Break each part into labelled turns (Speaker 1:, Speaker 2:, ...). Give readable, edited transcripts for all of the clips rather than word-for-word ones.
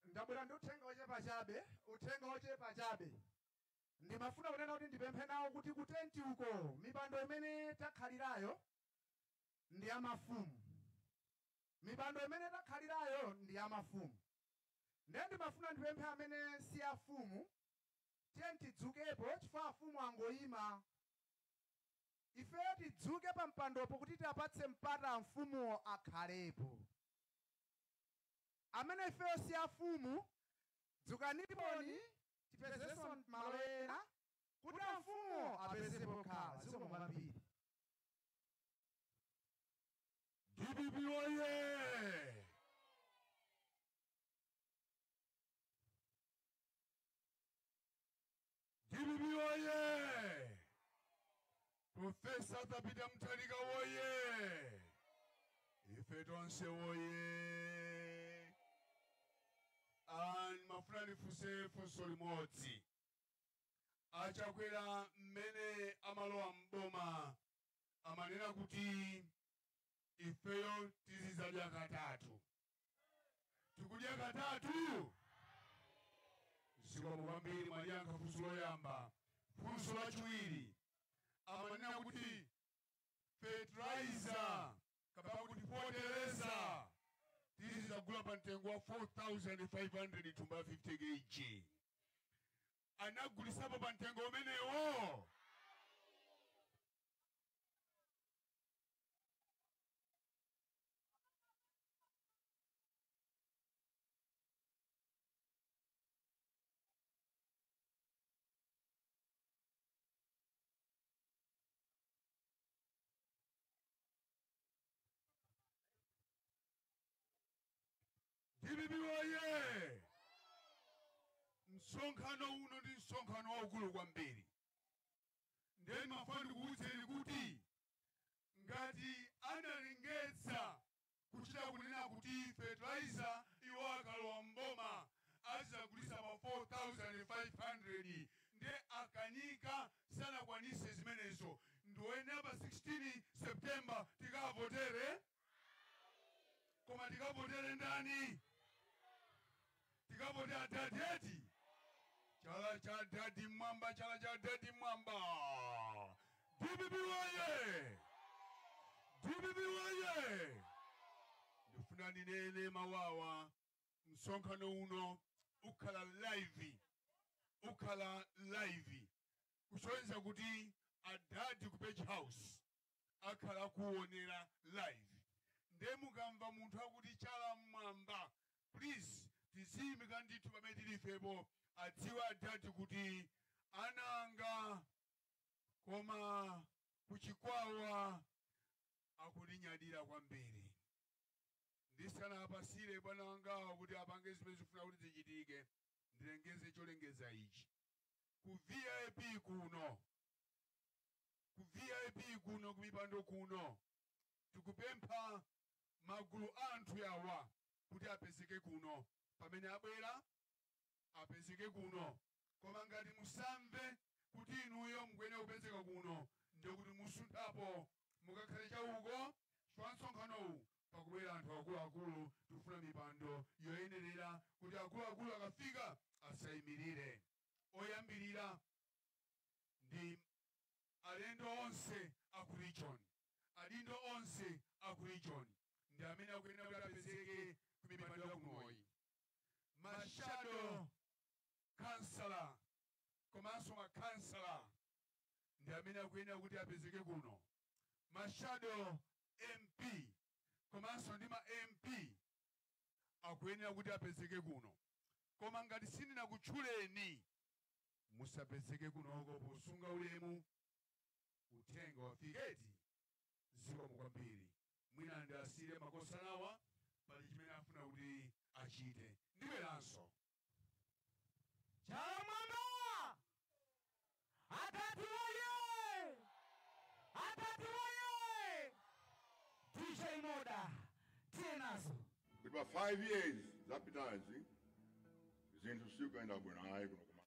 Speaker 1: Ndabwera ndi uthenga ochepa chabe, uthenga ochepa chabe. Ndimafuna kunena kuti ndipemphe nawo kuti kutenti uko mipando imene takhalirayo ndi ya mafumu. Mipando imene takhalirayo ndi ya mafumu. Ndiye ndimafuna ndipemphe amene si afumu, tiye tidzukepo chifukwa afumu angoyima. Ifeyo tidzuke pa mpandopo kuti tiapatse mpata mfumuwo akhalepo. Amene ifeyo si afumu, dzukaniponi tipezenso malo ena kuti amfumu apezepo khala. Zikomo kwambiri.
Speaker 2: DPP oye! DPP oye! Professor Peter Mutharika oye! Ife tonse oye! Ndimafuna ndifunse funso limodzi. Achakwera mmene amalowa mboma amanena kuti ifeyo tizizadya katatu. Tikudya katatu? Zikomo kwambiri mwaliyankha funso loyamba. Funso lachiwiri amanena kuti fertilizer kapena kuti fetereza tizizagula pa mtengo wa 4,500 thumba 50 kg. Anagulisapo pa mtengo umenewo. DPP oye! Msonkhano uno ndi msonkhano waukulu kwambiri. Ndiye ndimafuna ndikuwuzeni kuti ngati analengeza kuchita kunena kuti fertilizer iwo akalowa mboma azagulisa pa 500. Nde akanika, sanakwanise zimenezo. Ndiwoyenera pa 16 September tikavotere, koma tikavotere ndani? Tikavotere adadi eti? Chala cha dadi mwamba, chala cha dadi mwamba. DPP woye! DPP woye! Ndifuna ndinene mawawa, msonkhano uno ukhala live, ukhala live, kusonyeza kuti adadi ku Page House akhala kuonera live. Nde mukamva munthu akuti chala mwamba, please tiziyimika ndithu pamene tilifepo, adziwe adadi kuti ananga koma kuchikwawa akulinyadira kwambiri. Ndisanapasire bwana wangawa kuti apange zimene zifuna kuti zichitike, ndilengeze cholengeza ichi: ku VIP kuno, ku VIP kuno, kumipando kuno, tikupempha magulu anthu yawa kuti apezeke kuno. Pamene abwera apezeke kuno, koma ngati musamve kuti inuyo mukuyenera kupezeka kuno, ndikuti musunthapo mukakhale chauko, chifukwa msonkhanowu pakubwera anthu akuluakulu. Tikufuna mipando yoyenerera kuti akuluakulu akafika asayimirire. Oyambirira ndi alendo onse aku region. Alendo onse aku region ndi amene akuyenera kuti apezeke ku mipando yakunoyi. Ma shadow councillor komanso makhansala ndi amene akuyenera kuti apezeke kuno. Ma shadow MP komanso ndi ma MP akuyenera kuti apezeke kuno. Koma ngati sindinakutchuleni, musapezeke kunoko posunga ulemu. Uthenga wafiketi. Zikomo kwambiri. Mwina ndasire makosanawa, pali chimene afuna kuti achite. Ndibweranso.
Speaker 3: Chala mwamba! Atati woye! Atati woye! DJ Moda, tiye nazo.
Speaker 4: Kuti pa 5 years zapitazi zinthu sikuyenda bwino ayi kuno kuma.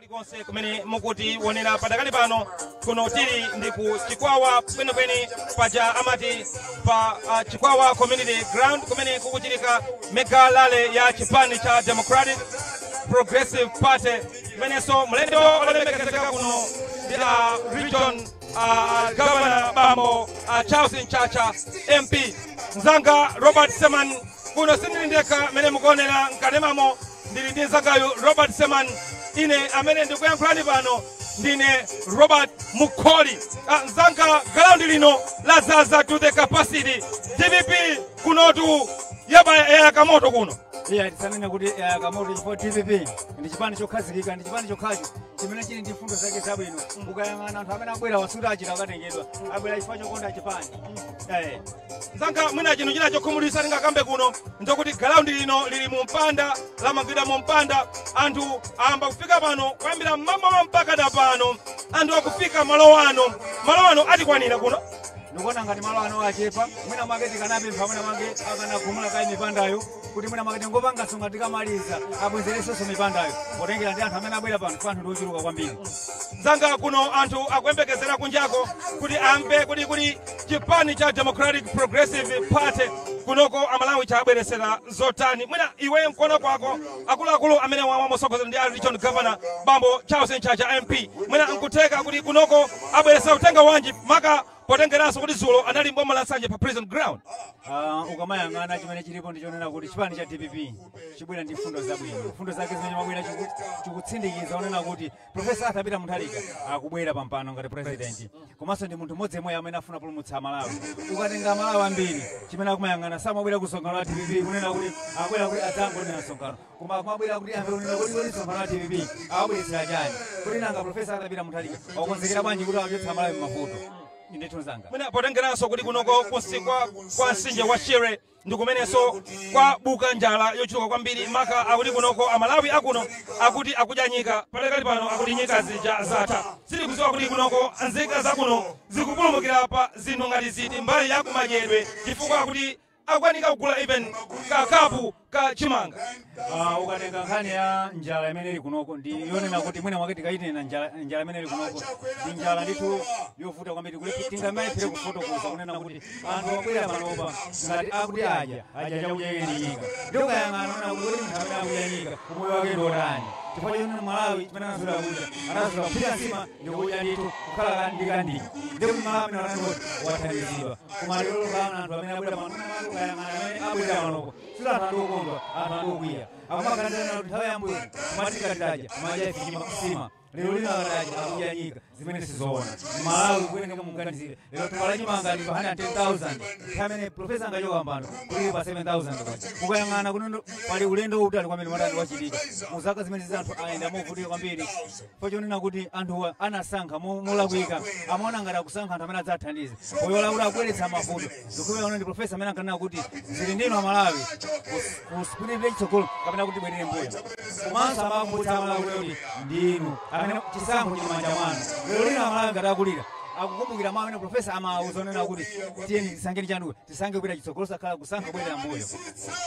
Speaker 5: Kulikonse kumene mukutionera padakali pano, kuno tili ndi ku Chikwawa kwenikweni, paja amati pa Chikwawa Community Ground, kumene kukuchitika mega rally ya chipani cha Democratic Progressive Party, kumenenso mlendo olemekezeka kuno ndi region governor bambo Charles Mchacha MP. Mzanga Robert Seman, kuno sindili ndekha. Mene mukuonera mkanemamo, ndili ndi mzangayu Robert Seman. Ine amene ndikuyankhulani pano ndine Robert Mukholi. Mzanga, ground lino lazaza to the capacity. DPP kunotu yaba yakamoto kuno.
Speaker 6: Iya, tisanene kuti kamoto, chifukwa DPP ndi chipani chokhazikika, ndi chipani chokhacho chimene chili ndi mfundo zake zabwino. Ukayang'ana anthu amene abwera, wasuti achita akatengedwa, abwera chifukwa chokonda chipani.
Speaker 5: Mzanga, mwina chinthu china chokhumudwitsa tingakambe kuno ndokuti ground lino lili mu mpanda, lamangidwa mu mpanda. Anthu ayamba kufika pano kuyambira mmamawa mpaka da pano anthu akufika malo ano. Malo ano atikwanira kuno?
Speaker 6: Ndikuona ngati malo ano achepa. Mwina mwake tikanapempha, mwina mwake akanagumula kayi mipandayo, kuti mwina mwake tingopanga songa, tikamaliza abwezeresenso mipandayo, potengera ndi anthu amene abwera pano, anthu ndi ochuluka kwambiri.
Speaker 5: Mzanga, kuno anthu akuyembekezera kunjako kuti amve kuti chipani cha Democratic Progressive Party kunoko amalawi chabweresera zotani. Mwina iwe mkono kwako, akuluakulu amene wamosogoza ndi a region governor bambo Charles Mchacha MP, mwina nkutheka kuti kunoko abweresera uthenga wanji, maka potengeranso kuti zulo anali mboma la Nsanje pa prison ground?
Speaker 6: Ukamayang'ana chimene chilipo ndichonena kuti chipani cha DPP chibwera ndi mfundo zabwino. Mfundo zake zimene mabwera chikutsindikiza onena kuti Professor Arthur Peter Mutharika akubwera pampano ngati president, komanso ndi munthu mmodzi yemwe amene afuna pulumutsa Malawi. Ukatenga Malawi ambiri, chimene akumayang'ana, samabwera kusonkhano la DPP kunena kuti akubwera kuti adzangonena msonkhano, koma akumabwera kuti amve kunena kuti kodi msonkhano wa DPP akubweretsera chani, kuti nanga Professor Arthur Peter Mutharika akukonzekera bwanji kuti achotsa Malawi m'mavuto. Ndithu zanga.
Speaker 5: Mwina potengeranso kuti kunoko kunsi kwa mtsinje wa Shire ndi kumenenso kwa buka njala yochuluka kwambiri, maka akuti kunoko amalawi akuno akuti akudya nyika. Palekali pano akuti nyika zija zatha. Sitikudziwa kuti kunoko nzika zakuno zikupulumukira pa zinthu ngati ziti mbali ya kumadyedwe, chifukwa akuti akukanika kugula even kakapu ka chimanga.
Speaker 6: Ukatenga nkhani ya njala imene ili kunoko, ndi yonena kuti mwina mwake tikayitena njala, njala imene ili kunoko ndi njala ndithu yovuta kwambiri, kuti tingamayiphere kufotokoza kunena kuti anthu abwera panopa ngati akuti adya adya chakudya iye ndi nyika. Ndi ukayang'ana onena kuti kodi munthu amene akudya nyika umoyo wake ndi otani? Chifukwa chonena Malawi chimene anazula kudya, anazula kuphika nsima ndikudya ndithu, kukhala ndi kandiki, ndikuti Malawi amene anati kuti wathandizidwa. Koma lero kaona anthu amene abwera pano, ukayang'ana amene abwera panoko, sila anthu andikukondwa, anthu andikukwiya, akumaganizana kuti nthawi yambuyo kumatikatiraja madya ife nsima, lero lino akataja akudya nyika, zimene sizoona. Malawi kuyeneka muganizire, lero thumba la chimanga li pa 110,000, nthawi amene professor angachoka pano kuli pa 7,000 kwacha. Ukayang'ana kunondo pali ulendo utali kwambiri matani wachitika mu zaka zimene zizi, anthu ayenda movutika kwambiri, chifukwa chonena kuti anthuwa anasankha molakwika. Amaona ngati akusankha anthu amene adzathandize, poyola kuti akubweretsa mavuto. Ndikuona ndi professor amene ankanena kuti zili ndinu Amalawi kusipirire chitsogolo kapena kuti bwerere mbuyo, komanso amakumbutsa Amalawi kuti ndinu amene chisankho chili manja mwanu. Lero lino Amalawi ngati akulira, akukumbukira mawu amene professor amawuza onena kuti tiyeni tisankheni chanu, tisankhe kupita chitsogolo, sakhala kusankha kubwerera mbuyo.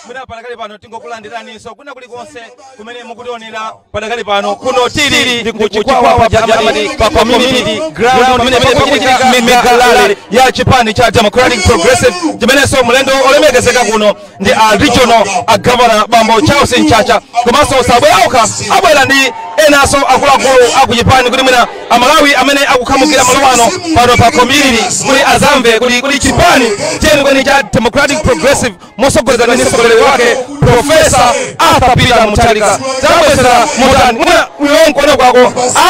Speaker 5: Mwina padakali pano tingokulandiraninso kwina kulikonse kumene mukutionera padakali pano. Kuno tili ndi ku Chikwawa, jamani, pa community ground pamene pakuchitika mega rally ya chipani cha Democratic Progressive, chimenenso mlendo olemekezeka kuno ndi a regional a governor bambo Charles Mchacha, komanso sabwera okha, abwera ndi enanso akuluakulu akuchipani, kuti mwina amalawi amene akukhamukira malo ano pano pa community kuti azamve kuti chipani chenicheni cha Democratic Progressive mosogozedwa ndi mtsogoleri wake Professor Arthur Peter Mutharika tabweresera motani. Mwina iwe nkuona kwako,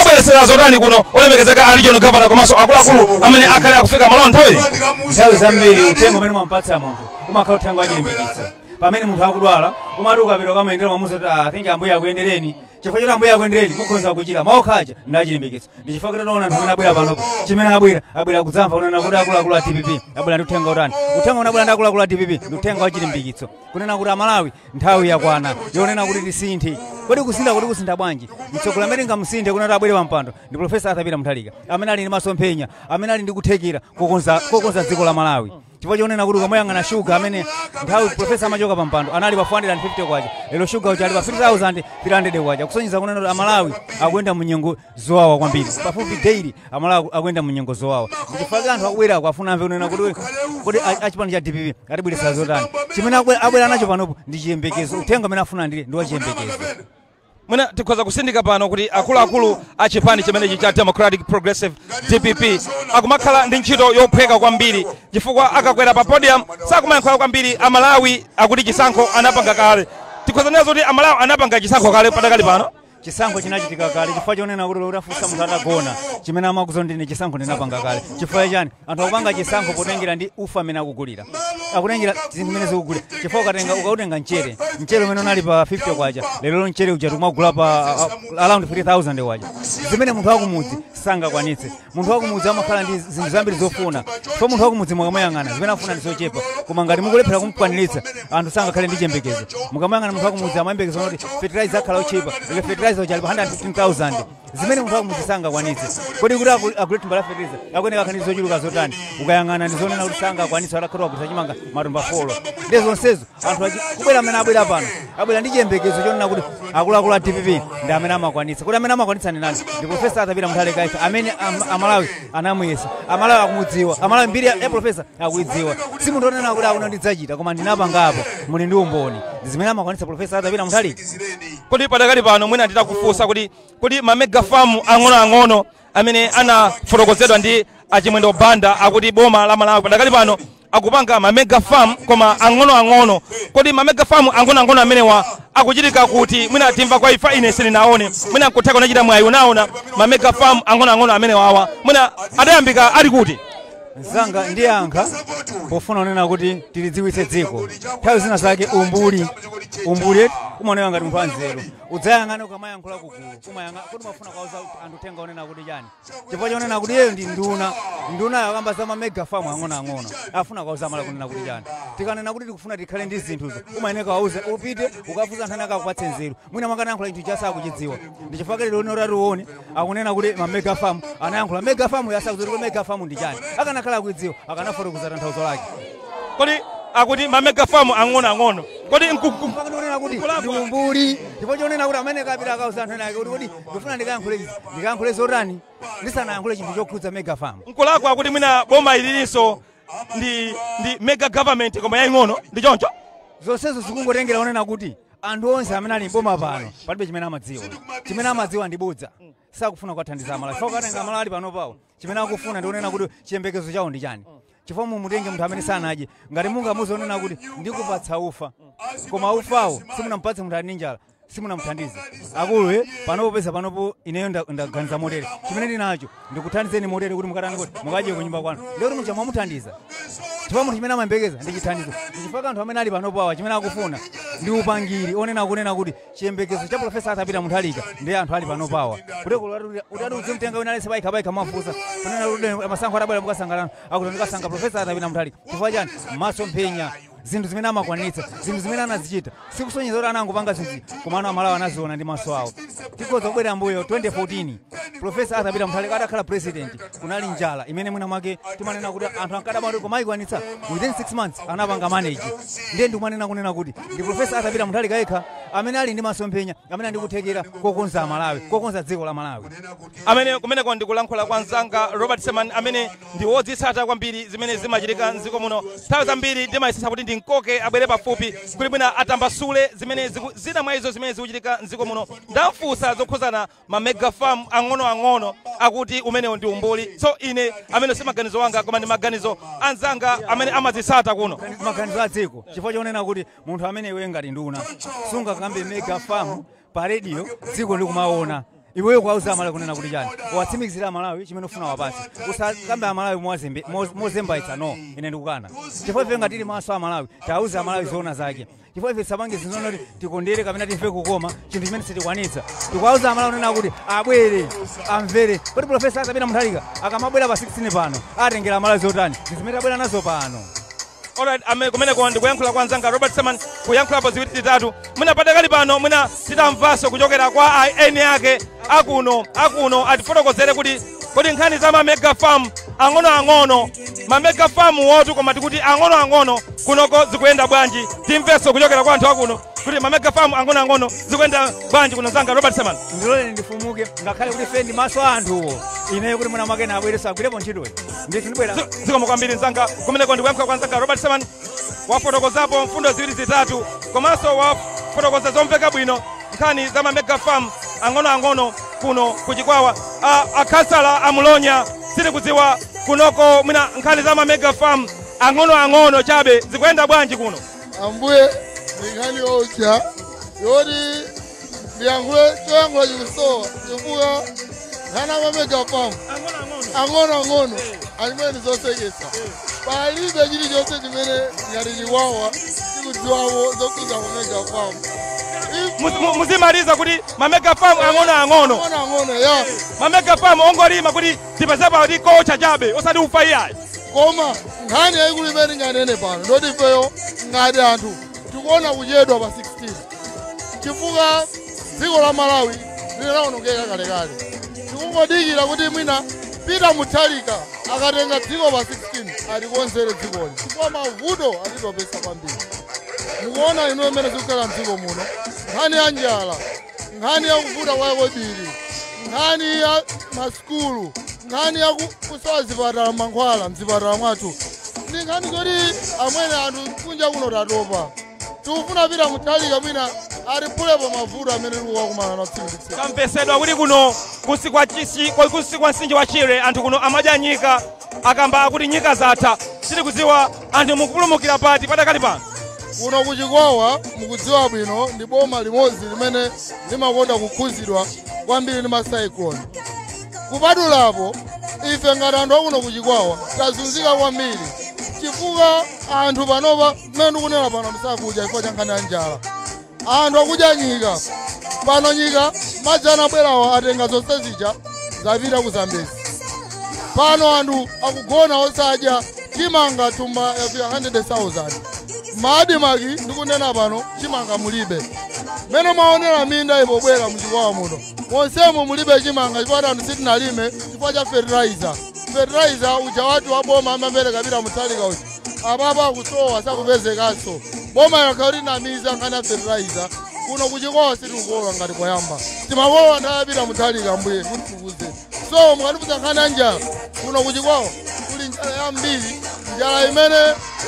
Speaker 5: abweresera zotani kuno olemekezeka a regional governor komanso akuluakulu amene akhale akufika malo nthawi?
Speaker 6: Nthawi zambiri uthenga umene umampatsa munthu umakhala uthenga wachilimbikitsa. Pamene munthu akudwala, umati ukapita ukamayendera, mamuza kuti, "Ah, I think Ambuye akuyendereni." Chifukwa choti Ambuye akuyendereni, mukhoza kuchira. Maokhaja ndachilimbikitsa. Ndi chifukwa kuti taona anthu amene abwera panopo, chimene abwera, abwera kudzamva kunena kuti akuluakulu a DPP abwera ndi uthenga utani. Uthenga unabwera ndi akuluakulu a DPP ndi uthenga wachilimbikitso, kunena kuti Amalawi, nthawi yakwana yonena kuti tisinthe. Kodi kusintha, kuti kusintha bwanji? Mtsogoleri amene tingamusinthe kunena kuti abwere pampando ndi Professor Arthur Peter Mutharika, amene ali ndi masomphenya, amene ali ndi kuthekera kokonza dziko la Malawi. Chifukwa chonena kuti ukamayang'ana shuga amene nthawi profesa amachoka pa mpando anali pa 450 kwacha, lero shuga uja ali pa 3300 kwacha, kusonyeza kunena kuti Amalawi akuyenda mu nyengo zowawa kwambiri. Pafupi daily Amalawi akuyenda mu nyengo zowawa. Ndichifukwa anthu akubwera akufuna amve kunena kuti achipani cha DPP atibweretsa zotani. Chimene abwera nacho panopo ndi chiyembekezo. Uthenga amene afuna ndi wa chiyembekezo.
Speaker 5: Mwina tikhoza kusindika pano kuti akuluakulu a chipani chimenechi cha Democratic Progressive, DPP, akumakhala ndi ntchito yophweka kwambiri, chifukwa akakwera pa podium sakumayankhula kwambiri. Amalawi akuti chisankho anapanga kale. Tikhoza nena kuti Amalawi anapanga chisankho kale padakali pano?
Speaker 6: Chisankho chinachitika kale, chifukwa chonena kuti utafunsa munthu atagona, chimene amakuza ndine chisankho ndinapanga kale. Chifukwa chani? Anthu akupanga chisankho potengera ndi ufa amene akugulira, akutengera zinthu zimene zikugulira. Chifukwa ukatenga, ukautenga mchere, mchere umene unali pa 50 kwacha, lero mchere uja tikumagula pa around 3000 kwacha, zimene munthu wakumudzi sangakwanitse. Munthu wakumudzi amakhala ndi zinthu zambiri zofuna. So munthu wakumudzi mukamayang'ana, zimene afuna ndi zochepa, koma ngati mukulephera kumkwaniritsa, anthu sangakhale ndi chiyembekezo. Mukamayang'ana, munthu wakumudzi amayembekeza kuti fertilizer akhala ochepa, lero fertilizer uja ali pa 115,000, zimene munthu wakumudzi sangakwanitse. Kodi kuti agule thumba la fertilizer akuyeneka akhale ndi zochuluka zotani? Ukayang'ana, ndi zonena kuti sangakwanitse atakhala wagulitsa chimanga matumba 4. Ndi zonsezo anthu kubwera amene abwera pano, abwera ndi chiyembekezo chonena kuti akuluakulu a DPP ndi amene amakwanitsa. Kuti amene amakwanitsa ndi nani? Ndi Profesa Arthur Peter Mutharika ife amene Amalawi anamuyesa. Amalawi akumudziwa. Amalawi mbiri ya profesa akuidziwa. Si munthu onena kuti akuno ndidzachita, koma ndinapangapo, muli ndi umboni. Ndi zimene amakwanitsa Profesa Arthur Peter Mutharika.
Speaker 5: Kodi padakali pano mwina nditakufunsa kuti ma mega farm ang'onoang'ono amene anafotokozedwa ndi Achimwendo Banda, akuti boma la Malawi padakali pano akupanga ma mega farm koma ang'onoang'ono, kodi ma mega farm ang'onoang'ono amenewa akuchitika kuti? Mwina timva kwa ifa, ine sindinaone. Mwina nkutheka unachita mwayi, unaona ma mega farm ang'onoang'ono amenewawa, mwina adayambika ali kuti?
Speaker 6: Mzanga, ndiyankha pofuna kunena kuti tilidziwitse dziko. Nthawi zina zake umbuli umaoneka ngati munthu wanzeru. Udzayang'ana ukamayankhula kugulu, umayang'ana kuti umafuna kuwauza anthu uthenga unena kuti chani? Chifukwa chonena kuti iyeyo ndi nduna, ndunayo akamba za ma mega farm ang'onoang'ono, afuna kuwauza Amalawi kunena kuti chani? Tikanena kuti tikufuna tikhale ndi zinthuzo, umayeneka wauze, upite ukafunsa anthu ane akakupatse nzeru. Mwina mwakanayankhula chinthu chasakuchidziwa. Ndi chifukwa lero lino tatione akunena kuti ma mega farm, anayankhula mega farm yasakudziwa kuti mega farm ndi chani. Akanakhala akuidziwa, akanafotokoza tanthauzo lake.
Speaker 5: Kodi akuti ma mega farm ang'onoang'ono, kodi
Speaker 6: Kunena kuti ndi umbuli, chifukwa chonena kuti amene kapita akauza anthu ena ake kuti kodi ndifuna ndikayankhule izi, ndikayankhule zotani ndisanayankhule chinthu chokhudza mega farm?
Speaker 5: Nkulakwa kuti mwina boma ililinso ndi mega government koma yaying'ono, ndi choncho?
Speaker 6: Zonsezo zikungotengera kunena kuti anthu onse amene ali mboma pano palibe chimene amadziwa. Chimene amadziwa ndi bodza. Sakufuna kuwathandiza Amalawi. Chifukwa ukatenga Amalawi ali pano pawo, chimene akufuna ndi kunena kuti chiyembekezo chawo ndi chani? Chifukwa mumutenge munthu amene sanadye, ngati mungamuzonena kuti ndikupatsa ufa, koma ufawo simunampatse, munthu ali ndi njala, simunamuthandize. Akulu, panopo pesa panopo ineyo ndaganiza motere, chimene ndinacho ndikuthandizeni motere kuti mukatani, kuti mukadye kunyumba kwanu, ndikuti mucha mwamuthandiza. Chifukwa munthu chimene amayembekeza ndi chithandizo. Ndi chifukwa anthu amene ali panopo awa, chimene akufuna ndi upangiri onena kunena kuti chiyembekezo cha Profesa Arthur Peter Mutharika ndi anthu ali panopo awa, kuti utati uzimtenga wina alese payikha payikha, mwafunsa kunena kuti masankho atabwera mukasangalana, akuti ndikasankha Profesa Arthur Peter Mutharika. Chifukwa chani? Masomphenya, zinthu zimene amakwanitsa, zinthu zimene anazichita, sikusonyeza kuti anangopanga zinthu, koma ana Amalawi anaziona ndi maso awo. Tikhoza kubwera mbuyo 2014, Profesa Arthur Peter Mutharika atakhala president, kunali njala imene mwina mwake timanena kuti anthu ankadabwa kuti koma ayikwanitsa? Within 6 months anapanga manage. Ndiye ndikumanena kunena kuti ndi Profesa Arthur Peter Mutharika yekha amene ali ndi masomphenya, amene ali ndi kuthekera kokonza Malawi, kokonza dziko la Malawi.
Speaker 5: Amene kumeneko ndikulankhula kwa mzanga Robert Seman, amene ndi wodzitsata kwambiri zimene zimachitika mdziko muno. Nthawi zambiri ndimayesesa kuti ndinkoke abwere pafupi kuti mwina atambasule zimene zina mwa izo zimene zikuchitika mdziko muno. Ndamfunsa zokhuzana ma mega farm ang'onoang'ono, akuti umenewo ndi umbuli. So ine amene si maganizo anga, koma ndi maganizo anzanga amene amazitsata kuno.
Speaker 6: Maganizo a dziko, chifukwa chonena kuti munthu amene iwe ngati nduna sungakambe mega farm pa radio, dziko likumaona iweyo. Kwauza Amalawi kunena kuti chani? Watsimikizira Amalawi chimene ufuna wapatse. Usakambe Amalawi mozembaitsa. No, ine ndikukana, chifukwa ife ngati tili maso Amalawi, tauze Amalawi zoona zake. Chifukwa ife tisapange zinthu kuti tikondere kapena timve kukoma chinthu chimene sitikwanitsa. Tikuwauza Amalawi kunena kuti abwere amvere kuti Profesa Arthur Peter Mutharika akamabwera pa 16 pano atengera Amalawi zotani, ndi zimene tabwera nazo pano.
Speaker 5: Alright, ame kumeneko ndikuyankhula kwa mzanga Robert Seman, kuyankhulapo ziwiri zitatu. Mwina padakali pano mwina titamvanso kuchokera kwa eni ake akuno atifotokozere kuti kodi nkhani za ma mega farm ang'onoang'ono, ma mega farm wotu, koma tikuti ang'onoang'ono kunoko zikuyenda bwanji? Timvenso kuchokera kwa anthu akuno kuti ma mega farm ang'onoang'ono zikuyenda bwanji kuno. Mzanga Robert Seman,
Speaker 6: ndilole ndifumuke, ngakhale kuti fe ndi maso a anthuwo, ineyo kuti mwina mwake nabwereso agwirepo ntchitoyi, ndithu ndibwera.
Speaker 5: Zikomo kwambiri mzanga. Kumeneko ndikuyankha kwa mzanga Robert Seman, wafotokozapo mfundo ziwiri zitatu, komanso wafotokoza zomveka bwino nkhani za ma mega farm ang'onoang'ono kuno kuchikwawa. Akhansala amulonya, sitikudziwa kunoko mwina nkhani za ma mega farm ang'onoang'ono chabe zikuyenda bwanji kuno?
Speaker 7: Ambuye, ndi nkhani yocha yoti ndiyankhule, choyankhula chikusowa, chifukwa nkhani ama mega farm ang'onoang'ono achimene zosekesa. Palibe chilichonse chimene ngati Chikwawa chikudziwapo zokhuza ma mega farm.
Speaker 5: Muzimaliza kuti ma mega farm ang'onoang'ono.
Speaker 7: Ang'onoang'ono, ya.
Speaker 5: Ma mega farm ongolima kuti tipezepo kuti kocha chabe, osati ufa iyayi.
Speaker 7: Koma nkhani yayikulu imene inganene pano ndoti ifeyo ngati anthu tikuona kuchedwa pa 16, chifukwa dziko la Malawi linawonongeka kalekale. Tikungodikira kuti mwina Peter Mutharika akatenga dziko pa 16 atikonzere dzikoli, chifukwa mavuto atitopesa kwambiri. Mukuona inu imene zikukhala mdziko muno, nkhani ya njala, nkhani ya kuvuta kwa kobiri, nkhani ya masukulu, nkhani ya kusowa zipatala, mankhwala mzipatala mwathu, ndi nkhani zoti amwene anthu kunja kuno tatopa. Tikufuna Peter Mutharika mwina atiphulepo mavuto amene tikuwakumana nawo tsiku ndi tsiku.
Speaker 5: Kamvesedwa kuti kuno kusi kwa chisi kusi kwa mtsinje wa Chire anthu kuno amadya nyika, akamba akuti nyika zatha. Sitikudziwa anthu mukupulumukira pati padakali pano?
Speaker 7: Kuno kuchikwawa, mukudziwa bwino, ndi boma limodzi limene limakonda kukhuzidwa kwambiri ndi ma cyclone. Kupatulapo, ife ngati anthu akuno kuchikwawa tazunzika kwambiri, chifukwa anthu panopa, mmene ndikunena pano, ndisakudya chifukwa cha nkhani ya njala. Anthu akudya nyika pano. Nyika madzi anabwerawo atenga zonse zija, zapita ku Zambezi. Pano anthu akugona osadya. Chimanga thumba yafika 100,000. Ma ADMARC, ndikunena pano chimanga mulibe. Mmene mwaonera minda ipobwera muchikwawa muno monsemo mulibe chimanga, chifukwa anthu sitinalime chifukwa cha fertilizer. Fertilizer uja watu wa boma amapereka Peter Mutharika uja, apapa akusowa, sakupezekanso. Boma yakhala linamiza nkhani ya fertilizer. Kuno kuchikwawa sitikukolola ngati poyamba timakolola nthawi ya Peter Mutharika. Mbuye kuti tikuze, so mukatifuza nkhani ya njala, kuno kuchikwawa kuli njala yambiri, njala imene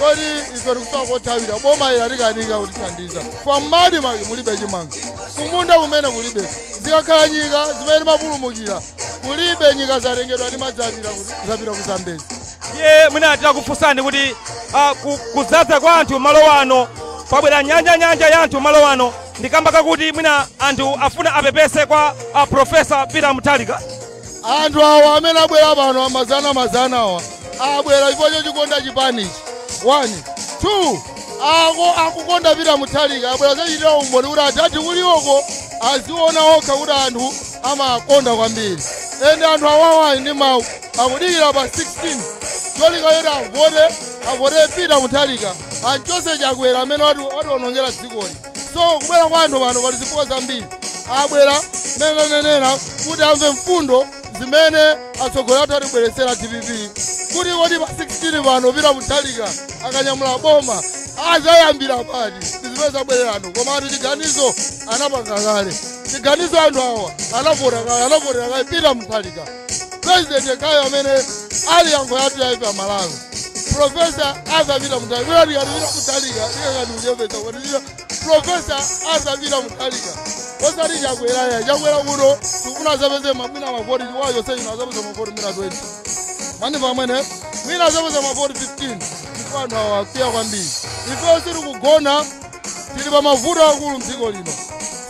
Speaker 7: yoti ife tikusowa kothawira. Boma ili atikanika kutithandiza. Pa ma ADMARC mulibe chimanga, kumunda kumene kulibe. Zikakhala nyika zimene timapulumukira, kulibe. Nyika zatengedwa ndi madzi, zapita ku Zambezi.
Speaker 5: Ndiye mwina titakufunsani kuti kudzaza kwa anthu malo ano, pabwera nyanja ya anthu malo ano, ndikamba kakuti mwina anthu afuna apepese kwa Professor Peter Mutharika?
Speaker 7: Anthu awa amene abwera pano, amazana mazana awa, abwera chifukwa chochikonda chipanichi, 1 2 ako akukonda Peter Mutharika. Abwera zachitira umboni kuti adati kuliwoko aziona okha kuti anthu amakonda kwambiri. Ende anthu awawa ali ndi mawu, akudikira pa 16 cholinga yoti avote, avote Peter Mutharika, anchose Chakwera amene watiwonongera dzikoli. So kubwera kwa anthu pano pali zifukwa zambiri. Abwera mmene nenena kuti amve mfundo zimene atsogoleri athu atibweresera DPP, kuti kodi pa 16 pano Peter Mutharika akanyamula boma azayambira pati? Ndi zimene zabwerera anthu. Koma anthu chiganizo anapanga kale, chiganizo anthu awa anavota kale, anavotera kale Peter Mutharika, president yekhayo amene ali yankho yathu yaife Amalawi, Professor Arthur Peter Mutharika. Kwera tikati Peter Mutharika tikakati kuchepesa kuti Professor Arthur Peter Mutharika, osati Chakwera ya. Chakwera kuno tikufuna azapeze mwina mavoti, chiwawo chonse chino azapeze mavoti mwina 20 mani, pamwene mwina azapeze mavoti 15, chifukwa anthu awa akwiya kwambiri. Ifeyo sitikugona, tili pa mavuto akulu mdziko lino.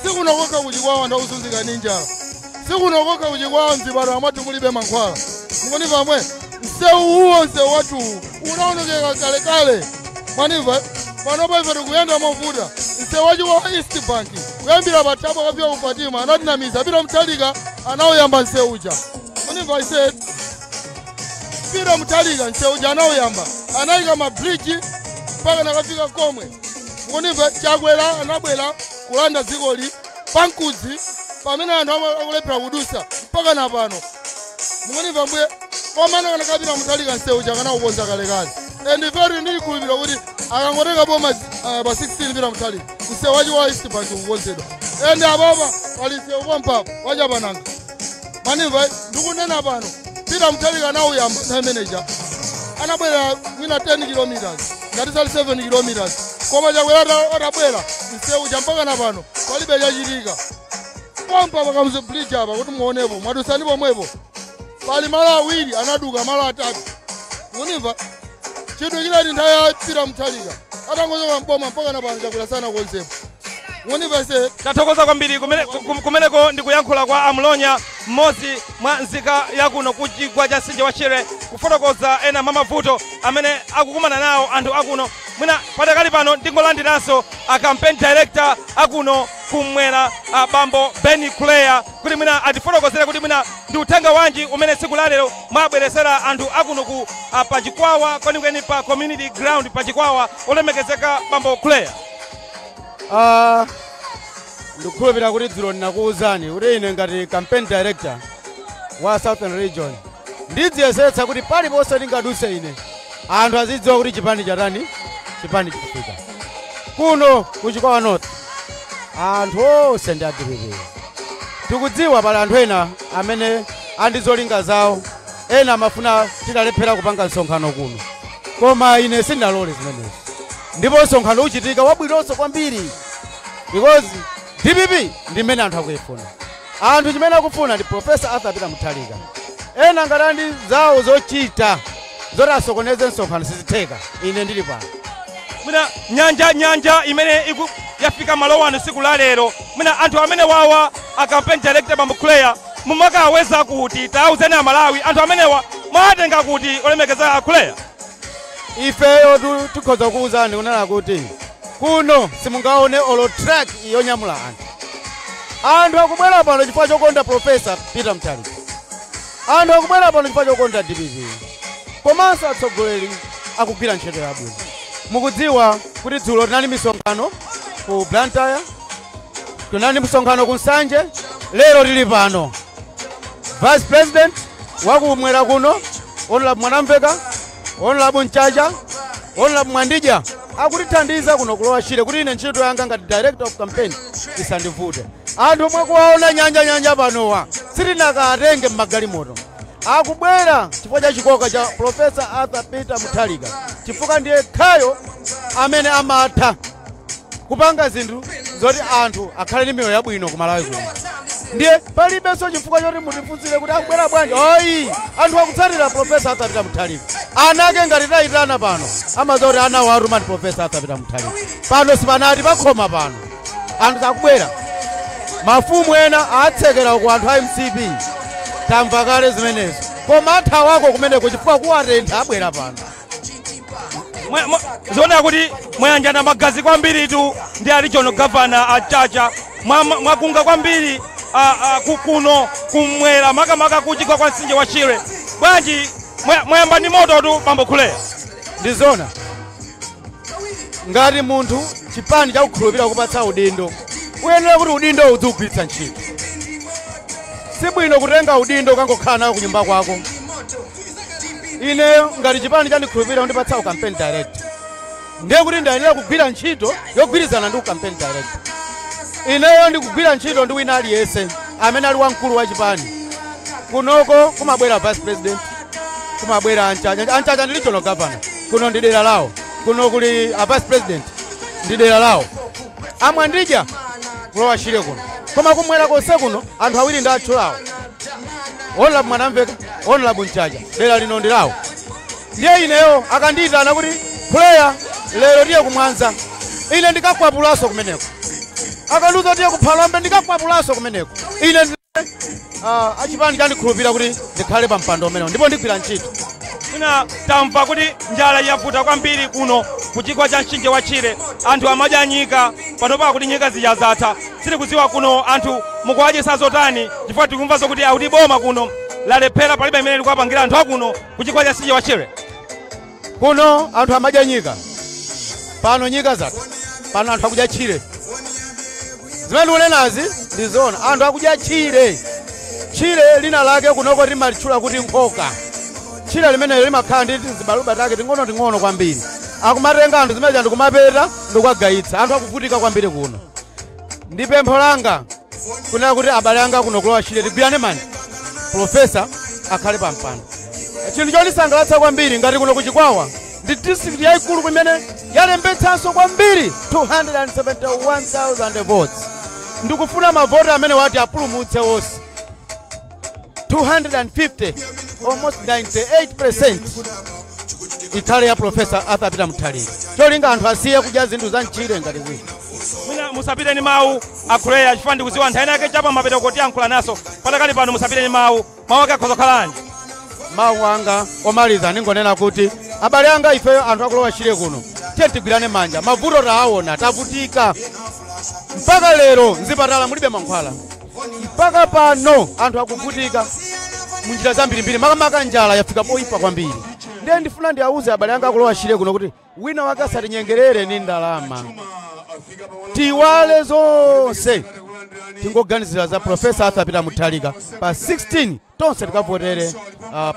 Speaker 7: Sikuno kuchikwawa anthu akuzunzika ndi njala, sikuno kuchikwawa mzipatala mwathu mulibe mankhwala. Mukuniva amwe? Msewu uwo, msewu wathuwu unaonekeka kalekale, mwaniva? Panopo ife tikuyenda movuta. Msewu wachikwawa East Bank kuyambira pathapo kafika ku Fatima, anatinamiza Peter Mutharika, anawuyamba msewu uja, munimva ise? Peter Mutharika msewu uja anawuyamba, anayika ma bridge mpaka nakafika komwe, mukunimva? Chakwera anabwera kulanda dzikoli pankudzi pamene anthu akulephera kudusa mpaka na pano, mukunimva mbuye? Komana kanakapita Mutharika msewu chakanaukonza kalekale. And very ndilikhulupirira kuti akangotenga boma pa 16 Peter Mutharika, msewu wachi wa East Bank ukukonzedwa. And apapa pali msewu pompapo wachapananga. Manimva ndikunena pano Peter Mutharika anauyamba nthawi imeneja. Anabwera mwina 10 kilometers ngati sali 7 kilometers, koma Chakwera atabwera msewu champaka na pano palibe chachitika. Pompa pakamuzu bridge apa kuti muonepo mwadusani pomwepo pali malo awiri anaduka malo atatu. Munimva chinthu chilati nthawi ya Peter Mutharika atangochoka mboma mpaka na pano Chakwera sanakonzepo. Munimva se
Speaker 5: Tathokoza kwambiri. Kumeneko ndikuyankhula kwa Amlonya, mmodzi mwa nzika yakuno ku chigwa cha mtsinje wa Shire, kufotokoza ena mwa mavuto amene akukumana nawo anthu akuno. Mwina padakali pano ndingolandiranso a campaign director akuno kumwera, a bambo Benny Kuleya, kuti mwina atifotokozere kuti mwina ndi uthenga wanji umene tsiku la lero mwabweresera anthu akuno ku pachikwawa, kwenikweni pa community ground pachikwawa. Olemekezeka bambo Kuleya.
Speaker 8: Ndikukhulupirira kuti dzulo ndinakuwuzani kuti ine ngati campaign director wa Southern Region ndidziyesetsa kuti paliponse ndingadutse ine anthu azidziwa kuti chipani chatani, chipani chikufika kuno kuchikwawa North. Anthu onse ndi a DPP. Tikudziwa pali anthu ena amene andi zolinga zawo, ena amafuna titalephera kupanga msonkhano kuno, koma ine sindinalole zimenezi, ndipo msonkhano uchitika wabwinonso kwambiri because DPP ndi mmene anthu akuyifuna. Anthu chimene akufuna ndi Professor Arthur Peter Mutharika. Ena ngati andi zawo zochita zoti asokoneze msonkhano, sizitheka ine ndili pano.
Speaker 5: Mwina nyanja nyanja imene iku yafika malo ano tsiku la lero, mwina anthu amene wawa, a campaign director bambo Kuleya, mumakaweza kuti tauzeni Amalawi anthu amenewa mwatenga kuti, olemekezeka Kuleya?
Speaker 8: Ifeyo tikhoza kuwuzani kunena kuti kuno simungaone olo truck yonyamula anthu. Anthu akubwera pano chifukwa chokonda Professor Peter Mutharika. Anthu akubwera pano chifukwa chokonda DPP, komanso atsogoleri akugwira ntchito yabwino. Mukudziwa kuti dzulo tinali misonkhano ku Blantyre, tinali msonkhano ku Nsanje, lero tili pano. Vice President wakumwera kuno, Honorable Mwanamveka, Honorable Mchacha, Honorable Mwandija, akutithandiza kuno kulowa Shire kuti ine ntchito yanga ngati director of campaign isandivute. Anthu omwe kuwaona nyanja nyanja panowa sitinakatenge mmagalimoto, akubwera chifukwa cha chikoka cha Professor Arthur Peter Mutharika, chifukwa ndiye khayo amene amatha kupanga zinthu zoti anthu akhale ndi miyoyo yabwino kumalawi kuno. Ndiye palibenso chifukwa choti mutifunsire kuti akubwera bwanji. Oyi, anthu akutsatira Professor Arthur Peter Mutharika. Ana ake ngati tayitana pano amaza kuti ana watuma ndi Professor Arthur Peter Mutharika. Pano sipanati pakhoma pano anthu sakubwera. Mafumu ena atsekera ku anthu a MCP, tamva kale zimenezo, koma athawako kumeneko chifukwa kuwatentha, abwera pano.
Speaker 5: Zioneka kuti mwayanjana magazi kwambiritu ndi a regional governor achacha. Mwakunga kwambiri kuno kumwera, makamaka kuchigwa kwa mtsinje wa Shire. Bwanji mwayamba ndi moto tu, bambo Kuleya?
Speaker 8: Ndizona, ngati munthu chipani chakukhulupirira kupatsa udindo, uyenera kuti udindo udziugwiritsa ntchito. Sibwino kutenga udindo ukangokhala nawo kunyumba kwako. Ineyo ngati chipani chandikhulupirira kundipatsa campaign director, ndiye kuti ndayenera kugwira ntchito yogwirizana ndi campaign director. Ineyo ndikugwira ntchito ndi wina aliyense amene ali wamkulu wa chipani. Kunoko kumabwera vice president, kumabwera anchacha. Anchacha ndi regional governor, kuno ndi dera lawo. Kuno kuli a vice president, ndi dera lawo. Amwandija kulowa Shire kuno, koma kumwera konse kuno anthu awiri ndi atchulawo, Honorable Mwanamveka, Honorable Mchacha, dera lino ndi lawo. Ndiye ineyo akandiyitana kuti, "Player, lero tiye kumwanza," ine ndikakwapulanso kumeneko. Akandiuza tiye kuphalombe, ndikakwapulanso kumeneko. Ine achipani chandikhulupirira kuti ndikhale pa mpando umenewo, ndipo ndigwira ntchito.
Speaker 5: Mwina tamva kuti njala yavuta kwambiri kuno kuchigwa cha mtsinje wa Chire. Anthu amadya nyika, panopa kuti nyika zija zatha. Sitikudziwa kuno anthu mukuwadyesa zotani, chifukwa tikumvanso kuti akuti boma kuno lalephera, palibe imene likuwapangira anthu akuno kuchigwa cha mtsinje wa Chire.
Speaker 8: Kuno anthu amadya nyika, pano nyika zatha, pano anthu akudya tchire. Zimene ndikunenazi ndizoona, anthu akudya tchire. Tchire lina lake kunoko timalitchula kuti nkhoka. Tchire limene limakhala ndi zibaluba take ting'ono-ting'ono kwambiri. Akumatenga anthu zimeneja ndikumapeta ndikuwagayitsa. Anthu akuvutika kwambiri kuno. Ndi pempho langa kunena kuti abale anga kuno kulowa Shire tigwirane manja, Profesa akhale pa mpando. Chinthu chondisangalatsa kwambiri, ngati kuno kuchikwawa ndi district yayikulu kumene yalembetsanso kwambiri, 271,000 votes. Ndikufuna mavoti amene wati apulumutse wonse 250, almost 98% ikhale ya Profesa Arthur Peter Mutharika, cholinga anthu asiye kudya zinthu za mchire ngati zinthu.
Speaker 5: Mwina musapite ni mawu akhuleya, chifukwa ndikuziwa nthawi yake chapa mapeta kuti yankhula naso. Patakali pano musapite ni mawu, mawu ake akhoza kukhalanji?
Speaker 8: Mawu anga omaliza ningonena kuti abale anga, ifeyo anthu akulowa Shire kuno, tiye tigwirane manja. Mavuto taawona, tavutika mpaka lero mzipatala mulibe mankhwala. Mpaka pano anthu akuvutika munjira zambirimbiri, makamaka njala yafika poyipa kwambiri. Ndiye ndifuna ndiawuze abale anga akulowa Shire kuno kuti wina wake asatinyengerere ni ndalama. Tiwale zonse, tingoganizira za Profesa Arthur Peter Mutharika. Pa 16 tonse tikavotere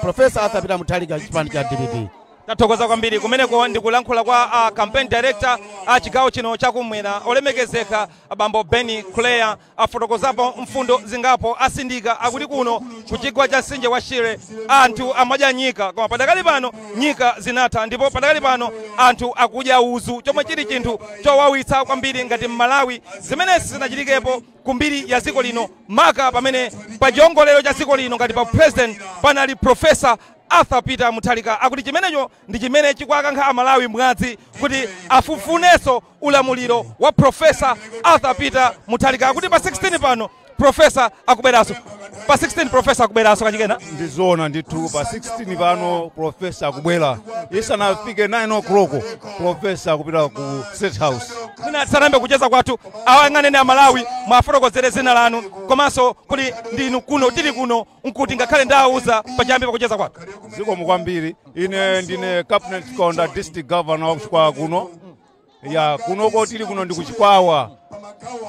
Speaker 8: Profesa Arthur Peter Mutharika, chipani cha DPP.
Speaker 5: Tathokoza kwambiri. Kumeneko ndikulankhula kwa campaign director a chigawo chino chakumwera, olemekezeka abambo Benny Clare. Afotokozapo mfundo zingapo, asindika akuti kuno kuchigwa cha mtsinje wa Shire anthu amadya nyika, koma padakali pano nyika zinatha, ndipo padakali pano anthu akudya uzu, chomwe chili chinthu chowawitsa kwambiri ngati Mmalawi. Zimenezi zinachitikepo kumbiri ya dziko lino, maka pamene pa chiongolero cha dziko lino ngati pa president panali Profesa Arthur Peter Mutharika. Akuti chimenecho ndi chimene chikuakankha Amalawi mwadzi kuti afufunenso ulamuliro wa Profesa Arthur Peter Mutharika. Akuti pa 16 pano Profesa akubweranso, pa 16 Profesa akubweranso kachikena.
Speaker 9: Ndizoona ndithu, pa 16 pano Profesa akubwera. Isanafike 9 o'clock Profesa akupita ku State House.
Speaker 5: Mwina tisanayambe kucheza kwathu, awang'anene Amalawi, mwafotokozere zina lanu komanso kuti ndinu kuno tili kuno nkuti, ngakhale ndawuza pachiyambi pakucheza kwathu.
Speaker 9: Zikomo kwambiri. Ine ndine Captain Chikonda, district governor wa kuchikwawa kuno. Ya kunoko tili kuno ndi kuchikwawa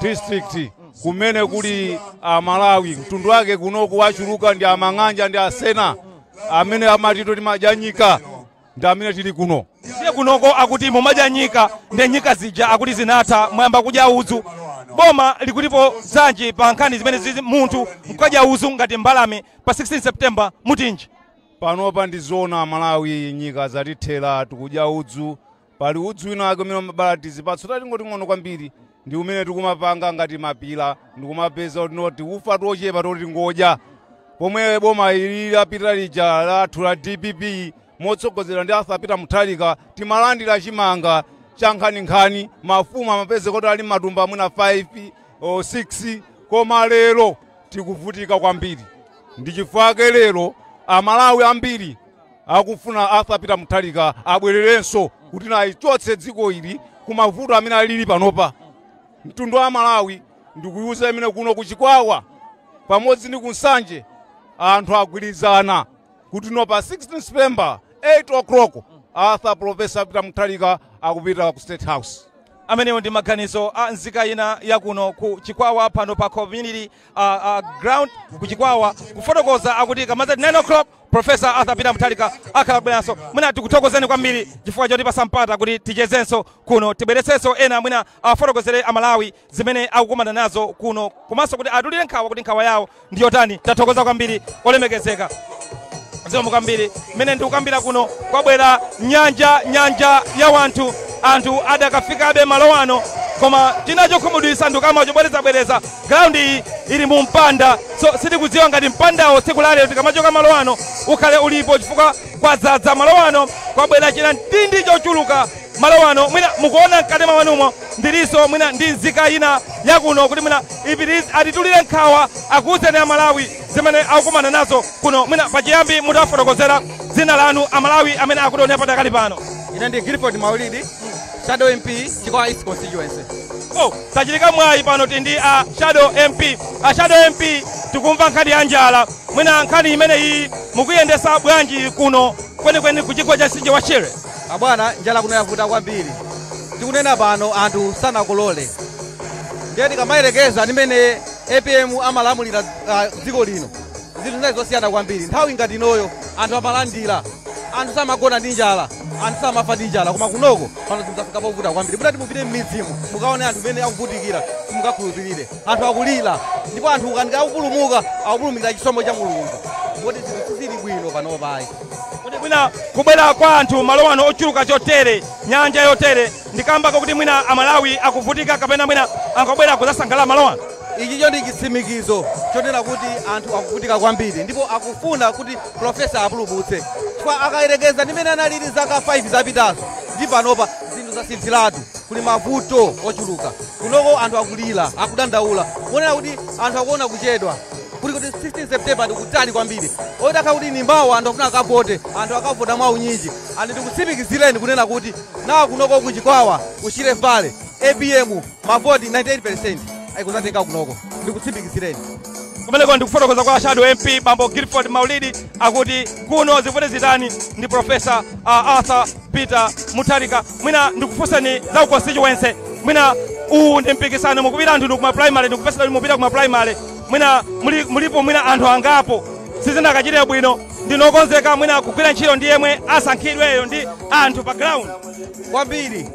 Speaker 9: district, kumene kuli Amalawi mtundu wake kunoku wachuluka ndi Amang'anja ndi Asena, amene amatito timadya nyika, ndi amene tili kuno.
Speaker 5: Ndiye kunoko akuti mumadya nyika, ndi nyika zija akuti zinatha, mwayamba kudya udzu. Boma likutipo zanji pa nkhani zimene zizi, munthu nkadya udzu ngati mbalame? Pa 16 September mutinji?
Speaker 9: Panopa ndizoona, Amalawi nyika zatithera, tikudya udzu. Pali udzu wina wake umene umabala tizipatso tating'oting'ono kwambiri, ndi umene tikumapanga ngati mapila, ndikumapeza kuti noti ufa tochepa toti ngodya. Pomwe boma ili lapita lija lathu la DPP motsogozera ndi Arthur Peter Mutharika, timalandira chimanga cha nkhaninkhani, mafumu amapeza kuti ali matumba mwina 5 o 6, koma lero tikuvutika kwambiri. Ndi chifukwa lero Amalawi ambiri akufuna Arthur Peter Mutharika abwererenso kuti nayichotse dziko ili kumavuto amene alili panopa. Mtundu wa Malawi, ndikuyuza imene kuno kuchikwawa pamodzi ndi kunsanje, anthu agwirizana kuti no, pa 16 September 8 o'clock Arthur Professor Peter Mutharika akupita ku State House.
Speaker 5: Amenewo ndi maganizo a nzika ina yakuno ku Chikwawa, pano pa community ground ku Chikwawa, kufotokoza akuti kamazati 9 o'clock Professor Arthur Peter Mutharika akhala kubweranso. Mwina tikuthokozeni kwambiri chifukwa choti pasampata kuti tichezenso kuno, tibweretsenso ena mwina afotokozere Amalawi zimene akukumana nazo kuno, komanso kuti atulire nkhawa, kuti nkhawa yawo ndiyotani. Tathokoza kwambiri, olemekezeka, zikomo kwambiri. Mmene ndikukambira kuno kwabwera nyanja nyanja ya wanthu. Anthu adakafikabe malo ano, koma china chokhumudwitsa ndikama chobwerezabwereza, ground iyi ili mu mpanda, so sitikudziwa ngati mpandawo tsiku lalero tikamachoka malo ano ukhale ulipo, chifukwa kwadzaza malo ano, kwabwera china mtindi chochuluka malo ano. Mwina mukuona mkati mwa manumo ndilinso mwina ndi nzika ina yakuno kuti mwina ipitirize atitulire nkhawa, akuwuzeni Amalawi zimene akukumana nazo kuno. Mwina pachiyambi mutafotokozera dzina lanu Amalawi amene akutionera padakali pano.
Speaker 10: Ine ndi Gilford Maulidi, Shadow MP, Chikwawa East constituency.
Speaker 5: Oh, tachitika mwayi pano tili ndi a Shadow MP. A Shadow MP, tikumva nkhani ya njala. Mwina nkhani imene iyi mukuyendesa bwanji kuno kwenikweni kuchigwa cha mtsinje wa Shire?
Speaker 10: Abwana, njala kuno yavuta kwambiri. Tikunena pano anthu sanakolole. Ndiye tikamayerekeza ndimene APM amalamulira dziko lino, zinthu zinali zosiyana kwambiri. Nthawi ngati inoyo anthu amalandira Anthu samagona ndi njala, anthu samafa ndi njala, koma kunoko pano zimzafika povuta kwambiri. Mutati mupite m'midzimu mukaone anthu mmene akuvutikira, simungakhulupirire. Anthu akulira, ndipo anthu ukanika akupulumuka, akupulumukira chisomo cha Mulungu, moti zinthu sizili bwino panopayi.
Speaker 5: Kuti mwina kubwera kwa anthu malo ano ochuluka chotere, nyanja yotere, ndikambako kuti mwina Amalawi akuvutika kapena mwina angobwera kudzasangalala malo ano?
Speaker 10: Ichicho ndi chitsimikizo chonena kuti anthu akuvutika kwambiri, ndipo akufuna kuti profesa apulumutse, chifukwa akayerekeza ndimene analili zaka 5 zapitazo ndi panopa, zinthu zasinthiratu. Kuli mavuto ochuluka kunoko, anthu akulira, akudandaula, kuonera kuti anthu akuona kuchedwa kuti 16 September ndikutali kwambiri. Otakha kuti ni mawa, anthu afuna akavote, anthu akavota mwa unyinji. Anthu ndikutsimikizireni kunena kuti nawo kunoko kuChikwawa, kuShire Valley, APM mavoti 98% ayikuzatenga kunoko, ndikutsimikizireni.
Speaker 5: Kumeneko ndikufotokoza kwa shadow MP bambo Guilford Maulidi, akuti kuno zivute zitani ndi Profesa Arthur Peter Mutharika. Mwina ndikufunseni za constituency. Mwina uwu ndi mpikisano, mukupita anthu ndi kuma primary, ndikupesera mupita kuma primary. Mwina mulipo mwina anthu angapo sizinakachitire bwino, ndinokonzeka mwina kugwira ntchito ndi yemwe asankhidweyo ndi anthu pa ground?
Speaker 10: Kwambiri,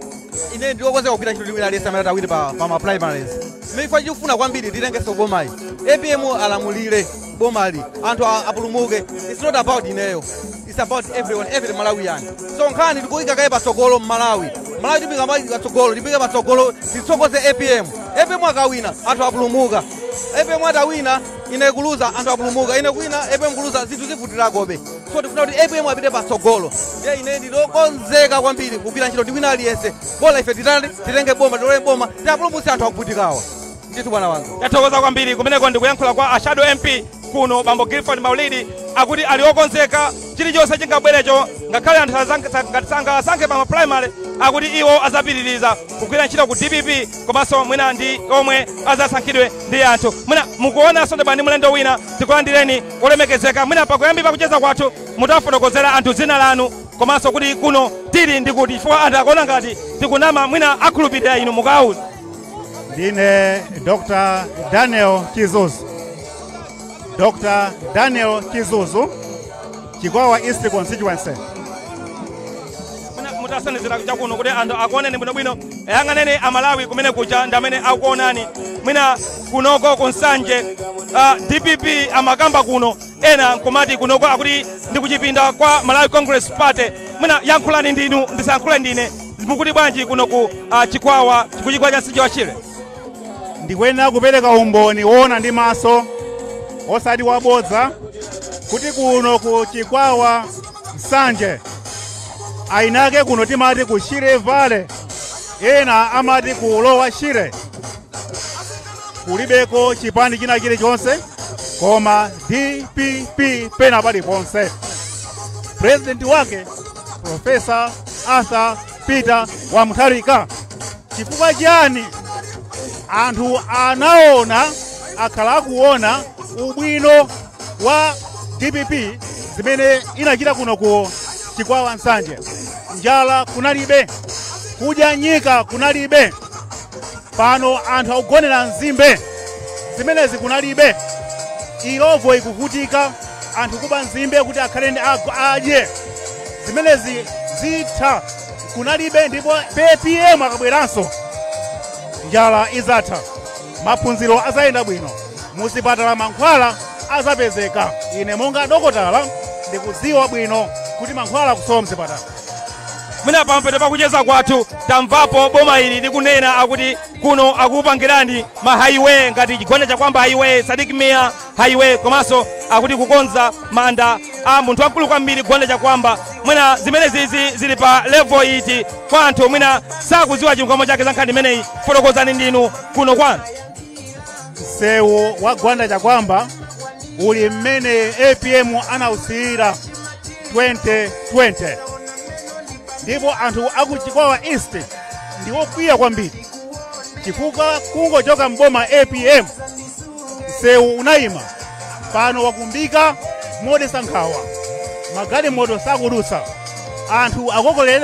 Speaker 10: ine ndiokonzeka kugwira ntchito ndi wina aliyense amene atawine pa ma primaries. Chifukwa chikufuna kwambiri nditengenso bomayi, APM alamulire bomali, anthu apulumuke. It's not about ineyo, it's about everyone, every Malawian. So nkhani tikuyika kaye patsogolo Mmalawi. Malawi tipika patsogolo, tipike patsogolo, titsogoze APM. APM akawina, anthu apulumuka. APM atawina, ine kuluza, anthu apulumuka. Ine kwina, APM kuluza, zinthu zivutirakobe. So tifuna kuti APM apite patsogolo. Ndiye ine ndinokonzeka kwambiri kugwira ntchito ndi wina aliyense, bola ife titani, titenge boma, tilole boma, tiapulumutse anthu akuvutikawa. Ndithu, bwana wanga.
Speaker 5: Tathokoza kwambiri. Kumeneko ndikuyankhula kwa a shadow MP kuno, bambo Guilford Maulidi, akuti ali okonzeka chilichonse chingabwerecho, ngakhale anthu sangasankhe pa primary, akuti iwo azapitiriza kugwira ntchito ku DPP komanso mwina ndi omwe azasankhidwe ndi anthu. Mwina mukuonanso ndibwa ndi mlendo wina, tikulandireni olemekezeka. Mwina pakuyambi pakucheza kwathu mutafotokozera anthu dzina lanu komanso kuti kuno tili ndi kuti, chifukwa anthu akuona ngati tikunama, mwina akhulupirira inu mukawuza.
Speaker 11: Ndine Dr. Daniel Chizuzu, Dr. Daniel Chizuzu, Chikwawa East constituency.
Speaker 5: Mwina mutasanizira chakuno kuti anthu akuoneni bwinobwino. Yang'aneni Amalawi kumene kuja ndi amene akuonani. Mwina kunoko kuNsanje, DPP amakamba kuno, ena nkumati kunoko akuti ndi kuchipinda kwa Malawi Congress Party. Mwina yankhulani ndinu, ndisayankhule ndine. Mukuti bwanji kuno ku Chikwawa, kuchigwa cha mtsinje wa Shire?
Speaker 11: Ndikuyenera kupereka umboni woona ndi maso, osati wabodza, kuti kuno ku Chikwawa Nsanje, ainake kuno timati ku Shire Valley, ena amati ku Lower Shire, kulibeko chipani china chilichonse koma DPP pena paliponse. President wake Profesa Arthur Peter wa Mutharika. Chifukwa chiyani? Anthu anaona, akhala akuona ubwino wa DPP zimene inachita kuno ku Chikwawa Nsanje. Njala kunalibe, kudya nyika kunalibe, pano anthu akugonera nzimbe, zimenezi kunalibe. Illovo ikuvutika, anthu kuba nzimbe kuti akhale ndi adye, zimenezi zitha, kunalibe. Ndipo APM akabweranso, njala izatha, maphunziro azayenda bwino, muzipatala mankhwala azapezeka. Ine monga dokotala ndikudziwa bwino kuti mankhwala akusowa mzipatala.
Speaker 5: Mwina pampeto pakucheza kwathu, tamvapo boma ili likunena akuti kuno akupangirani ma highway ngati Chigwanda Chakwamba Highway, Sadik Mia Highway, komanso akuti kukonza manda a munthu wamkulu kwambiri Gwanda Chakwamba. Mwina zimene zizi zili pa level iti kwa anthu mwina sakudziwa chilungamo chake za nkhani imeneyi? Fotokozani ndinu kuno kwanu.
Speaker 11: Msewu wa Gwanda Chakwamba uli mmene APM anawusiyira 2020, ndipo anthu akuChikwawa East ndi okwiya kwambiri chifukwa kungochoka mboma APM, msewu unayima. Pano wakumbika modetsa nkhawa, magalimoto sakudutsa, anthu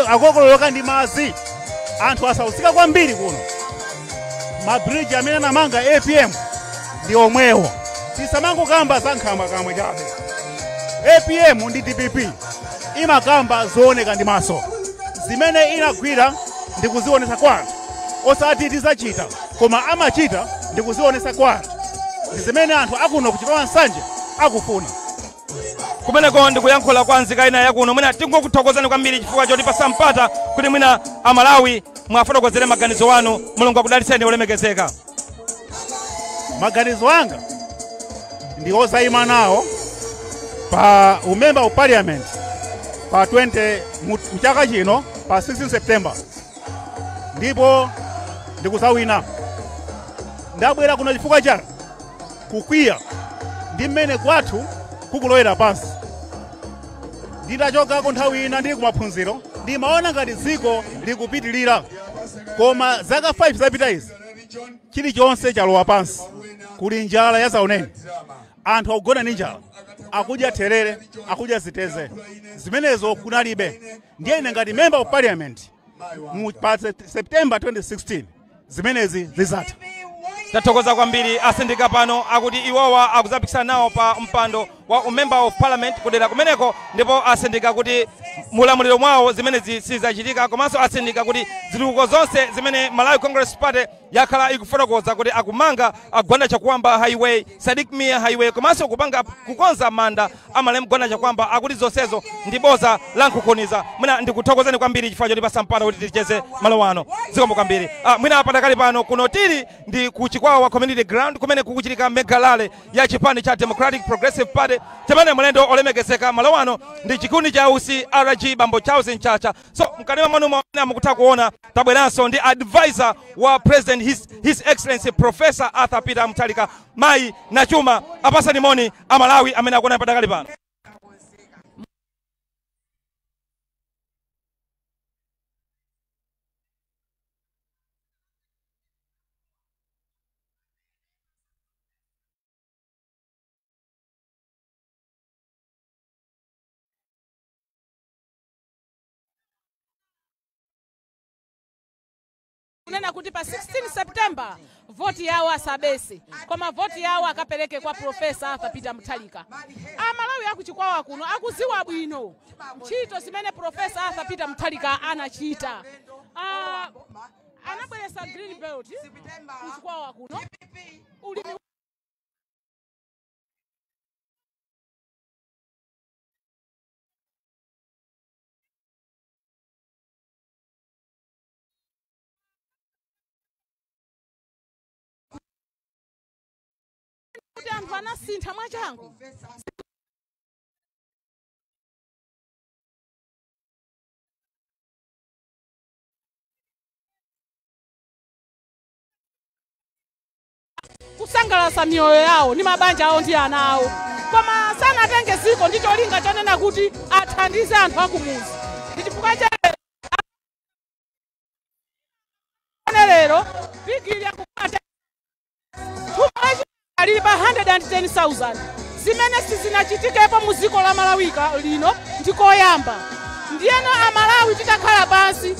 Speaker 11: akokololoka ndi madzi, anthu asautsika kwambiri kuno. Mabridge amene anamanga APM ndi omwewo. Tisamangokamba za nkhamwa kamwe chabe. APM ndi DPP Imakamba zooneka ndi maso, zimene inagwira ndi kuzionesa kwa anthu, osati tizachita, koma amachita ndi kuzionesa kwa anthu. Ndi zimene anthu akuno kuChikwawa Nsanje akufuna.
Speaker 5: Kumeneko ndikuyankhula kwa nzika ina yakuno. Mwina tingokuthokozani kwambiri chifukwa chotipasa mpata kuti mwina Amalawi mwafotokozere maganizo anu. Mulungu akudalitseni, olemekezeka.
Speaker 11: Maganizo anga ndi ozayima nawo pa umember of parliament pa 20 mchaka chino pa 16 September, ndipo ndikuzawina. Ndabwera kuno chifukwa cha kukwiya ndi mmene kwathu kukulowera pansi. Nditachokako nthawi ina ndili kumaphunziro, ndimaona ngati dziko likupitilira, koma zaka 5 zapita izi chilichonse chalowa pansi. Kuli njala ya zaunene, anthu akugona ndi njala, akudya therere, akudya ziteze, zimenezo kunalibe. Ndiye ine ngati member of parliament pa September 2016 zimenezi zizatha.
Speaker 5: Tathokoza kwambiri. Asindika pano akuti iwowa akuzapikisana nawo pa mpando wa umember of parliament kudera kumeneko, ndipo asindika kuti mulamuliro mwawo zimenezi sizachitika. Komanso asindika kuti zitukuko zonse zimene Malawi Congress Party yakhala ikufotokoza kuti akumanga Gwanda Chakwamba Highway, Sadik Mia Highway, komanso kupanga kukonza manda amalemu Gwanda Chakwamba, akuti zonsezo ndi boza la nkukhuniza. Mwina ndikuthokozeni kwambiri chifukwa chotipasa mpata kuti ticheze malo ano. Zikomo kwambiri. Mwina patakali pano kuno tili ndi ku Chikwawa Community Ground kumene kukuchitika mega rally ya chipani cha Democratic Progressive Party, chimene mlendo olemekezeka malo ano ndi chikundi cha usi RG Bambo Charles Mchacha. So mkanema mwanu mwamene mukutha kuona, tabweranso ndi advisor wa President, His Excellency Professor Arthur Peter Mutharika, Mayi Nachuma. Apasani moni Amalawi amene akuona patakali pano.
Speaker 12: Kunena kuti pa 16 September voti yawo asabese, koma voti yawo akapereke kwa Professor Arthur Peter Mutharika. Amalawi akuChikwawa kuno akuziwa bwino ntchito zimene Professor Arthur Peter Mutharika anachita. Anabweresa green belt kuChikwawa kuno, ulimi kuti anthu anasintha mwachangu. Kusangalatsa miyoyo yawo ndi mabanja awo ndi ana awo, koma sanatenge ziko ndi cholinga chonena kuti athandize anthu akumuzi. Ndi chifukwa cha lero bigili yakupata lili pa 110,000, zimene sizinachitikepo mu dziko la Malawi lino ndikoyamba. Ndiyeno Amalawi titakhala pansi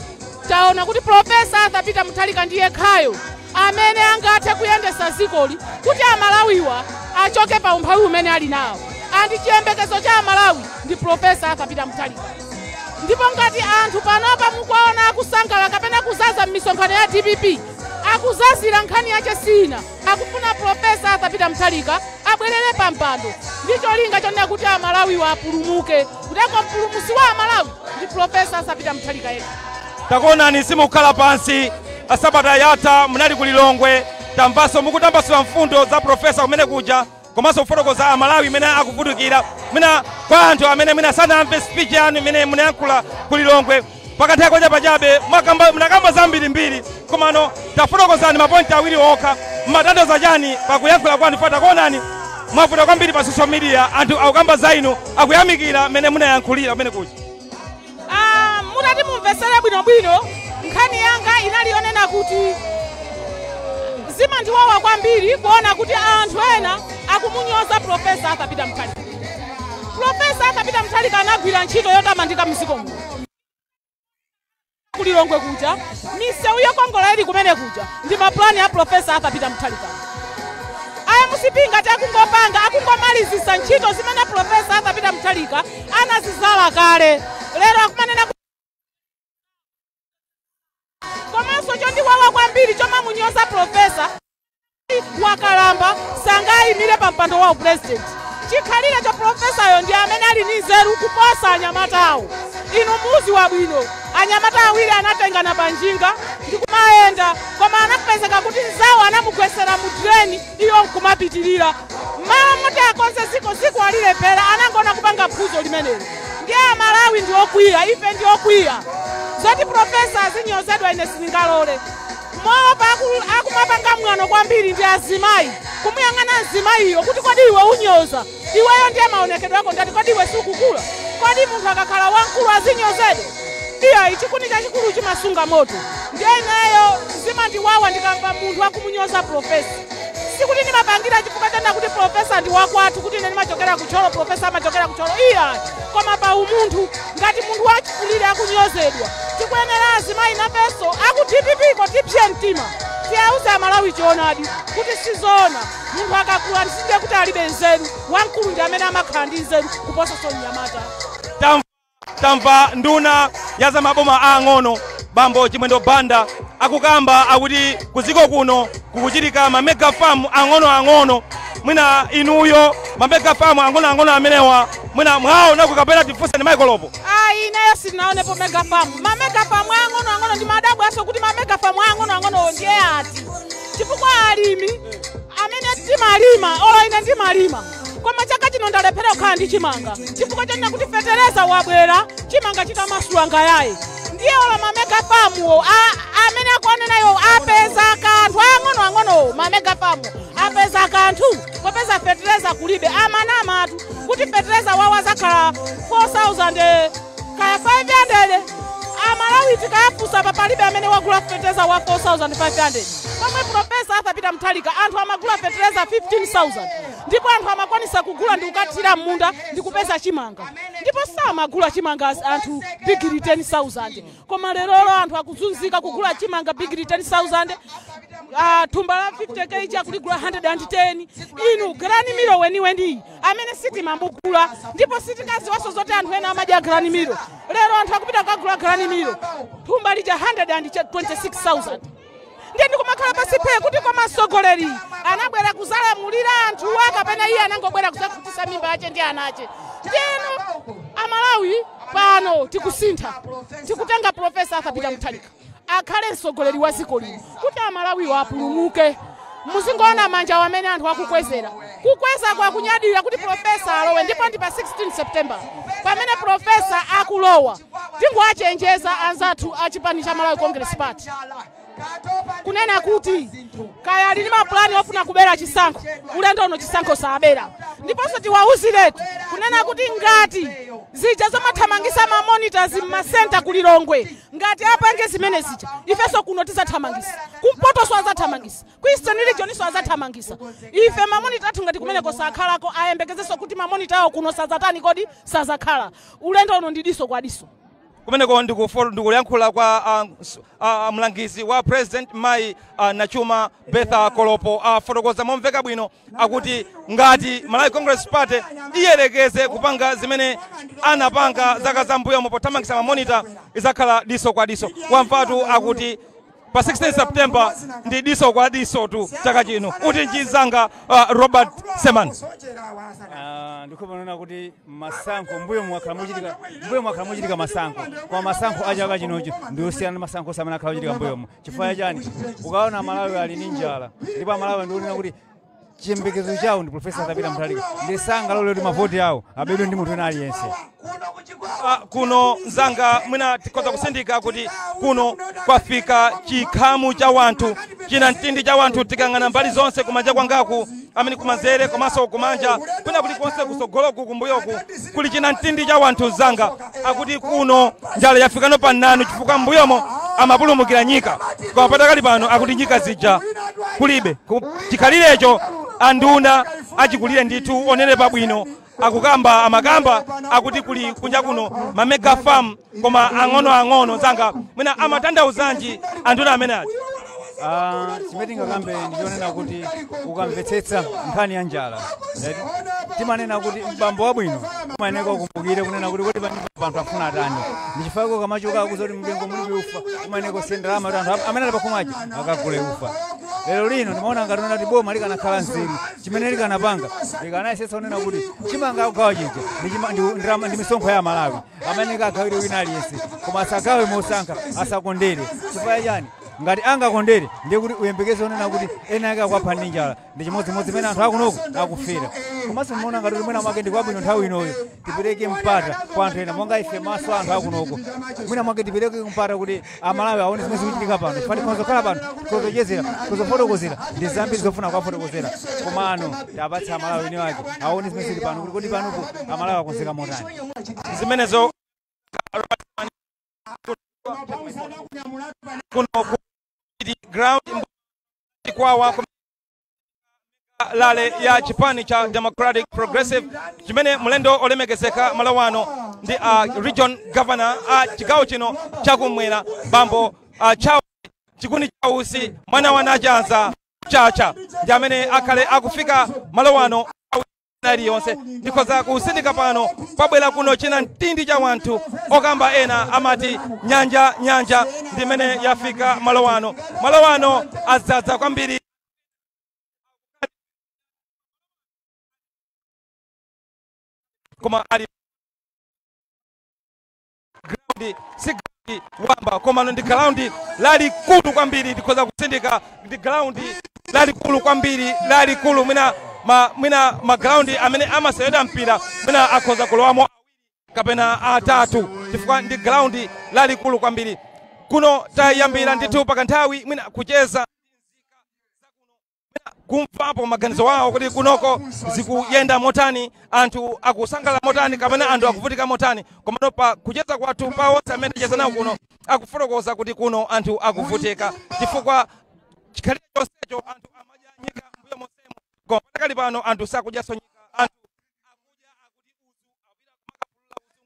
Speaker 12: taona kuti Professor Arthur Peter Mutharika ndiye khayo amene angathe kuyendesa dzikoli kuti Amalawiwa achoke pa umphawi umene ali nawo. Andi chiyembekezo cha Amalawi ndi Professor Arthur Peter Mutharika. Ndipo ngati anthu panopa mukuwaona akusangala kapena kuzaza m'misonkhano ya DPP, akuzazira nkhani yache sina, akufuna Professor Arthur Peter Mutharika abwerere pa mpando ndi cholinga chonena kuti Amalawiwa apulumuke, kuteko mpulumutsi wa Amalawi ndi Professor Arthur Peter Mutharika yekha.
Speaker 5: Takuonani simukhala pansi, asabata yatha munali ku Lilongwe, tamvanso mukutambasula mfundo za professor kumene kuja, komanso kufotokoza Amalawi imene akuvutikira. Mwina kwa anthu amene mwina sanamve speech yanu imene munayankhula ku Lilongwe pakanthawi kochepa chabe, munakamba zambirimbiri, komano tafotokozani mapointi awiri okha. Mmatanthauza chani pakuyankhula kwanu? Fa takuonani mwavuta kwambiri pa social media, anthu akukamba za inu, akuyamikira mmene munayankhulira kumene kuja.
Speaker 12: Mutati mumvesere bwinobwino, nkhani yanga inali yonena kuti zimandiwawa kwambiri kuona kuti anthu ena akumunyoza Professor Arthur Peter Mutharika. Professor Arthur Peter Mutharika anagwira ntchito yotamandika mdziko muno. Kulilongwe kuja misewu yokongola ili kumene kuja ndi mapulani a Professor Arthur Peter Mutharika. MCP ngati akungopanga, akungomalizisa ntchito zimene Profesa Arthur Peter Mutharika anazizala kale. Lero akumanena, komanso chondiwawa kwambiri chomamunyoza profesa, wakalamba, sangayimire pa mpando wa upresident. Chikhalire cho profesayo ndi amene ali ndi nzeru kuposa anyamatawo. Inu muzi wabwino, anyamata awiri anatengana pa njinga ndikumayenda, koma anapezeka kuti nzawo anamugwesera mu drain, iyo nkumapitirira. Mmalo moti akonze ziko, ziko alilephera, anangona kupanga phuzo limenelo. Ndiye Amalawi ndi okwiya, ife ndi okwiya. Zoti profesa azinyozedwa, ine sindingalole. Mopa akumapanga mwano kwambiri ndi azimayi, kumuyang'ana mzimayiyo kuti, "Kodi iwe unyoza iweyo?" Ndiye maonekedwe ako ndati, "Kodi iwe sukukula? Kodi munthu akakhala wamkulu azinyozedwa?" Iya, chikuni chachikulu chimasunga moto. Ndiye ineyo zimandiwawa ndikamva munthu akumunyoza profesa. Sikuti ndimapangira chifukwa chana kuti profesa ndi wakwathu, kuti ine ndimachokera kuThyolo, profesa amachokera kuThyolo, iya. Koma pa umunthu, ngati munthu wachikulire akunyozedwa, tikuyenera azimayi nafenso aku DPP ko tipsye mtima, tiyauze Amalawi choonadi kuti sizoona. Munthu akakula ndisindiye kuti alibe nzeru. Wamkulu ndi amene amakhala ndi nzeru kuposanso mnyamata.
Speaker 5: Tamva nduna ya zamaboma ang'ono, bambo Chimwendo Banda, akukamba akuti kuziko kuno kukuchitika ma mega farm ang'onoang'ono. Mwina inuyo ma mega farm ang'onoang'ono amenewa mwina mwaona kukapena? Tifunse ndi Michael.
Speaker 12: Ayi, ineyo sindinaonepo mega farm. Ma mega farm ang'onoang'ono, ndi madabwaso kuti ma mega farm ang'onoang'ono ndiye ati, chifukwa alimi amene timalima, olo ine ndimalima, koma chaka chino ndalephera kukhala ndi chimanga chifukwa chanena kuti fetereza wabwera chimanga chitamasula ngayayi. Ndiye olo ma mega farmwo amene akuonenayo apeza kanthu ang'onoang'onowo, ma mega farm apeza kanthu popeza fetereza kulibe? Amanamatu kuti fetereza wawo azakhala 4000 kaya 500. Amalawi tikayafunsa pa, palibe amene wagula fetereza wa 4500, pomwe Profesa Arthur Peter Mutharika anthu amagula fetereza 15,000, ndipo anthu amakwanisa kugula ndi kukathira m'munda ndi kupeza chimanga, ndipo samagula chimanga anthu bigiri 10,000. Koma lerolo anthu akuzunzika kugula chimanga bigiri 10,000, thumba la 50 kg akuligula 110. Inu, grain meal weniweni amene sitimamugula, ndipo sitikaziwaso zoti anthu ena amadya grain meal, lero anthu akupita kukagula grain meal thumba lija 126,000. Ndiye ndikumakhala pasi phe kuti, koma mtsogoleri anabwera kuzalamulira anthuwa kapena iye anangobwera kuzakhutisa mimba ache ndi ana ache? Ndiyeno Amalawi pano tikusintha, tikutenga Profesa Arthur Peter Mutharika akhale mtsogoleri wa dziko lino kuti Amalawiwo apulumuke. Muzingoona manja amene anthu akukwezera, kukweza kwa kunyadira kuti profesa alowe. Ndipo ndi pa 16 September pamene profesa akulowa. Tingoachenjeza anzathu a chipani cha Malawi Congress Party kunena kuti kaya ali ndi mapulani ofuna kubera chisankho, ulendo uno chisankho sabera. Ndiponso tiwauziretu kunena kuti ngati zija zomathamangisa ma monitors m'masenta kuLilongwe, ngati apange zimene zija, ifenso kuno tizathamangisa, kumpotoso azathamangisa, ku Eastern Region iso azathamangisa. Ife ma monitor athu ngati kumeneko sakhalako, ayembekezenso kuti ma monitor awo kuno sazatani kodi, sazakhala. Ulendo uno ndi diso kwa diso.
Speaker 5: Kumeneko ndikuyankhula kwa mlangizi wa president, mayi Nachuma Betha Kolopo. Afotokoza momveka bwino, akuti ngati Malawi Congress Party iyelekeze kupanga zimene anapanga zaka zambuyomo pothamangisa ma monitor, izakhala diso kwa diso. Wamvatu, akuti pa 16 September ndi diso kwa diso tu chaka chino. Uti mchizanga Robert Seman?
Speaker 6: Ndikuona kuti masankho mbuyo mwakhala muchitika masankho, koma masankho a chaka chinochi ndiosiyana ndi masankho amene akhala kuchitika mbuyomo. Chifukwa chani? Ukaona Amalawi ali ndi njala, ndipo Amalawi ndionena kuti chiyembekezo chawo ndi Profesa Peter Mutharika, ndi sangalole kuti mavoti awo abedwe ndi munthu wina aliyense.
Speaker 5: Kuno mzanga, mwina tikhoza kusindika kuti kuno kwafika chikhamu cha wanthu, china mtindi cha wanthu. Tikang'ana mbali zonse, kumanja kwangaku, amene kumanzere komanso kumanja, kwina kulikonse, kusogoloku, kumbuyoku, kuli china mtindi cha wanthu. Zanga, akuti kuno njala yafikano pananu, chifukwa mbuyomo amapulumukira nyika, koma patakali pano akuti nyika zija kulibe. Chikhalirecho anduna achikulire ndithu onere pabwino akukamba, amakamba akuti kuli kunja kuno ma mega farm koma ang'ono ang'ono. Zanga, mwina amatanthauzanji anduna amene aja?
Speaker 6: Chimene tingakambe ndichonena kuti ukamvetsetsa nkhani ya njala, timanena kuti bambo wabwino umayeneka ukumbukire kunena kuti kodi panthu afuna atani. Ndichifukwa kamachoka akuza kuti mtengo mulibe ufa, umayeneka usiye ndalama kuti anthu amene ali pakhomachi akagule ufa. Lero lino ndimaona ngati kuti boma likanakhala nzeru, chimene likanapanga likanayesetsa kunena kuti chimanga akugawa chija ndi misonkho ya Malawi amene kagawire wina aliyense, koma asagawe mosankha, asakondere. Chifukwa chani? Ngati angakondere ndiye kuti uyembekeze unena kuti ena ake akuwapha ndi njala, ndi chimodzimodzi pamene anthu akunoku akufera. Komanso ndimaona ngati kuti mwina mwake ndi kwabwino nthawi inoyo tipereke mpata kwa anthu ena monga ife maso anthu akunoko, mwina mwake tipereke mpata kuti Amalawi aone zimene zikuchitika pano. Chifukwa tikhoza kukhala pano tikhozochezera, tikhozofotokozera, ndi zambiri zofuna kuwafotokozera, koma ano tiapatse Amalawi eni wake aone zimene zili pano, kuti kodi panopo Amalawi akonzeka motani.
Speaker 5: Zimenezo kuno ground Chikwawa rally ya chipani cha Democratic Progressive, chimene mlendo olemekezeka malawano ndi region governor a chigawo chino chakumwera, bambo Chawo Chikuni Chausi mwana wa Nachanza Chacha, ndi amene akhale akufika malawano iliyonse. Ndikhoza kusindika pano pabwera kuno china mtindi cha wanthu okamba ena amati nyanja nyanja, ndimene yafika malowano. Malowano adzadza kwambiri. Koma ali ground si ground wamba, koma ndi ground lalikulu kwambiri. Ndikhoza kusindika ndi ground lalikulu kwambiri, lalikulu mwina ma ground amene amasewera mpira mwina akhoza kulowamo kapena atatu, chifukwa ndi ground lalikulu kwambiri. Kuno tayambira ndithu pakanthawi mwina kucheza kumvapo maganizo wawo kuti kunoko zikuyenda motani, anthu akusangalala motani kapena anthu akuvutika motani. Komano pa kucheza kwathu pa onse amene ticheza nawo kuno akufotokoza kuti kuno anthu akuvutika chifukwa chikhalire chonsecho anthu amadya nyika mbuyo monsemo, koma pakali pano anthu sakudyanso nyika, anthu akudya akuti udzu apita kumakapulula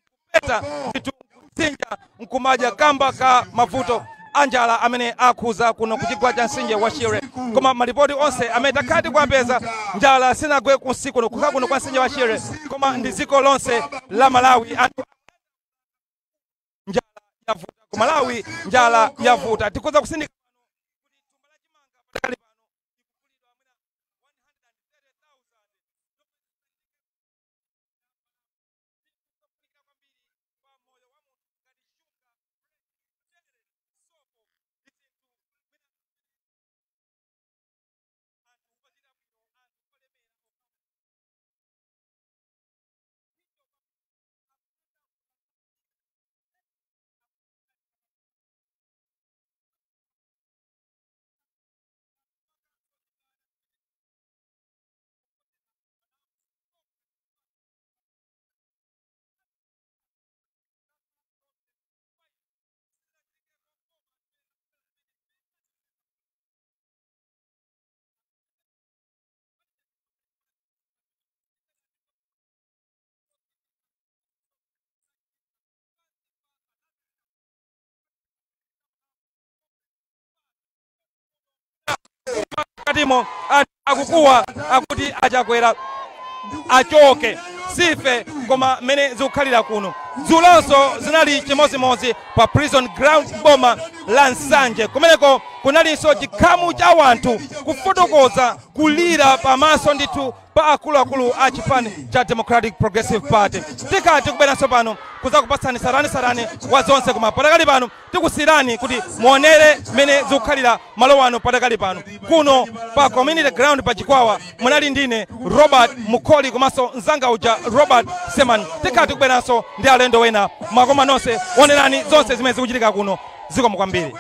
Speaker 5: udzu nkupeta ndithu mtsinja nkumadya kamba ka mavuto anjala amene akhuza kuno kuchigwa cha mtsinje wa Shire. Koma malipoti onse amene takhala tikuwapeza, njala sinagwe kunsi kuno kukha kuno kwa mtsinje wa Shire, koma ndi dziko lonse la Malawi. Anthu njala yavuta ku Malawi, njala yavuta. Tikhoza kusindika katimo akukuwa akuti achakwera achoke sife. Koma mmene zikukhalira kuno dzulonso zinali chimodzimodzi pa Prison Ground boma la Nsanje, kumeneko kunalinso chikhamu cha wanthu kufotokoza kulira pamaso ndithu pa akuluakulu a chipani cha Democratic Progressive Party. Tikati tikubweranso pano kuzakupatsani sarani wa zonse, koma patakali pano tikusirani kuti muonere mmene zikukhalira malo ano patakali pano kuno pa Community Ground pa Chikwawa. Munali ndine Robert Mukholi komanso mzanga uja Robert Seman. Tikati tikubweranso ndi alendo wena. Mwakoma nonse, onerani zonse zimene zikuchitika kuno. Zikomo kwambiri.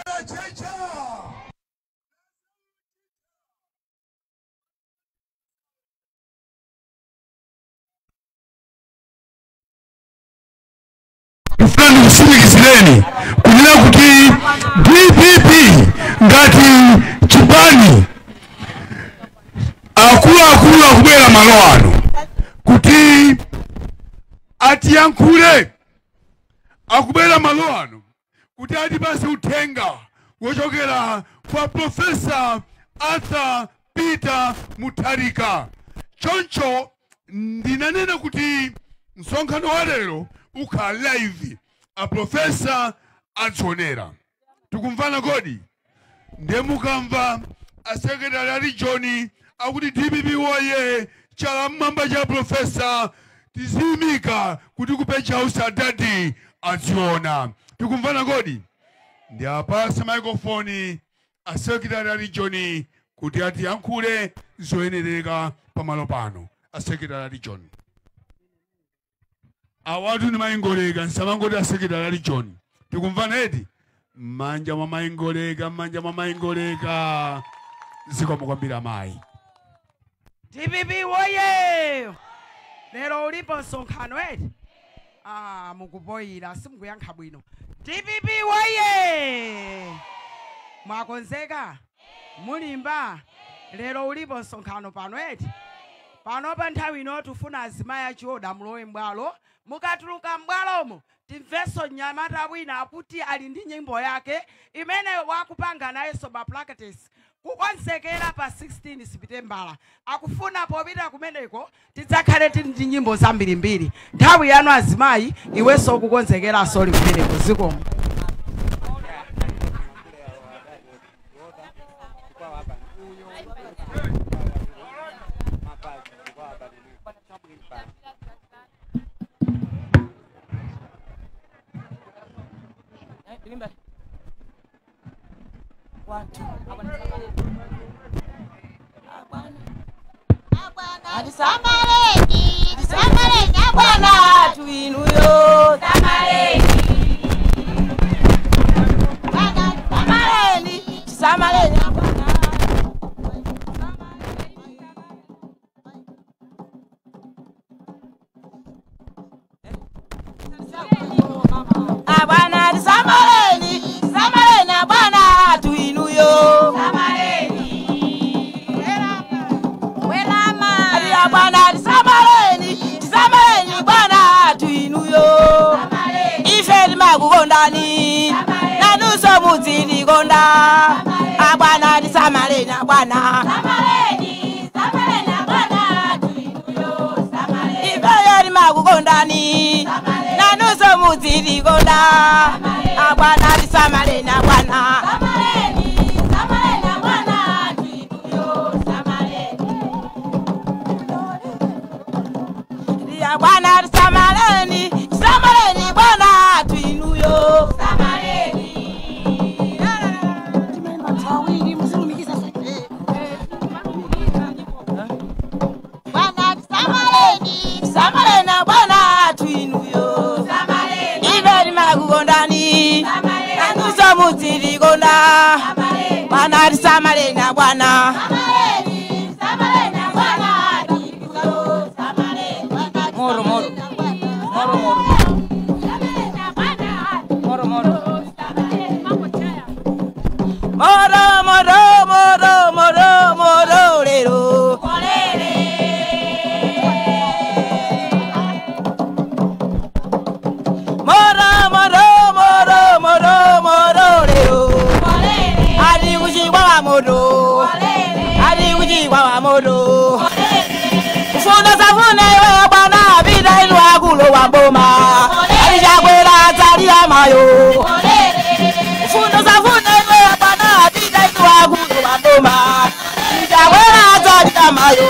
Speaker 2: Ndifuna ndikusimikizireni kunena kuti DPP ngati chipani, akuluakulu akubwera malo ano kuti atiyankhule, akubwera malo ano kuti atipase uthenga wochokera kwa Profesa Arthur Peter Mutharika. Choncho ndinanena kuti msonkhano wa lero ukhala live, a profesa adzionera. Tikumvana kodi? Ndiye mukamva a secretary a region akuti DPP woye, chala mmwamba cha profesa, tiziyimika kuti ku Page House adadi adziona. Tikumvana kodi? Ndi apase microphone a secretary a region kuti atiyankhule zoyenereka pamalo pano. A secretary a region awatu ni maingoleka, nsamangoti a secretary a region. Tikumvana eti? Mmanja mwa maingoleka, mmanja mwa maingoleka. Zikomo kwambiri amayi.
Speaker 13: DPP woye! Lero ulipo msonkhano eti? Ah, mukupoyira, simukuyankha bwino. DPP woye! Mwakonzeka? Mulimba? Lero ulipo msonkhano pano eti? Pano pa nthawi ino tifuna azimayi achioda mulowe m'bwalo. Mukatuluka m'bwalomo timvenso mnyamata wina akuti ali ndi nyimbo yake imene wakupanga nayenso ma practice kukonzekera pa 16 Sepitembala. Akufuna popita kumeneko tidzakhale tili ndi nyimbo zambirimbiri. Nthawi yanu azimayi, iwenso ukukonzekera soli kumeneko. Zikomo.
Speaker 14: Samaleni, samaleni abwana tuinuyo, samaleni. Samaleni, samaleni abwana. Abwana samaleni, samaleni abwana tuinuyo. Samaleni. Abwana samaleni, samaleni bwana tuinuyo. Ife limakukondani, nanuso mudzilikonda. Abwana samaleni abwana. Samaleni, samaleni abwana tuinuyo. Ife limakukondani, nanuso mudzilikonda. Abwana samaleni abwana. Samaleni, samaleni abwana tuinuyo. Samaleni. Bwana samaleni, samaleni bwana tuinuyo. Samaleni. Bwana samaleni, samaleni bwana tuinuyo. Samaleni. Ife limakukondani, nanuso mudzilikonda. Bwana samaleni bwana. Samaleni, samaleni bwana tuinuyo. Samaleni.
Speaker 15: Moro, moro. Moro, moro. Moro, moro.
Speaker 14: Moro, moro, moro, moro, moro, lero. Moro, moro, moro, moro, moro, lero. Ali kuchikwa wa moto. Ali kuchikwa wa moto. Funa safuna iwe bwana pita inu akulo wa boma. Alichakwera atalira mayo. Funa safuna iwe bwana pita inu akulo wa boma. Alichakwera atalira mayo.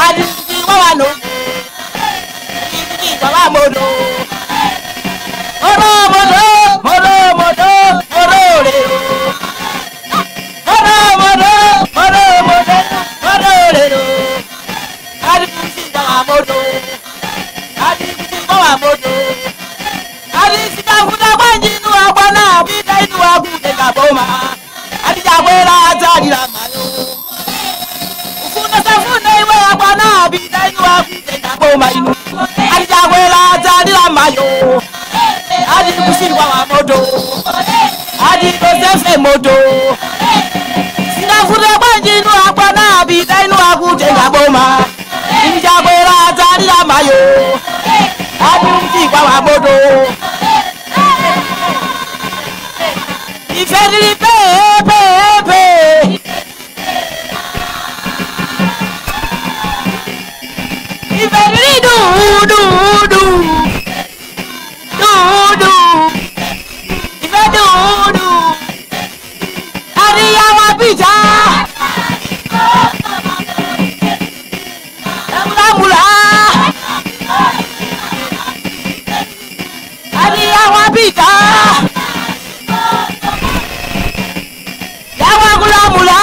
Speaker 14: Alichikwa wa no. Alichikwa wa moto. Moro moro moro moro moro lero. Moro moro moro moro moro lero. Moto, moto. Alisitafuta kwanjinu abwana pita inu akuteka boma. Alichakwera atalira mayo. Ufuna safuna iwe abwana pita inu akuteka boma inu. Alichakwera atalira mayo. Alikushirwa wa moto. Alikosefe moto. Sinafuta kwanjinu abwana pita inu akuteka boma. Alichakwera atalira mayo. Alikushirwa wa moto. Ife tili pepepe. Ife tili du du du du du. Ife du du. Ariya wapita. Lamula. Ariya wapita. Yawakulamula.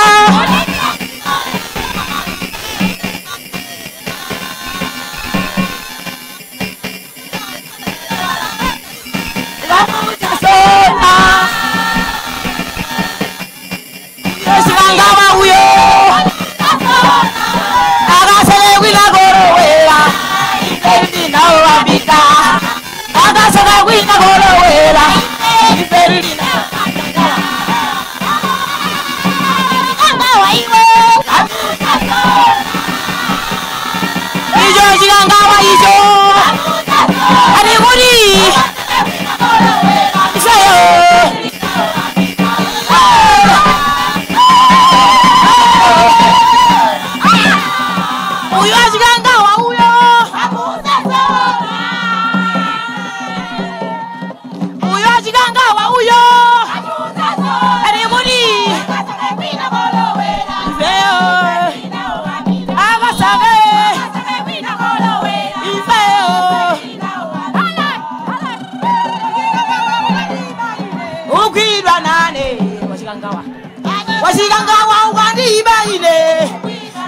Speaker 14: Washikangawa ukandiba ine,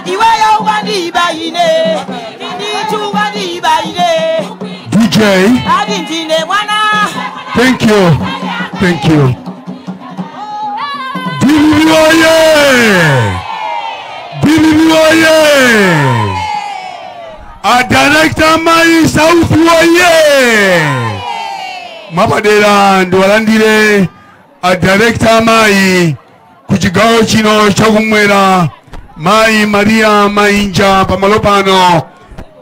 Speaker 14: iweyo ukandiba ine, ndichu ukandiba ine.
Speaker 2: DJ.
Speaker 14: Adintine mwana.
Speaker 2: Thank you. Thank you. DPP oye! DPP oye! A director mai South oye! Mapadera ndiwalandire a director mai kuchigawo chino chakumwera mai Maria Mainja pamalo pano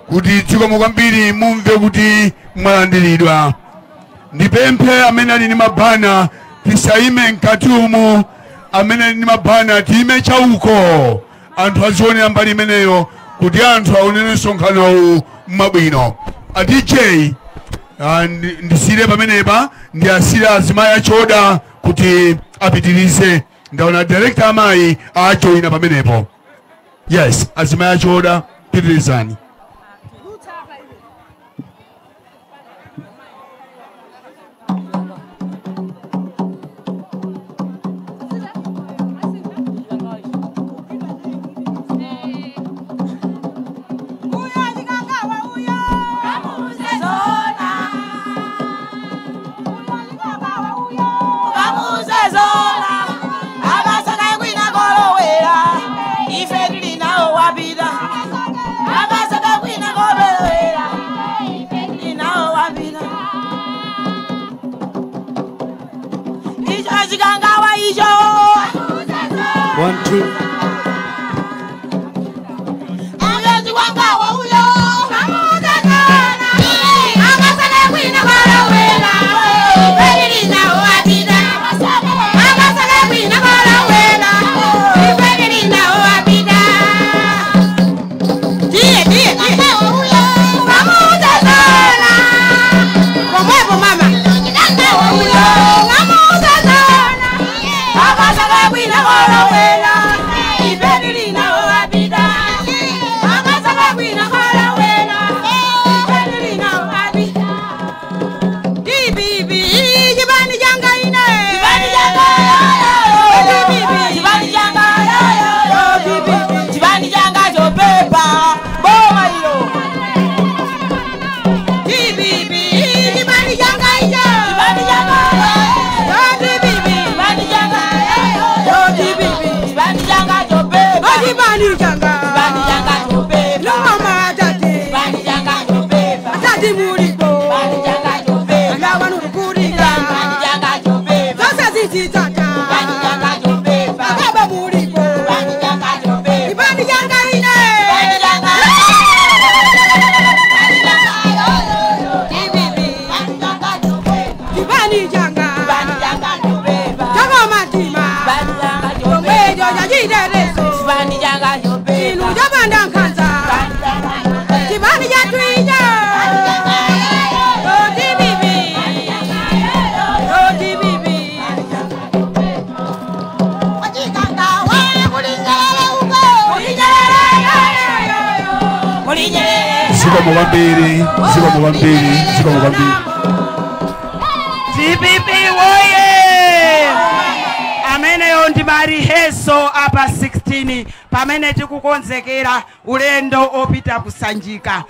Speaker 2: kuti dzikomo kwambiri mumve kuti mwalandiridwa. Ndipemphe amene ali ndi mabana tisaime mkati umu, amene ali ndi mabana tiime chauko, anthu azionera mbali imeneyo kuti anthu aonere msonkhanowu mwabwino. A DJ ndisire pamenepa, ndi asire azimayi achoda kuti apitirize. Ndaona director amayi ajoyina pamenepo. Yes, azimayi achoda pitirizani.
Speaker 8: One, two.
Speaker 13: Changa.
Speaker 2: Zikomo kwambiri, zikomo kwambiri, zikomo kwambiri.
Speaker 13: DPP woye! Ameneyo ndi mariheso apa 16 pamene tikukonzekera ulendo opita kusanjika.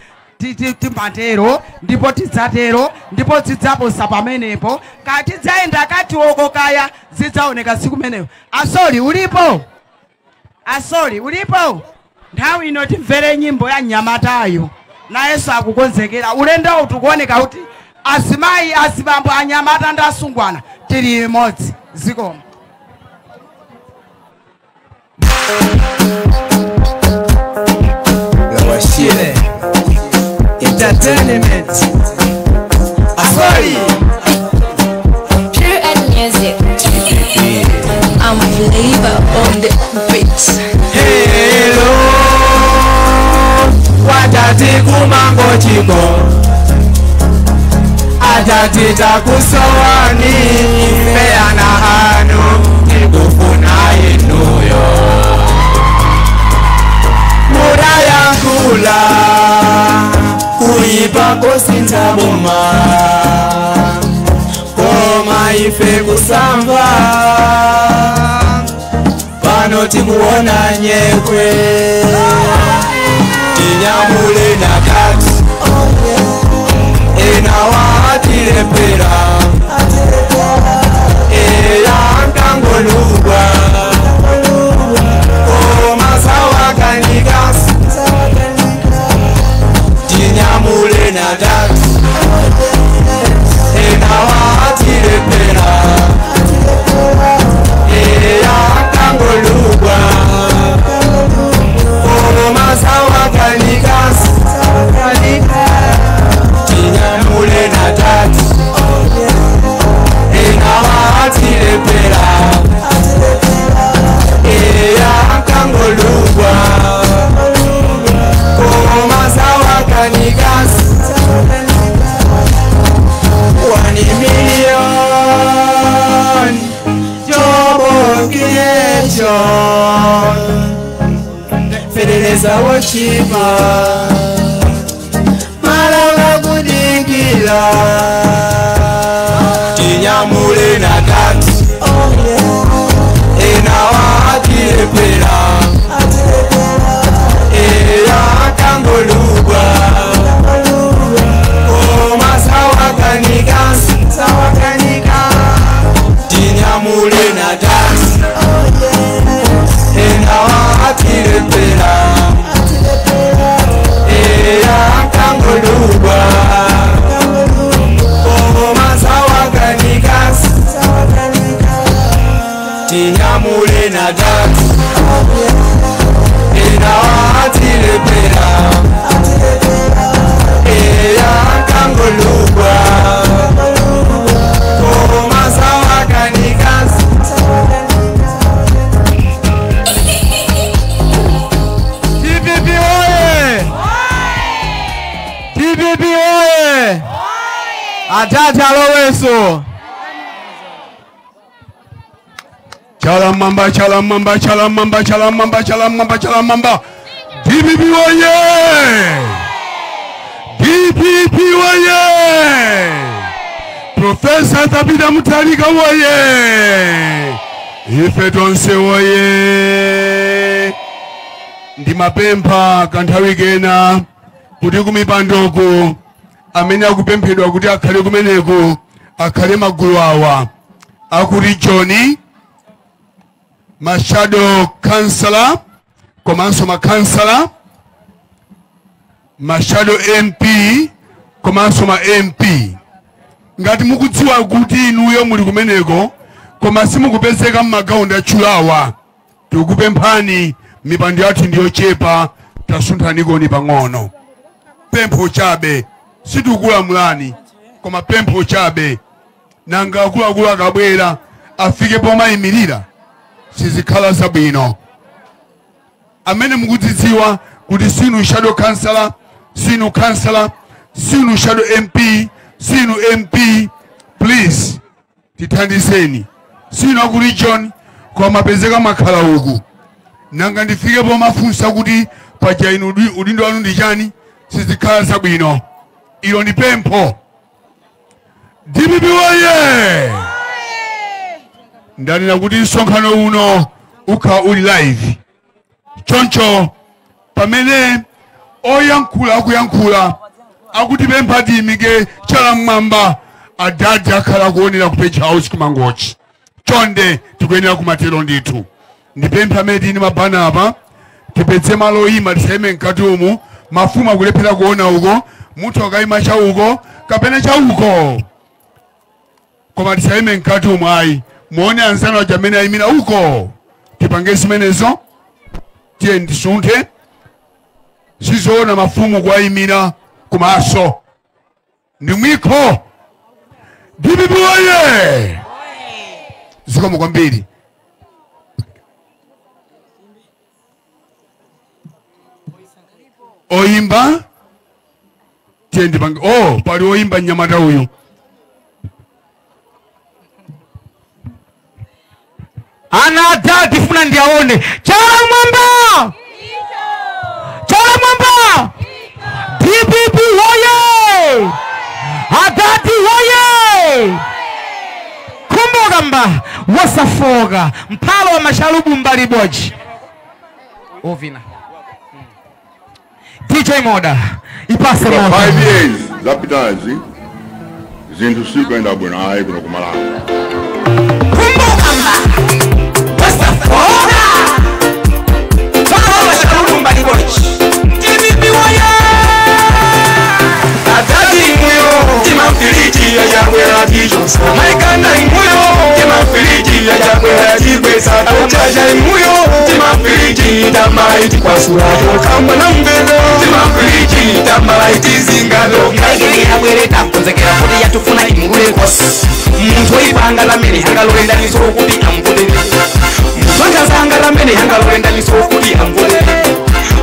Speaker 13: Timbatero ndipo tidzatero ndipo tidzaposa pamenepo katidzayenda katiwoko kaya zidzaoneka siku meneyo. Asoli ulipo? Asoli ulipo? Nthawi ino timvere nyimbo ya nyamatayo nayenso akukonzekera ulendo tikuoneka kuti azimayi azibambo anyamata ndi asungwana tili imodzi. Zikomo.
Speaker 16: Lawashile Entertainment Asoli
Speaker 17: Pure and music. I'm flavor on the beat.
Speaker 16: Hello, watati kumango chiko atati takusowani peana anu tikufuna inuyo murayangula kuipa kosintaboma koma ife kusamba pano tikuona nyekwe tinyamule na kati enawaatilepera eyankangolugwa komasawakanikas tinyamule na dati enawaatilepera eyakangolugwa komasawakanikas tinyamule na dati enawaatilepera eyakangolugwa komasawakanikas 1 million job creation federeza wochipa malala kudikila tinyamule na dati enawaatilepera eyakangolugwa komasawakanikas tinyamule na dati enawaatilepera eyakangolugwa komasawakanikas tinyamule na dati enawaatilepera eyakangolugwa komasawakanikas.
Speaker 8: DPP oye! DPP oye! Atati aloweso.
Speaker 2: Chala mamba, chala mamba, chala mamba, chala mamba, chala mamba, chala mamba. DPP oye! DPP oye! Professor Tabitha Mutharika oye! Ife tonse oye! Ndimapempha kanthawi kena kuti kumipandoko amene akupemphedwa kuti akhale kumeneko akhale magulu awa akuti Johnny Mashado Councillor komanso makhansala, Mashado MP komanso ma MP. Ngati mukudziwa kuti inuyo muli kumeneko koma simukupezeka m'magawo atchulawa, tikukupemphani mipando yathu ndiyochepa, tasunthani pang'ono. Pempho chabe, sitikukulamulani koma pempho chabe. Nanga akuluakulu akabwera afike pomayimirira sizikhala zabwino. Amene mukudzidziwa kuti sinu shadow councillor, sinu councillor, sinu shadow MP, sinu MP, please tithandizeni. Sinu aku region kwa mapezeka makhala uku. Nanga ndifike pomafunsa kuti paja inu udindo wanu ndi chani, Sizikhala zabwino. Ilo ni pempho. DPP woye! Ndanena kuti msonkhano uno ukhala uli live. Choncho pamene oyankhula akuyankhula akutipempha tiyimike chala mmwamba, adadi akhala kuonera ku Page House kumangochi. Chonde tikuyenera kumatero ndithu. Ndipempha amene tili mabana apa tipeze malo oyima, tisayime mkati umu. Mafumu akulephera kuona uko, munthu akayima chauko kapena chauko, koma tisayime mkati umu ayi. Muone anzanu aja amene ayimira uko, tipange zimenezo. Tiye ndisunthe. Sizoona mafumu kuwayimira kumaso ndi mwikho. DPP woye! Zikomo kwambiri. Oyimba tiye ndipange. Oh, pali oyimba mnyamata uyu.
Speaker 3: Ana adadi funa ndiaone chala mwamba, chala mwamba. DPP woye! Adadi woye! Kumbuka mba wasafoga mpalo wa masharubu mbali boji ovina. DJ Moda ipase moto.
Speaker 4: 5 years zapitazi zinthu sikuyenda bwino ayi kuno kumalawi.
Speaker 3: Kumbuka mba wasafoga mpalo wa masharubu mbali boji. DPP woye!
Speaker 16: Adadi muyo timafiriji yajakwera tichosa maikana imuyo timafiriji yajakwera tikwesa auchacha imuyo timafiriji tamaiti kwasura kamba na mbelo timafiriji tamaiti zingalo
Speaker 5: kaigiri yabwereta konzekera kuti yatufuna imulule kosi muntu oipanga lamene hangalolendaniso kuti amvulele muntu angazanga lamene hangalolendaniso kuti amvulele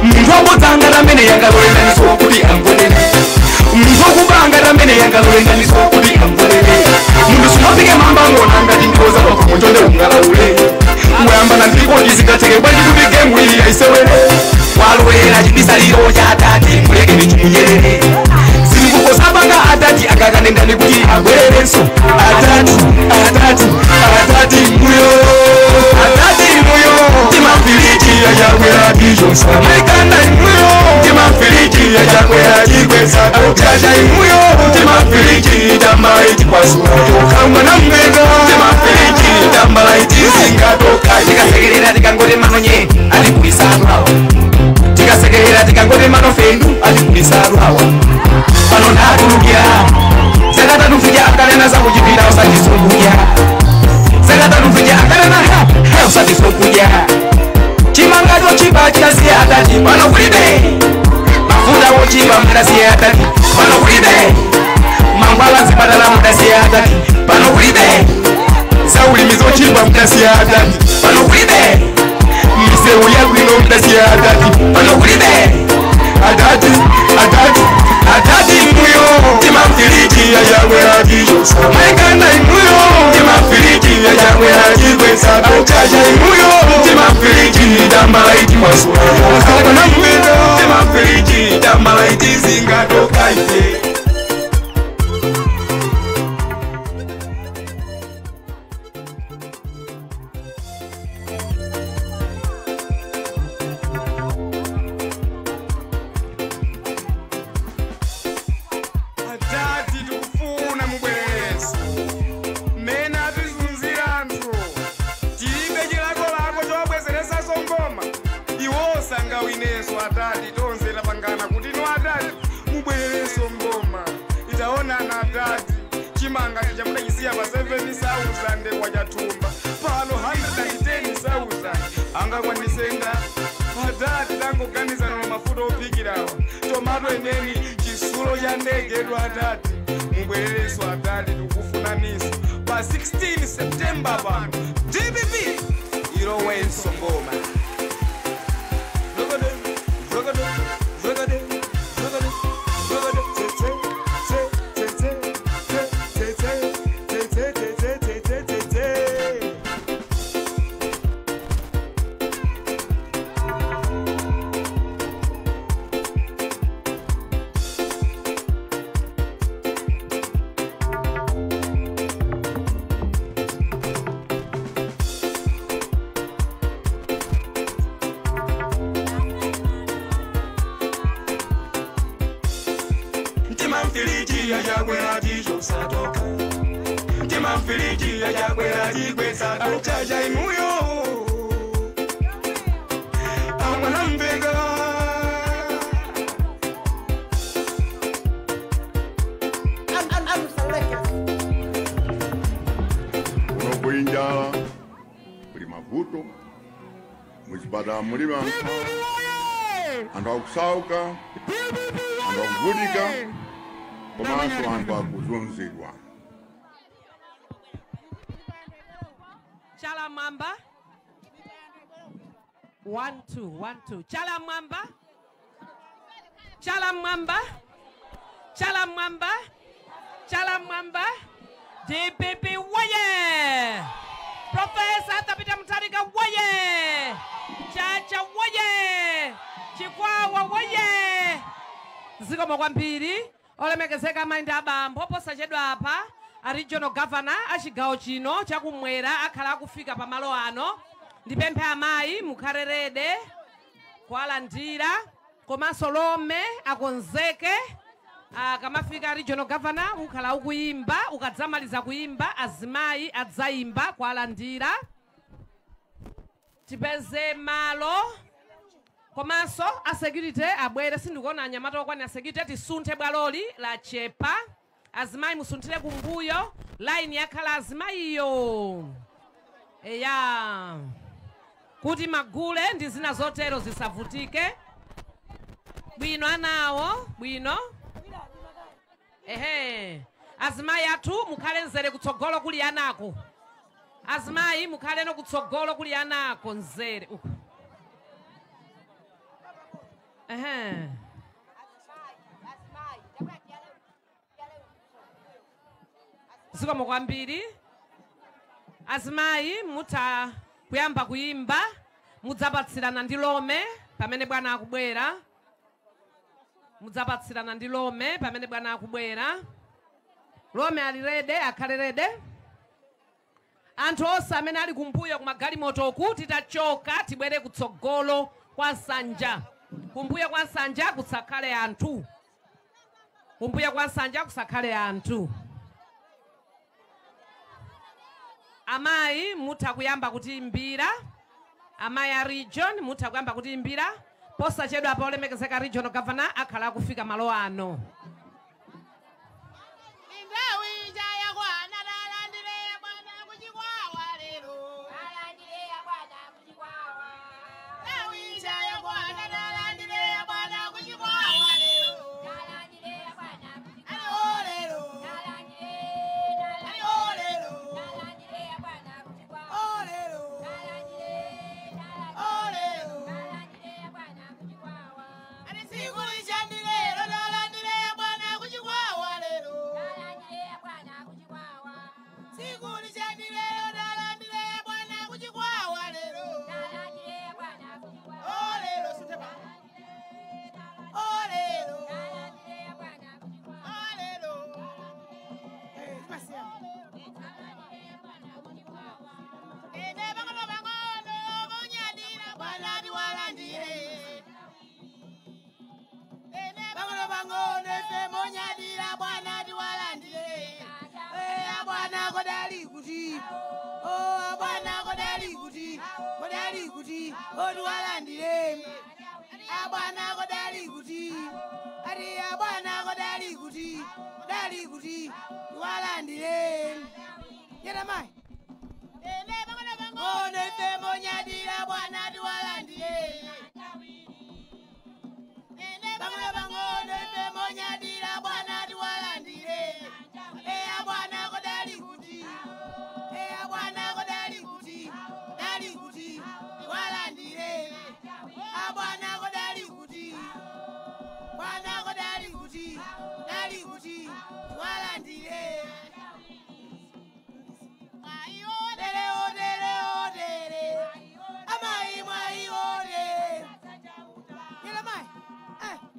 Speaker 5: muntu abodzanga lamene hangalolendaniso kuti amvulele muntu okubanga lamene yangalolendaniso kuti amvulele muntu sumafike mamba ngona ngati ndikoza pakomochonde ungalaule wayamba na ndiko ndizingateke bwanji kuti gemu iyi aisewele walowera chibisaliro cha atati muleke ndichimunyerere zimukukosapanga atati akakanendani kuti abwererenso atati atati atati muyo atati muyo timafiriji yachakwera tichosa maikana imuyo timafiriji yachakwera tikwesa auchacha imuyo timafiriji tamaiti kwasura tokamwa na mbego timafiriji tambalaiti zingatoka. Tikasekerera tikangoti manonye atikulisatu hawa, tikasekerera tikangoti manofendu atikulisatu hawa. Pano ndatulukira zakatatu fija akanena zakuchipira usatisunguja zakatatu fija akanena ha usatisunguja chimangacho chipa chitasiya atati pano kulibe mafuta wochipa mudasiya atati pano kulibe mangwala zipatala mudasiya atati pano kulibe
Speaker 16: zaulimi zochipa mudasiya atati pano kulibe misewu yabwino mudasiya atati pano kulibe atati atati atati muyo timafiriji yachakwera tichosa maikana imuyo timafiriji yachakwera tikwesa auchacha imuyo timafiriji tambalaiti mwasura kana mbelo timafiriji tambalaiti zingatoka ife.
Speaker 1: Chimanga chichamudachisiya pa 7,000 kwachathumba pano 110,000 angakwanisenga adati tangoganizana na mafuta ophikirawa tomato eneni chisulo cha ndege adati mubwerereso adati tikufunaniso pa 16 September pano DPP ilowenso ngoma.
Speaker 16: Timafiliji ya chakwera tichosatoka. Timafiliji ya chakwera tikwesatoka. Achacha imuyo amwanambega.
Speaker 4: Kuno kuli njala, kuli mavuto, muzipatala muli mankhwala, anthu akusauka, anthu akuvutika, komanso anthu akuzunzidwa.
Speaker 13: Chala mwamba. 1 2 1 2. Chala mwamba. Chala mwamba. Chala mwamba. Chala mwamba. DPP woye! Professor Arthur Peter Mutharika woye! Chacha woye! Chikwawa woye! Zikomo kwambiri olemekezeka amayi ndi abambo posachedwa apa a regional governor a chigawo chino chakumwera akhala akufika pamalo ano. Ndipemphe amayi mukhale ready kuwalandira komanso lome akonzeke. Akamafika regional governor ukhala ukuyimba, ukadzamaliza kuyimba azimayi adzayimba kuwalandira. Tipeze malo komanso a security abwere, sindikuona anyamata okwana a security. Tisunthe bwaloli la chepa, azimayi musunthire kumbuyo, line yakhala azimayiyo eya, kuti magule ndi zina zotero zisavutike. Bwino anawo bwino. Ehe, azimayi athu mukhale nzere kutsogolo kuli anako. Azimayi mukhale no kutsogolo kuli anako nzere. Ehe. Zikomo kwambiri. Azimayi mutha kuyamba kuyimba, mudzapatsirana ndi lome pamene bwana akubwera. Mudzapatsirana ndi lome pamene bwana akubwera. Lome ali ready, akhale ready. Anthu onse amene ali kumbuyo kumagalimotoku titachoka tibwere kutsogolo kwa nsanja. Kumbuyo kwa nsanja kusakhale anthu. Kumbuyo kwa nsanja kusakhale anthu. Amayi mutha kuyamba kutiimbira. Amayi a region mutha kuyamba kutiimbira. Posachedwa apa olemekezeka regional governor akhala akufika malo ano.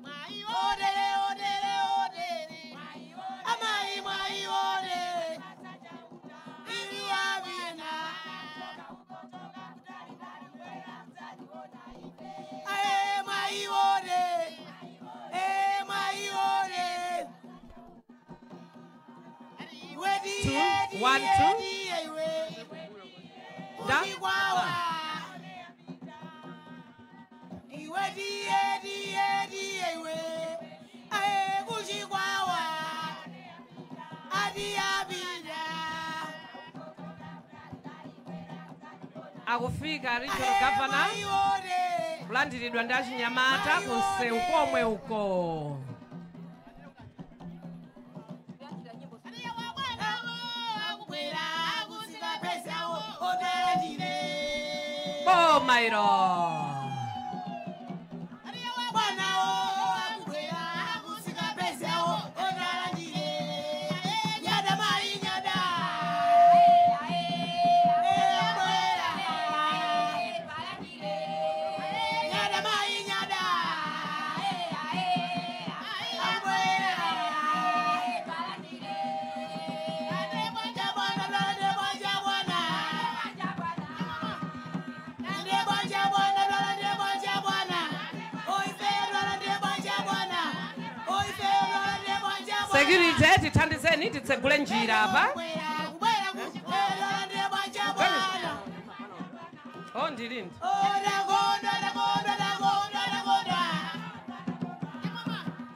Speaker 14: Mai.
Speaker 13: 1 2 Da?
Speaker 14: Iwe diye diye diye iwe ae kuchikwawa adiyabira.
Speaker 13: Akufika regional governor kulandiridwa ndi achinyamata kunsewu komwe uko. Boma ilo. Security, tithandizeni titsegule njira apa. Oh, ndilindi.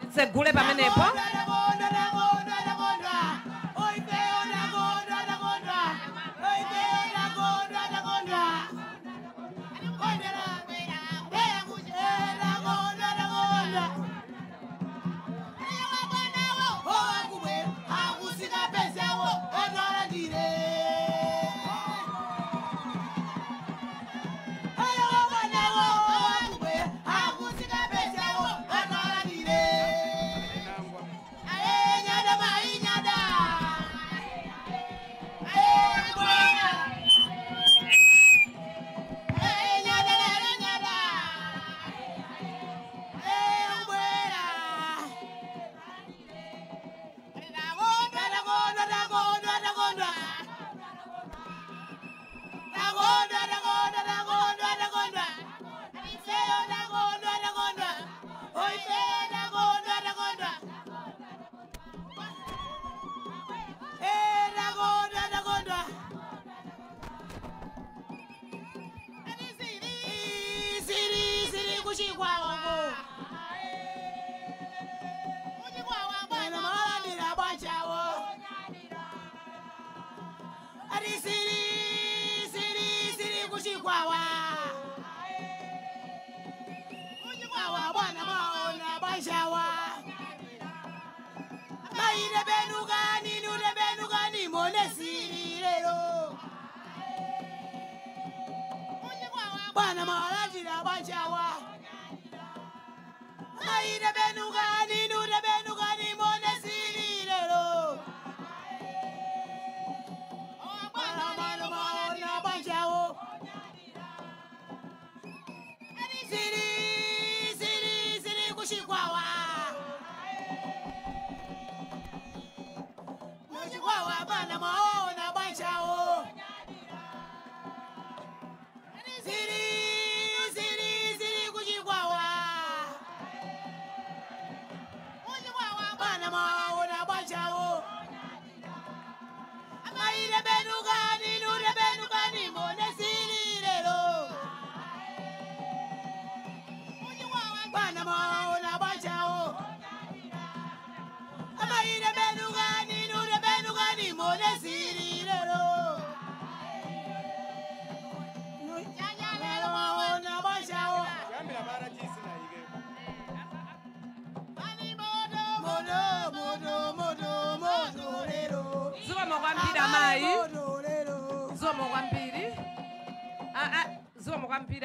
Speaker 13: Titsegule pamenepo.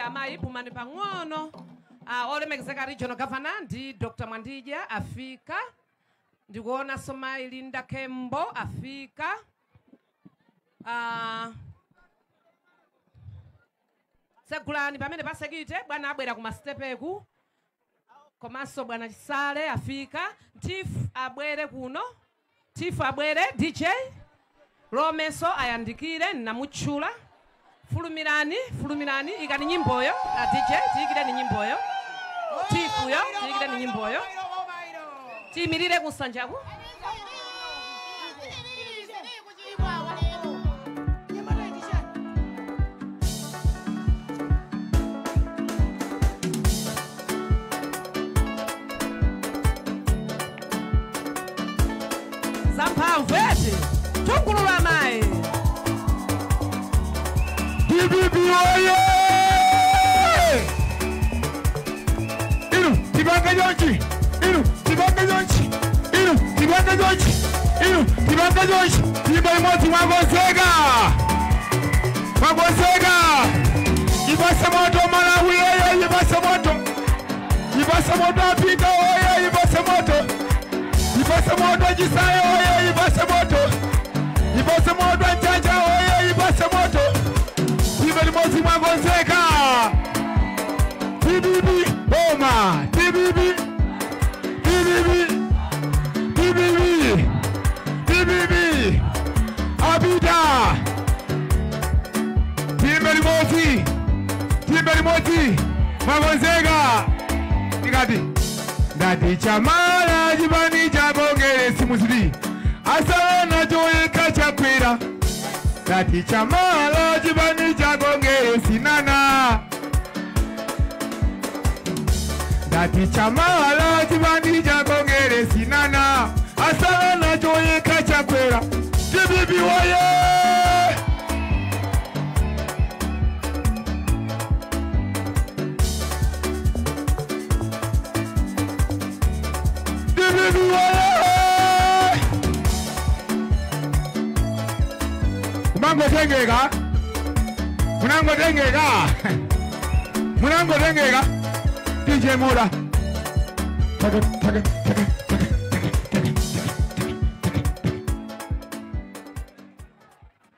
Speaker 13: Amayi pumani pang'ono. Olemekezeka regional governor ndi Dr. Mwandija afika. Ndikuona Somayi Linda Kembo afika. Tsegulani pamene pasekite bwana abwera kumastepeku. Komanso bwana Chisale afika. Tifu abwere kuno. Tifu abwere DJ. Romeso ayandikire namutchula. Fulumirani, fulumirani, ikani nyimboyo. DJ, tiyikireni nyimboyo. Tifuyo, tiyikireni nyimboyo. Tiyimirire kusanjaku. Mphamvu eti thungululu amayi.
Speaker 1: DPP oye! Inu tipange chonchi, inu tipange chonchi, inu tipange chonchi, inu tipange chonchi. Nyimbo imodzi mwakonzeka, mwakonzeka. Ipase moto Malawi oye, ipase moto, ipase moto Apita oye, ipase moto, ipase moto Chisale oye, ipase moto, ipase moto Nchacha oye, ipase moto. Nyimbo imodzi mwakonzeka. TBB Boma, TBB, TBB, TBB, TBB, Apita. Timbe limodzi, timbe limodzi, mwakonzeka. Ndikati ndati chamala chipani cha Kongeresi muziti asala nacho yekha Chakwera. Ndati chamala chipani cha Kongeresi nana. Ndati chamala chipani cha Kongeresi nana asala nacho yekha Chakwera. DPP oye! DPP oye! Munangotengeka, munangotengeka, munangotengeka. DJ Moda. Taka, taka, taka, taka, taka, taka, taka, taka.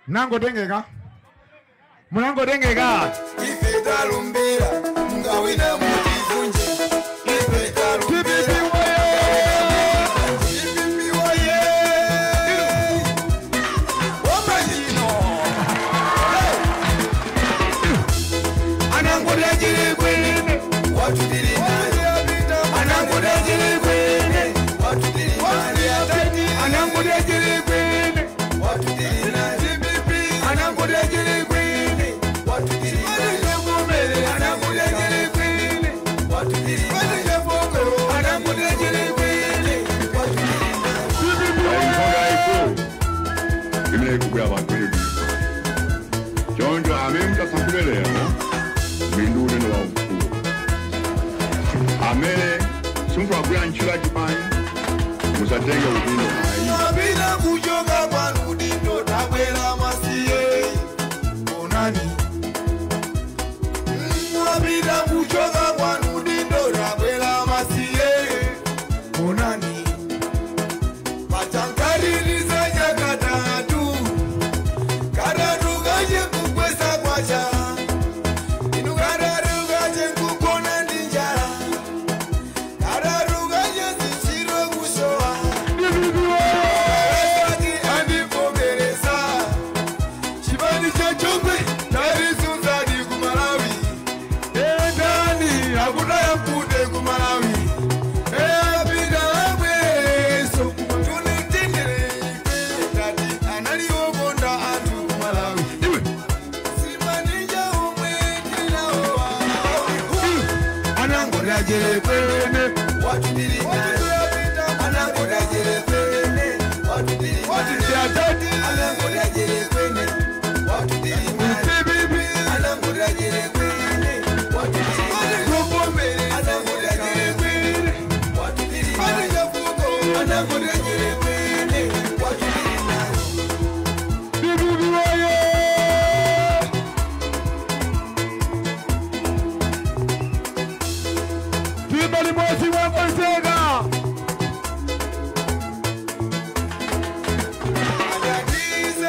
Speaker 1: Munangotengeka, munangotengeka.
Speaker 16: Ife talumbira mungawina mutivunje. Ife talumbira DPP oye! Omajino anangodajire kwene
Speaker 4: imene ikubwera pa 2025. Choncho amene mutasankhule lero ndi ulendo waukulu amene simukagwira ntchito ya chipani musatenge udindo ayi.
Speaker 16: Apita kuchoka kwanu udindo tabwera masiye onani. Apita kuchoka kwanu udindo tabwera masiye onani. Pachankaririza nyakatatu karatu kache kukwesa kwacha inu karatu kache kukona ndi njala karatu kache zichiro kusowa. Andivomereza chipani cha Chongwe tarizunzadi ku Malawi endani akudaya mkude ku Malawi apita abweso tunitendere tati analiokonda anthu ku Malawi simanija omwe tinaowa
Speaker 1: Anangodajere kwene DPP oye! Timbe limodzi mwakonzeka.
Speaker 16: Adadiza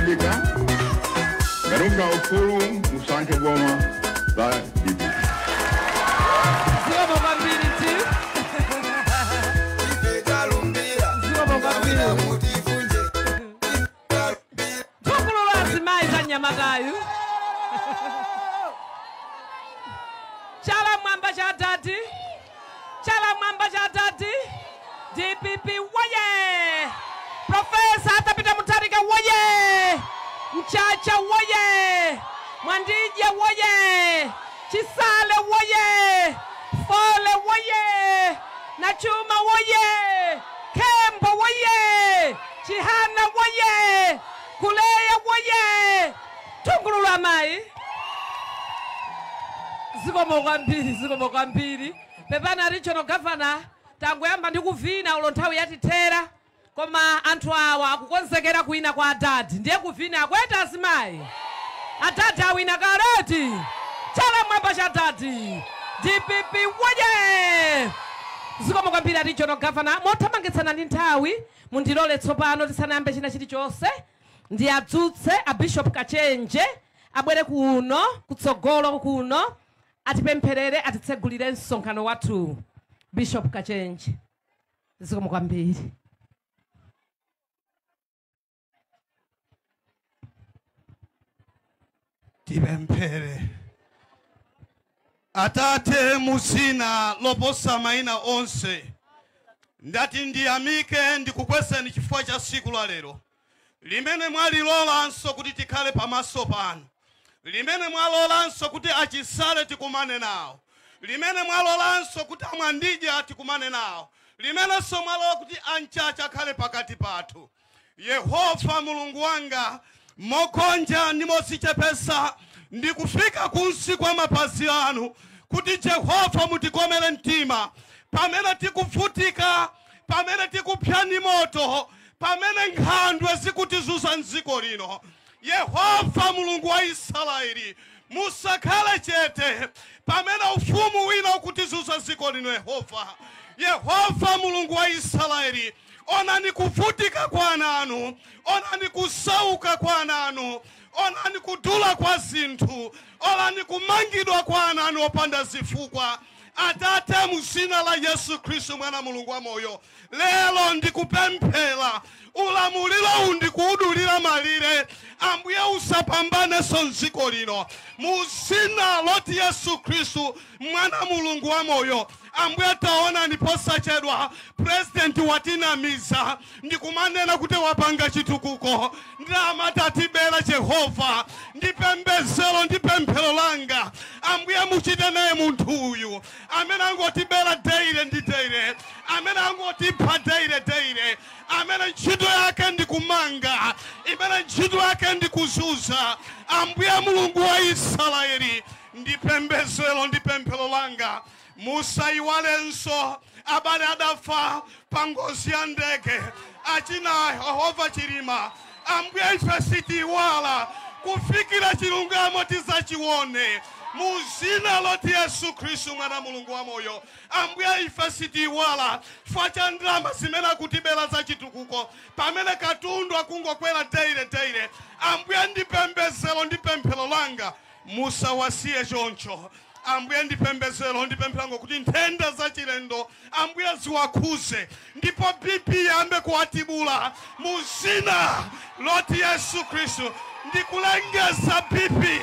Speaker 4: Africa. Ngati mufuna ufulu musankhe boma la DPP.
Speaker 13: Zikomo kwambiri ti. Zikomo kwambiri. Tukulu azimayi za nyamatayu. Chala mwamba cha dadi. Chala mwamba cha dadi. DPP woye. Profesa Arthur Peter Mutharika woye. Mchacha woye. Mwandije woye. Chisale woye. Fole woye. Nachuma woye. Kembo woye. Chihana woye. Kuleya woye. Tungulula mayi. Zikomo kwambiri, zikomo kwambiri. Pepana regional governor tangoyamba ndi kuvina ulo nthawi yatithera, koma anthu awa akukonzekera kuwina kwa adadi. Ndiye kuvina akweta azimayi. Adadi awina kaleti. Chala mwamba cha adadi. DPP woye. Zikomo kwambiri regional governor. Mothamangitsana ndi nthawi mundilole tsopano tisanayambe china chilichonse ndi adzutse a Bishop Kachenje abwere kuno kutsogolo kuno atipempherere atitsegulire msonkhano wathu. Bishop Kachenje, zikomo kwambiri.
Speaker 18: Tipemphere. Atate musina loposa maina onse, ndati ndiyamike ndikukweseni chifukwa cha siku la lero limene mwalilolanso kuti tikhale pamaso panu, limene mwalolanso kuti achisale tikumane nawo, limene mwalolanso kuti amwandija tikumane nawo, limenenso mwalola kuti anchacha akhale pakati pathu. Yehova Mulungu wanga, mokonja ndi mosichepesa ndikufika kunsi kwa mapazi anu kuti Jehova mutikomere mtima pamene tikuvutika, pamene tikupya ndi moto, pamene nkhandwe zikutizunza mdziko lino. Yehova Mulungu wa Israeli, musakhale chete pamene ufumu wina ukutizunza dziko lino. Yehova, Yehova Mulungu wa Israeli, onani kuvutika kwa ana anu, onani kusauka kwa ana anu, onani kudula kwa zinthu, onani kumangidwa kwa ana anu opanda zifukwa. Atate, muzina la Yesu Khristu mwana Mulungu wa moyo, lero ndikupemphera ulamuliro uwu ndikuwudulira malire. Ambuye usapambanenso mdziko lino muzina loti Yesu Khristu mwana Mulungu wa moyo. Ambuye taonani posachedwa president watinamiza ndikumanena kuti wapanga chitukuko, ndamatatibera. Jehova, ndipembezero ndi pemphero langa, Ambuye muchite naye munthu uyu amene angotibera daily ndi daily, amene angotipha daily daily, amene ntchito yake ndikumanga, imene ntchito yake ndikuzuza. Ambuye Mulungu wa Israeli, ndipembezero ndi pemphero langa, musayiwalenso abale adafa pa ngozi ya ndege achina Yehova Chilima. Ambuye ife sitiwala kufikira chilungamo tizachione muzina loti Yesu Khristu mwana Mulungu wa moyo. Ambuye ife sitiwala chifukwa cha ndalama zimene akutibera za chitukuko pamene katundu akungokwera daily daily. Ambuye ndipembezero ndi pemphero langa, musawasiye choncho. Ambuye ndipembezero ndi pemphero kuti nthenda za chilendo Ambuye ziwakhuze ndipo BP yambe kuwatibula muzina loti Yesu Khristu. Ndikulengeza BP,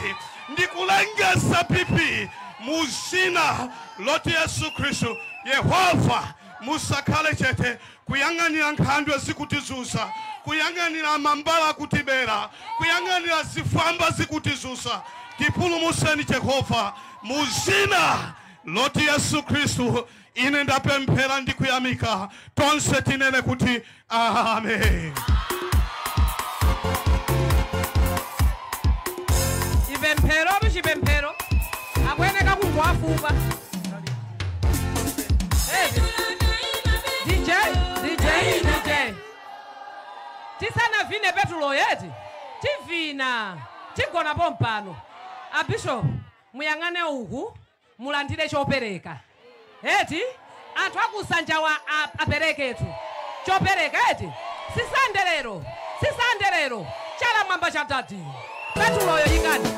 Speaker 18: ndikulengeza BP muzina loti Yesu Khristu. Yehova musakhale chete kuyang'anira nkhandwe zikutizunza, kuyang'anira mambala akutibera, kuyang'anira zifwamba zikutizunza. Tipulumuseni Jehova muzina loti Yesu Khristu. Ine ndapemphera ndikuyamika, tonse tinene kuti amen.
Speaker 13: Chipemphero chipemphero akuyeneka kungwafupa. DJ DJ DJ, tisanavine petulo yeti tivina tigona pompano. A Bishop muyang'ane uku mulandire chopereka eti anthu akusanjawa apereketu chopereka eti sisandelero sisandelero Chala mwamba cha tati. Petuloyo yikani.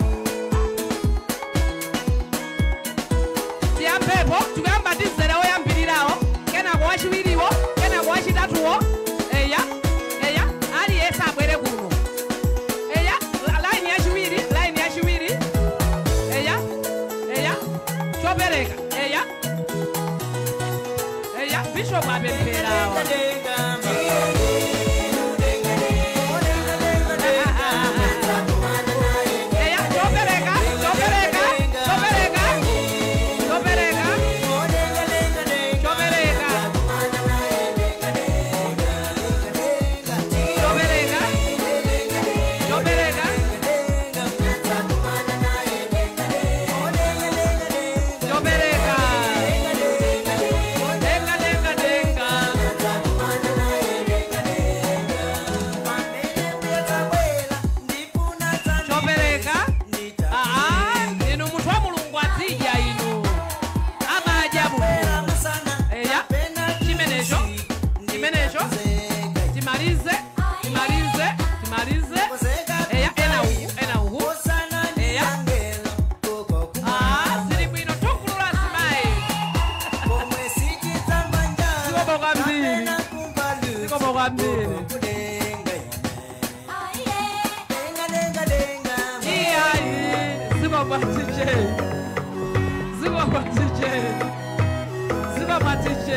Speaker 13: Tiyampepo tikuyamba ndi mzere woyambirirawo, kenako wachiwiriwo, kenako wachitatuwo. Eya, eya, aliyense abwere kuno. Eya, line yachiwiri, line yachiwiri. Eya, eya, chopereka. Eya, eya, bishop apempherawa. Eya, chopereka, chopereka, chopereka, chopereka, chopereka, chopereka, chopereka, chopereka. Denga, denga, denga. Chopereka. Aa, inu munthu wa Mulungu azidya inu. Amadya munthu. Eya, chimenecho, chimenecho. Timalize, timalize, timalize. Eya, ena uku, ena uku. Eya. Ah, zili bwino, tukulula azimayi. Zikomo kwambiri. Zikomo kwambiri. Iyayi, zikomo TJ. Zikomo TJ. Zikomo TJ.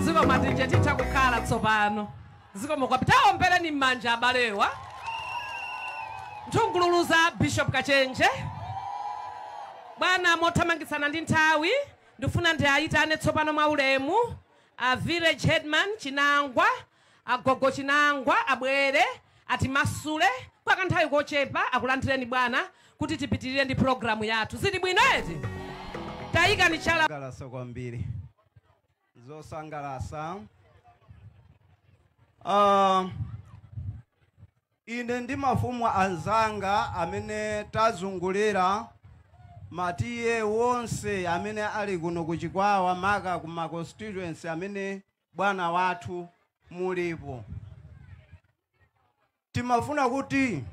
Speaker 13: Zikomo TJ titha kukhala tsopano. Zikomo kwa taombereni m'manja abalewa. Nthungululu za Bishop Kachenje. Bwana mothamangitsana ndi nthawi, ndifuna ndiayitane tsopano mwa ulemu a village headman Chinangwa, agogo Chinangwa abwere atimasule kwa kanthawi kochepa. Akulandireni bwana kuti tipitirire ndi programu yathu. Zili bwino eti? Tayikani chala.
Speaker 19: Zosangalasa kwambiri, zosangalasa. Ine ndi mafumu anzanga amene tazungulira matiye wonse amene ali kuno kuchikwawa, maka kuma constituency amene bwana wathu mulipo, timafuna kuti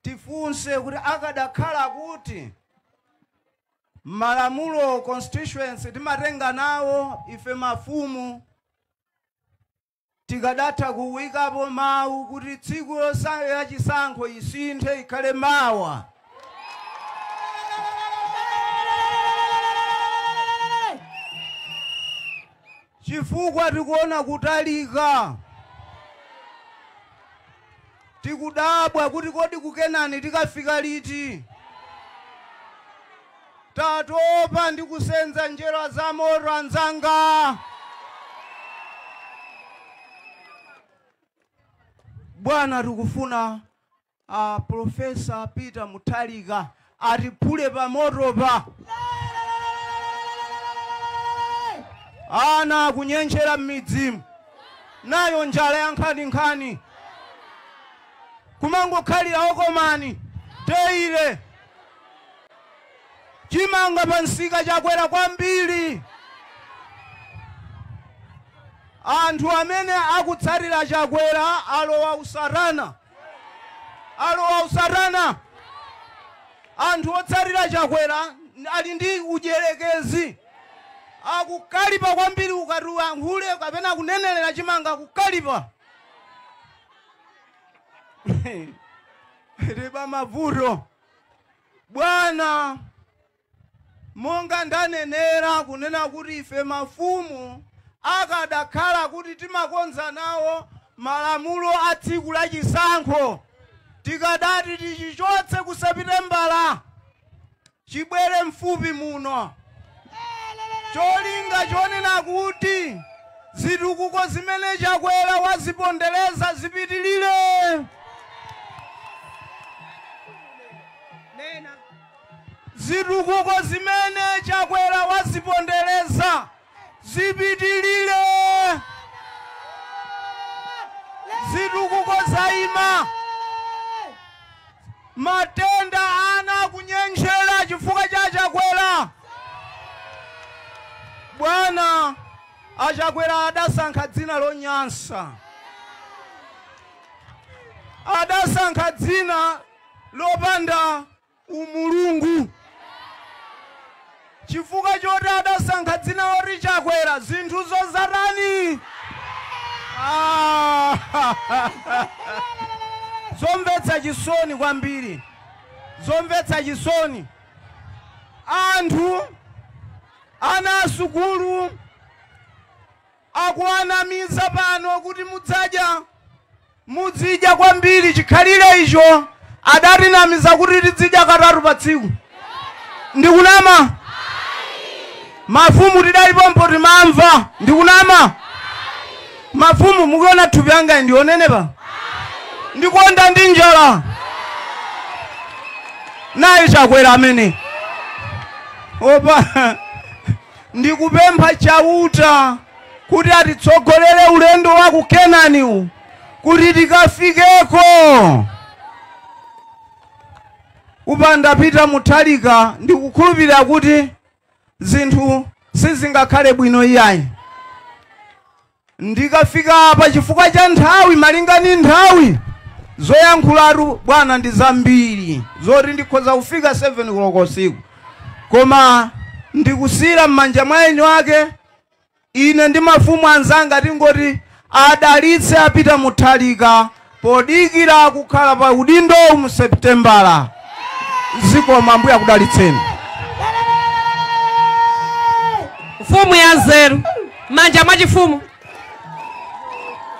Speaker 19: tifunse kuti akadakhala kuti malamulo constituency timatenga nawo ife mafumu, tikadatha kuwikapo mawu kuti tsiku la chisankho isinthe ikhale mawa. Chifukwa tikuona kutalika, tikudabwa kuti kodi kukenani tikafika liti. Tatopa ndi kusenza njera za moto anzanga. Bwana, tikufuna Profesa Peter Mutharika atiphule pamotopa. Ana kunyenjera m'midzimu nayo njala ya nkhaninkhani, kumangokhalira okomani teile chimanga pansika chakwera kwambiri. Anthu amene akutsatira Chakwera alowa usatana, alowa usatana. Anthu otsatira Chakwera ali ndi udyelekezi, akukalipa kwambiri. Ukati uyankhule kapena kunenelera chimanga, akukalipa. Riba mavuto bwana. Monga ndanenera kunena kuti ife mafumu akadakhala kuti timakonza nawo malamulo a tsiku la chisankho, tikadati tichichotse kusapite mbala chibwere mfupi muno, cholinga chonena kuti zitukuko zimene Chakwera wazipondereza zipitilire. Zitukuko zimene Chakwera wazipondereza zipitilire. Zitukuko zaima, matenda ana kunyenjera chifukwa cha Chakwera. Bwana, achakwera adasankha dzina lonyansa. Adasankha dzina lopanda umulungu. Chifukwa choti adasankha dzina loti Chakwera, zinthu zozatani? Zomvetsa chisoni kwambiri, zomvetsa chisoni. Anthu ana asukulu akuanamiza pano kuti mudzadya, mudzidya kwambiri. Chikhalire icho adatinamiza kuti tidzidya katatu pa tsiku. Ndikunama? Mafumu tidalipompo timamva. Ndikunama? Mafumu mukuona thupi anga ndionenepa, ndikuonda ndi njala. Naye Chakwera amene opa. Ndikupempha Chauta kuti atitsogolere ulendo wa ku Kenani kuti tikafikeko. Upanda Peter Mutharika ndikukhulupirira kuti zinthu sizingakhale bwino iyayi. Ndikafika apa chifukwa cha nthawi, malinga ni nthawi, zoyankhulatu bwana ndi zambiri zoti ndikhoza kufika 7 koloko usiku, koma ndikusira m'manja mwa eni wake. Ine ndi mafumu anzanga tingoti adalitse a Peter Mutharika podikira kukhala pa udindo mu Septembala. Zikomo, Ambuye akudalitseni.
Speaker 20: Mfumu ya nzeru, manja mwachifumu.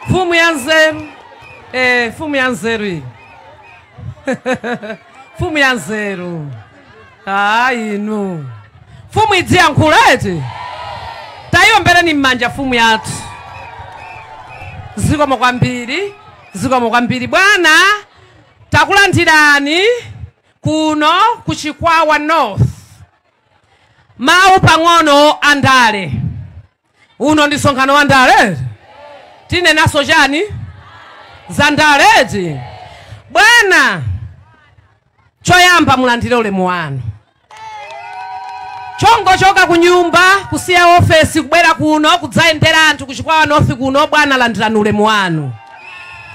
Speaker 20: Mfumu ya nzeru, mfumu ya nzeru iyi. Mfumu ya nzeru. Inu mfumu idziyankhula eti. Tayombereni m'manja mfumu yathu. Zikomo kwambiri, zikomo kwambiri bwana. Takulandirani kuno ku Chikwawa North. Mawu pang'ono andale. Uno ndi msonkhano wa ndale. Tinenaso chani za ndaleti bwana. Choyamba mulandire ulemu wanu. Chongo choka kunyumba kusiya ofesi kubwera kuno kudzayendera anthu ku Chikwawa North kuno, bwana landirani ulemu wanu.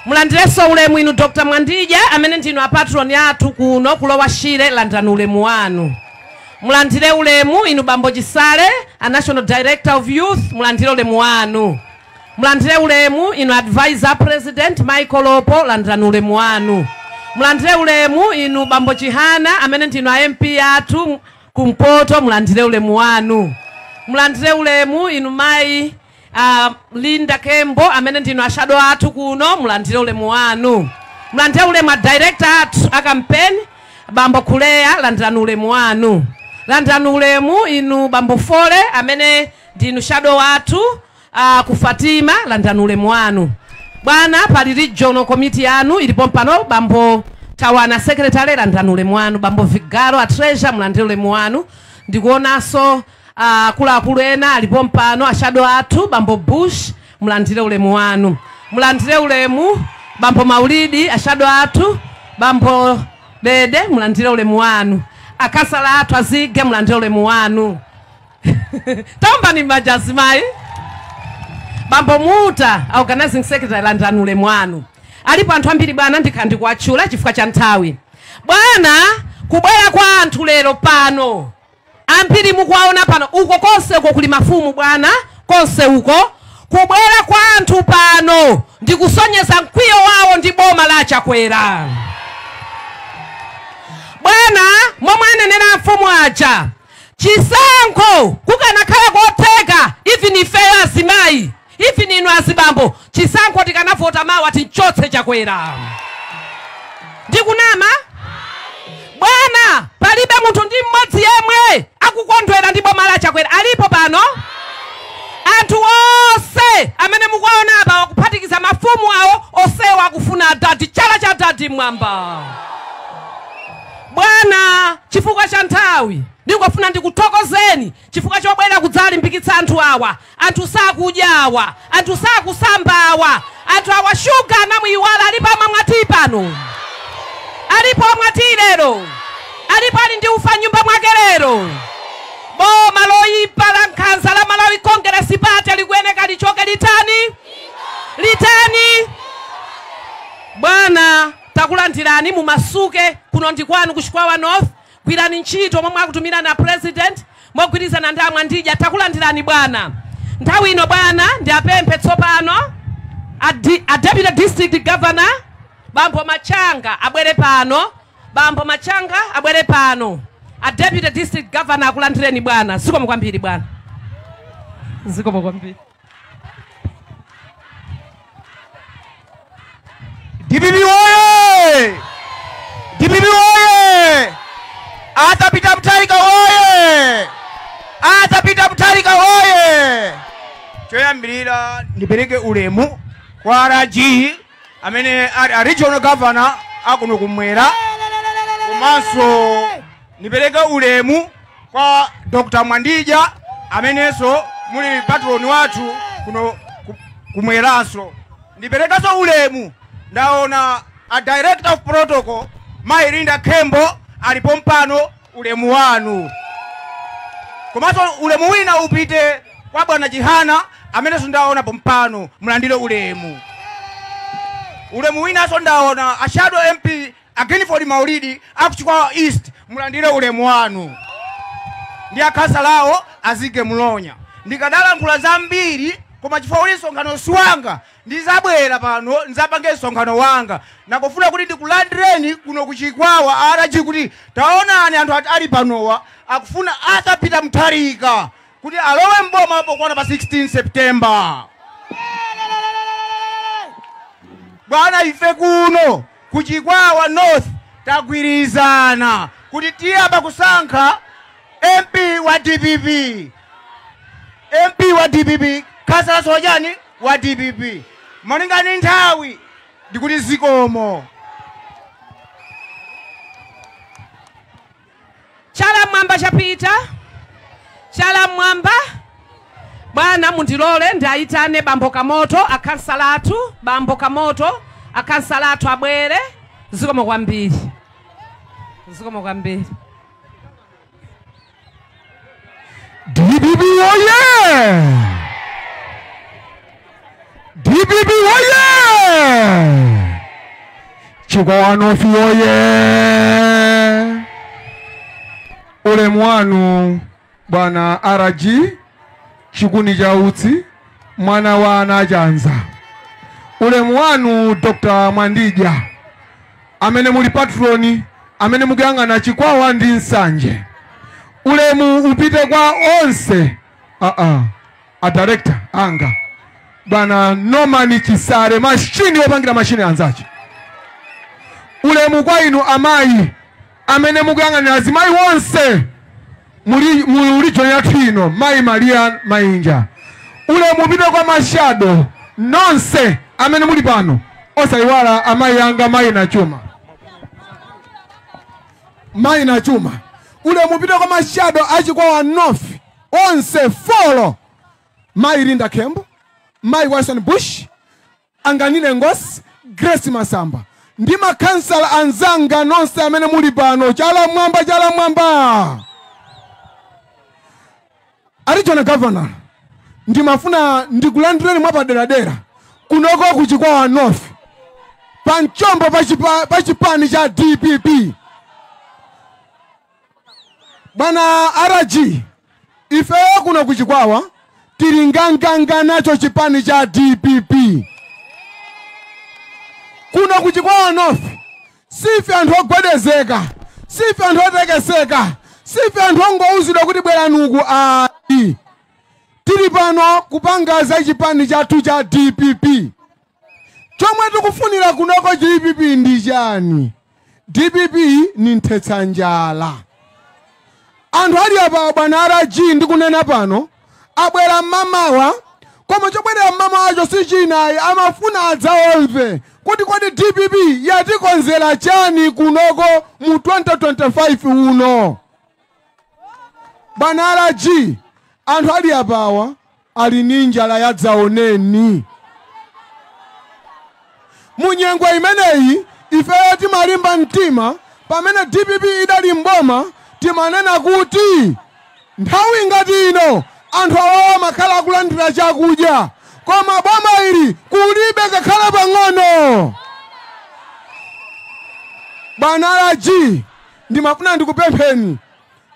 Speaker 20: Mulandirenso ulemu inu Dr. Mwandija amene ndinu a patron athu kuno kulowa Shire, landirani ulemu wanu. Mulandire ulemu inu Bambo Chisale, a National Director of Youth, mulandire ulemu wanu. Mulandire ulemu inu Advisor President Michael Opo, landirani ulemu wanu. Mulandire ulemu inu Bambo Chihana amene ndinu a MP athu kumpoto, mulandire ulemu wanu. Mulandire ulemu inu mai Linda Kembo amene ndinu a shadow athu kuno, mulandire ulemu wanu. Mulandire ulemu a director athu a campaign Bambo Kulea, landirani ulemu wanu. Landirani ulemu inu Bambo Fole amene ndinu shadow athu ku Fatima, landirani ulemu wanu. Bwana pali regional committee yanu ilipo pano, Bambo Tawana secretary, landirani ulemu wanu. Bambo Vigaro a treasurer, mulandire ulemu wanu. Ndikuonanso akuluakulu ena alipo mpano, a shadow athu Bambo Bush, mulandire ulemu wanu. Mulandire ulemu Bambo Maulidi, a shadow athu Bambo Dede, mulandire ulemu wanu. Akasala athu azige, mulandire ulemu wanu. Taombani m'manja azimayi. Bambo Muta, organizing secretary, landirani ulemu wanu. Alipo anthu ambiri bwana, ndikhandikuwatchula chifukwa cha nthawi. Bwana, kubwera kwa anthu lero pano, ambiri mukuwaona pano, uko konse uko kuli mafumu bwana, konse uko. Kubwera kwa anthu pano ndikusonyeza mkwiyo wawo ndi boma la Chakwera. Bwana, momwe anenera mfumu aja, chisankho kukanakhala kotheka, even ifeyo azimayi, even inu azibambo, chisankho tikanavota mawa tinchotse Chakwera. Ndikunama? Bwana, palibe munthu ndi mmodzi yemwe akukondwera ndi boma la Chakwera. Alipo pano? Anthu onse amene mukuwaona apa wakuphatikiza mafumu awo osewa akufuna adadi, chala cha adadi mwamba. Bwana, chifukwa cha nthawi ndingofuna ndikuthokozeni chifukwa chobwera kudzalimbikitsa anthu awa. Anthu sakudya awa, anthu sakusamba awa, anthu awa shuga anamuyiwala. Alipo amamwati pano? Alipo amwati lero? Alipo ali ndi ufa nyumba mwake lero? Boma loyipa la nkhanza la Malawi Congress Party likuyeneka lichoke. Litani, litani bwana. Takulandirani, mumasuke kuno ndi kwanu ku Chikwawa North. Gwirani ntchito momwe akutumira na president mogwirizana ndi amwandija. Takulandirani bwana. Nthawi ino bwana ndiapemphe tsopano a deputy district governor Bambo Machanga abwere pano. Bambo Machanga abwere pano. A deputy district governor akulandireni bwana. Zikomo kwambiri bwana. Zikomo kwambiri.
Speaker 3: DPP oye! DPP oye! Arthur Peter Mutharika oye! Arthur Peter Mutharika oye! Choyambirira ndipereke ulemu kwa RG amene ali a regional governor akuno kumwera, komanso ndipereke ulemu kwa Dr. Mwandija amenenso muli patron wathu kuno kumweranso. Ndiperekanso ulemu, ndaona a director of protocol Mayi Linda Khembo alipo mpano, ulemu wanu. Komanso ulemu wina upite kwa bwana Jihana amenenso ndaona pompano, mulandire ulemu. Ulemu winanso ndaona a shadow MP a Greenford Maulidi akuchikwawa East, mulandire ulemu wanu. Ndi akhansalawo azige Mulonya. Ndikadalankhula zambiri koma chifukwa uli msonkhano siwanga, ndizabwera pano ndizapange msonkhano wanga. Nakufuna kuti ndikulandireni kuno kuchikwawa RG kuti taonani anthu ali panowa akufuna Arthur Peter Mutharika kuti alowe mboma pokwana pa 16 September. Bwana, ife kuno kuchikwawa North tagwirizana kuti tiyamba kusankha MP wa DPP, MP wa DPP, khansala sojani wa DPP. Malinga ndi nthawi ndikuti zikomo.
Speaker 20: Chala mwamba chapita, chala mwamba. Bwana mundilole ndiayitane Bambo Kamoto akhansalatu, Bambo Kamoto akhansalatu abwere. Zikomo kwambiri. Zikomo kwambiri.
Speaker 21: DPP oye! DPP oye! Chikwawa North oye! Ulemu wanu bwana RG Chikuni cha Utsi mwana wa Anachanza. Ulemu wanu Dr. Mwandija amene muli patroni amene mukuyang'ana Chikwawa ndi Nsanje. Ulemu upite kwa onse a director anga bwana Norman Chisare, mashini wopangira mashini anzache. Ulemu kwa inu amayi amene mukuyang'anira azimayi wonse muli region yathu ino, mayi Maria Mainja. Ulemu upite kwa mashado nonse amene muli pano, osayiwala amayi anga mayi na chuma, mayi na chuma. Ulemu upite kwa mashado achikwawa North onse folo, mayi Linda Khembo, mayi Wilson Bush, Anganile Ngosi, Grace Masamba ndi makansala anzanga nonse amene muli pano. Chala mwamba, chala mwamba. Regional governor ndimafuna ndikulandireni mwapaderadera kunoko kuchikwawa North pa mchombo pachipani cha DPP. Bwana RG, ifeyo kuno kuchikwawa tili nganganga nacho chipani cha DPP. Kuno kuchikwawa North sife anthu ogwedezeka, sife anthu otekeseka, sife anthu ongouzidwa kuti bweranuku ayi. Tili pano kupanga za chipani chathu cha DPP. Chomwe tikufunira kunoko DPP ndi chani? DPP ni nthetsa njala. Anthu ali apa bwana RG ndikunena pano abwera mmamawa, koma chobwerera mmamawacho si chinayi, amafuna adzaomve kuti kodi DPP yatikonzera chani kunoko mu 2025 uno. Bwana RG, anthu ali apawa ali ndi njala yadzaoneni. Munyengo imeneyi ifeyo timalimba mtima. Pamene DPP idali mboma timanena kuti nthawi ngati ino anthu awawa makhala akulandira chakudya, koma boma ili kulibe kakhala pang'ono. Bwana RG, ndimafuna ndikupempheni,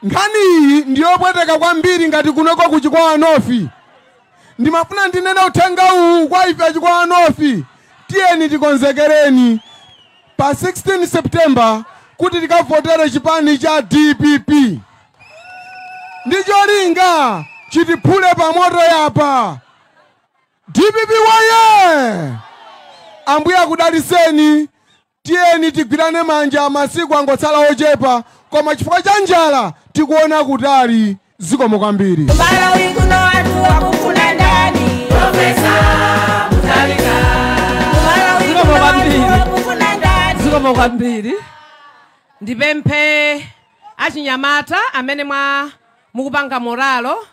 Speaker 21: nkhani iyi ndiyopweteka kwambiri ngati kunoko kuchikwawa North. Ndimafuna ndinene uthenga uwu kwa ife achikwawa North, tiyeni tikonzekereni pa 16 September kuti tikavotere chipani cha DPP. Ndi cholinga chitiphule pamoto yapa. DPP woye! Ambuye akudaliseni. Tiyeni tigwirane manja, masiku angotsala ochepa, koma chifukwa cha njala tikuona kutali. Zikomo kwambiri.
Speaker 14: Malawi kuno anthu akufuna ndani? Professor Mutharika. Malawi kuno anthu akufuna ndani?
Speaker 20: Zikomo kwambiri. Ndipemphe achinyamata amene mwa mukupanga moralo,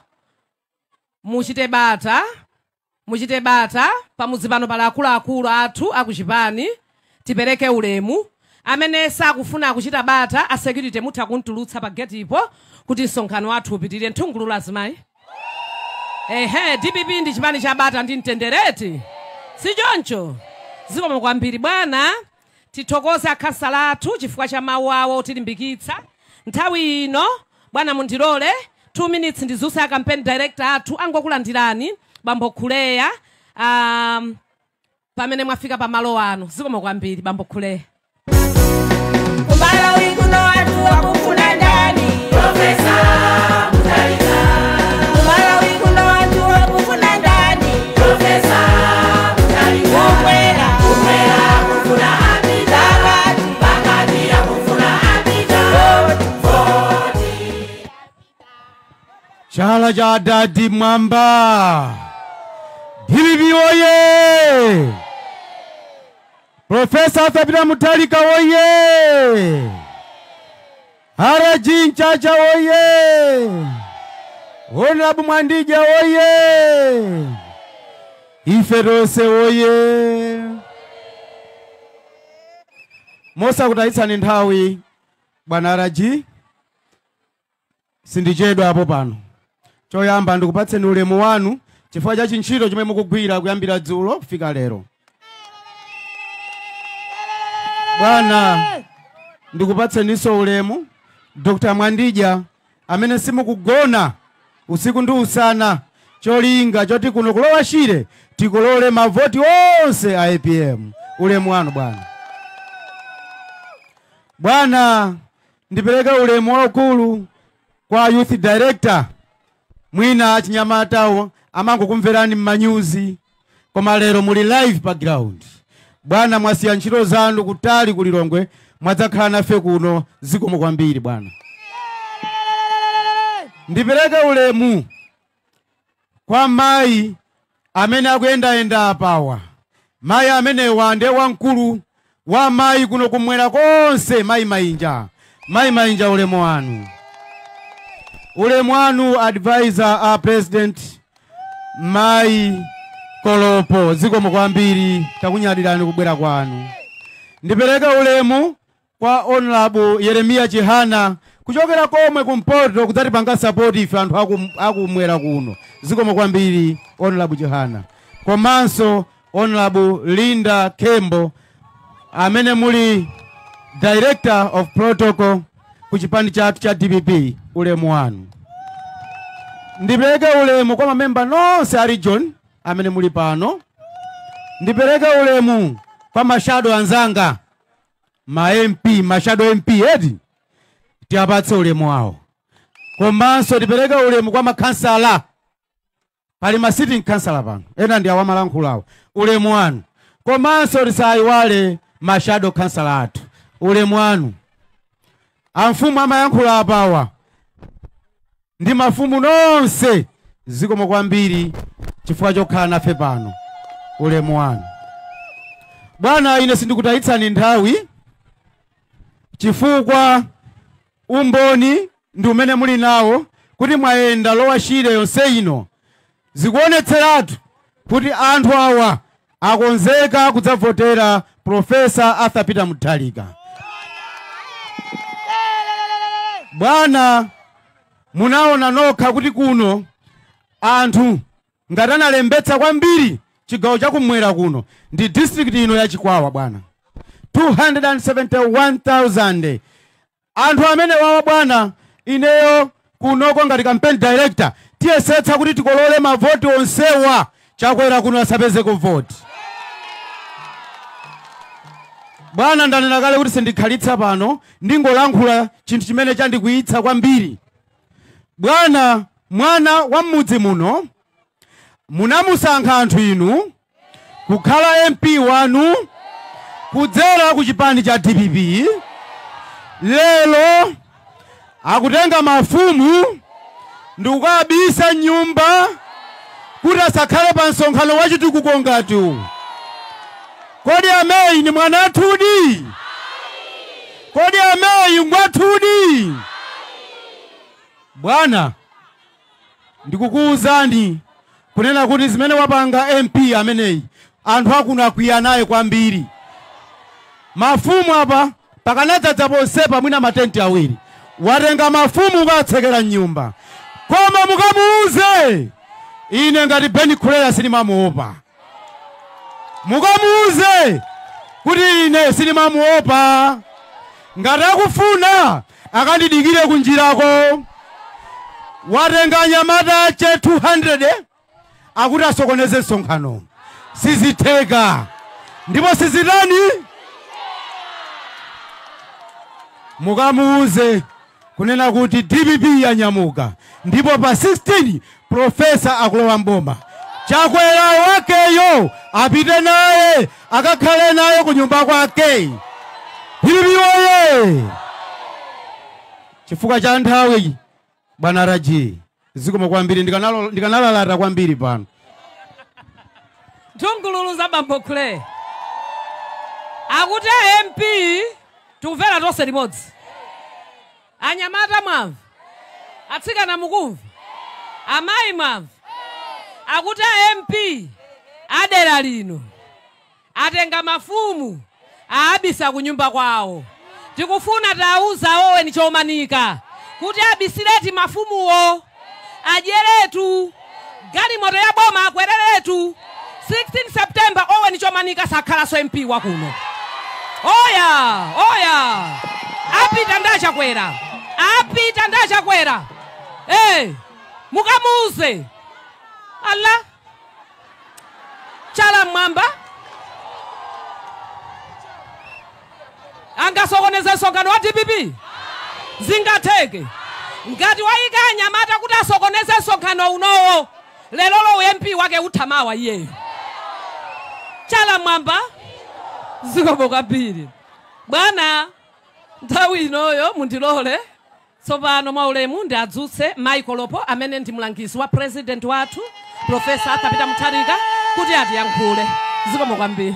Speaker 20: muchite bata, muchite bata pamudzi pano pali akuluakulu athu akuchipani, tipereke ulemu. Amene sakufuna kuchita bata, a security mutha kuntulutsa pa gate ipo kuti msonkhano wathu upitirire. Nthungululu azimayi. Ehe, DPP ndi chipani cha bata ndi mtendereti, si choncho? Zikomo kwambiri bwana. Tithokoze akhansala athu chifukwa cha mawu awo otilimbikitsa nthawi ino. Bwana, mundilole 2 minutes ndizuse a campaign director athu angokulandirani, bambo Khuleya, pamene mwafika pamalo ano. Zikomo kwambiri, bambo Khuleya.
Speaker 14: Malawi kuno anthu akufuna ndani? Professor Mutharika. Malawi kuno anthu akufuna ndani? Professor Mutharika. Kumwera, kumwera akufuna apita, pakati, pakati akufuna apita. Voti.
Speaker 8: Chala cha dadi mwamba. DPP oye! Professor Arthur Peter Mutharika oye! RG Mchacha oye! Honorable Mwandija oye! Ife tonse oye! Mosakutayitsani nthawi, bwana RG, sindichedwa apo pano. Choyamba ndikupatseni ulemu wanu chifukwa cha chintchito chomwe mukugwira kuyambira dzulo kufika lero. Bwana, ndikupatseninso ulemu Dr. Mwandija amene simukugona usiku ndi usana, cholinga choti kuno kulowa Shire tikolole mavoti onse a APM. Ulemu wanu bwana. Bwana, ndipereke ulemu waukulu kwa youth director. Mwina achinyamatawo amangokumverani mmanyuzi, koma lero muli live pa ground. Bwana, mwasiya ntchito zanu kutali kulilongwe, mwadzakhala nafe kuno. Zikomo kwambiri bwana. Ndipereke ulemu kwa mayi amene akuyendayenda apawa. Mayi amenewa ndiye wamkulu wa mayi kuno kumwera konse, mayi Mainja. Mayi Mainja, ulemu wanu. Ulemu wanu advisor a president, mayi Kolopo. Zikomo kwambiri, takunyadirani kubwera kwanu. Ndipereke ulemu kwa Honorable Yeremia Chihana kuchokera komwe kumpoto kudzatipanga support ife anthu akumwera kuno. Zikomo kwambiri, Honorable Chihana. Komanso Honorable Linda Kembo amene muli Director of Protocol ku chipani chathu cha DPP, ulemu wanu. Ndipereke ulemu kwa mamemba nonse a region amene muli pano. Ndipereke ulemu kwa ma shadow anzanga, ma MP, ma shadow MP edi, tiapatse ulemu wawo. Komanso ndipereke ulemu kwa makhansala. Pali ma sitting councillor pano, ena ndi awamalankhula awo, ulemu wanu. Komanso tisayiwale ma shadow councillor athu, ulemu wanu. Amfumu amayankhula apawa ndi mafumu nonse, zikomo kwambiri chifukwa chokhala nafe pano, ulemu wanu. Bwana, ine sindikutayitsani nthawi chifukwa umboni ndi umene muli nawo kuti mwayenda Lower Shire yonse ino, zikuonetseratu kuti anthu awa akonzeka kudzavotera Professor Arthur Peter Mutharika. Bwana, munaona nokha kuti kuno anthu ngati analembetsa kwambiri chigawo chakumwera kuno ndi district ino ya Chikwawa. Bwana,
Speaker 19: 271,000. Anthu amene wawa bwana, ineyo kunoko ngati campaign director tiyesetsa kuti tikolole mavoti onsewa, Chakwera kuno asapeze kuvoti. Bwana, ndanena kale kuti sindikhalitsa pano, ndingolankhula chinthu chimene chandikwiyitsa kwambiri. Bwana, mwana wa mmudzi muno munamusankha anthu inu kukhala MP wanu kudzera ku chipani cha DPP. Lero akutenga mafumu ndikukabisa nyumba kuti asakhale pa msonkhano wachitukuko ngati uwu. Kodi ameyi ni mwanathudi? Kodi ameyi ngwathudi? Bwana, ndikukuwuzani kunena kuti zimene wapanga MP ameneyi anthu akuno akwiya naye kwambiri. Mafumu apa pakanadzadza ponsepa mwina matenti awiri, watenga mafumu ukatsekera nyumba. Koma mukamuuze, ine ngati Beni Khuleya sinimamuopa. Mukamuuze kuti ine sinimamuopa. Ngati akufuna akandidikire kunjirako. Watenga nyamata che 200 akuti asokoneze msonkhano. Sizitheka ndipo sizitani. Mukamuuze kunena kuti DPP yanyamuka ndipo pa 16 profesa akulowa mboma. Chakwera wakeyo apite naye akakhale naye kunyumba kwake. DPP oye! Chifukwa cha nthawi, bwana Raji, zikomo kwambiri, ndikanalalata kwambiri pano.
Speaker 20: Nthungululu za bambo Clay akuti MP tikumvera tonse limodzi. Anyamata mwamva, atsikana mukumva, amayi mwamva, akuti MP adera lino atenga mafumu aabisa kunyumba kwawo. Tikufuna tauza owe ni chomanika kuti abisireti mafumuwo, ajeretu galimoto ya boma akwereretu. 16 September owe ni chomanika sakhalaso MP wakuno. Oya oya, apita ndachakwera, apita ndachakwera. Mukamuuze Allah chala mwamba angasokoneze msonkhano wa DPP. Zingatheke ngati wayika anyamata kuti asokoneze msonkhano unowo, lero lo MP wake uthamawa iyeyo. Chala mwamba, zikomo kwambiri bwana. Nthawi inoyo mundilole tsopano mwaulemu ndi adzutse Michael Lopo amene ndi mlangizi wa president wathu Profesa Arthur Peter Mutharika kuti atiyankhule. Zikomo kwambiri.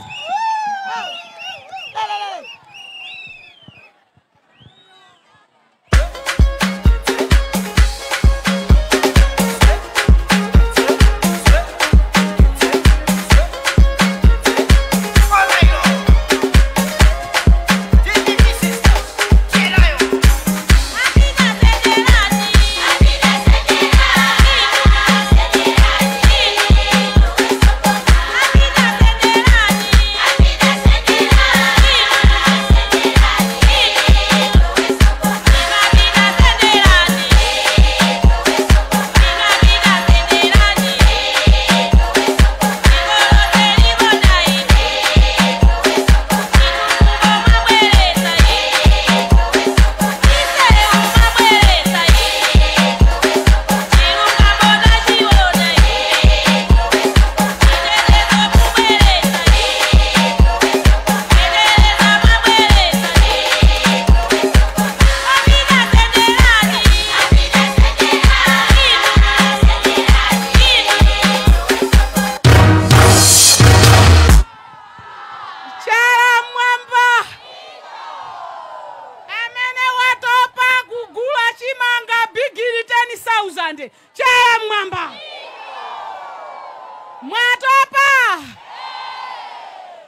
Speaker 20: Mwatopa,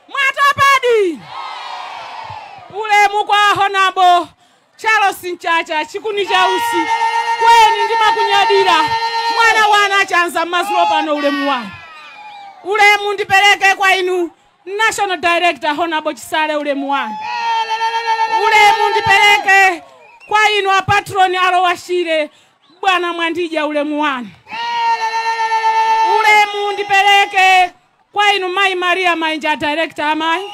Speaker 20: mwatopadi. Ulemu kwa Honabo Charles Nchacha chikuni cha usi kweni ndimakunyadira mwana wana chanza mazulo pano. Ulemu wanu, ulemu ndipereke kwa inu
Speaker 12: National Director Honorable Chisale, ulemu wanu. Ulemu ndipereke kwa inu a patroni alowashire bwana Mwandija, ulemu wanu. Ulemu ndipereke kwa inu Mai Maria Mainja, Director amayi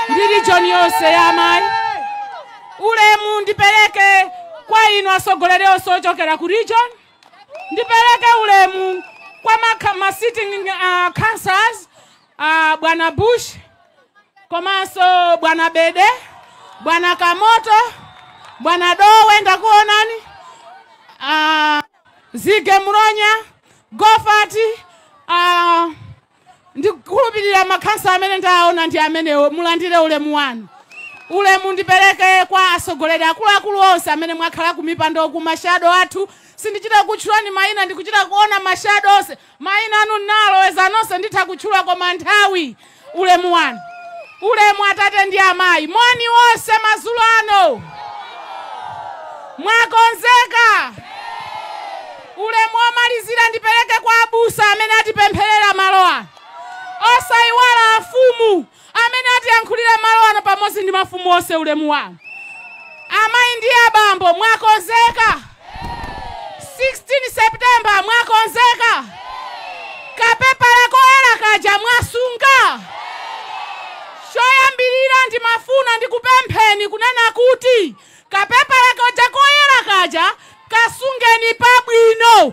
Speaker 12: ndi region yonse ya amayi. Ulemu ndipereke kwa inu atsogoleri onse ochokera ku region. Ndipereke ulemu kwa ma sitting councillors, bwana Bush komanso bwana Bede, bwana Kamoto, bwana Dowe, ndakuonani, Zige Muronya, Gofati, ndikukhulupirira makhansa amene ndaona ndi amenewo, mulandire ulemu wanu. Ulemu ndipereke kwa atsogoleri akuluakulu onse amene mwakhala kumipando ku ma shadow athu. Sindichita kutchulani mayina, ndikuchita kuona ma shadow onse mayina anu naloweza nonse, nditha kutchula koma nthawi. Ulemu wanu. Ulemu atate ndi amayi, moni wonse madzulo ano, mwakonzeka? Ulemu omalizira ndipereke kwa abusa amene atipempherera malo ano, osayiwala afumu amene atiyankhulira malo ano pamodzi ndi mafumu onse. Ulemu wanu. Amayi ndi abambo, mwakonzeka? 16 September mwakonzeka? Kapepala koyera kaja mwasunga? Choyambirira ndimafuna ndikupempheni kunena kuti kapepala kaja koyera kaja kasungeni pabwino.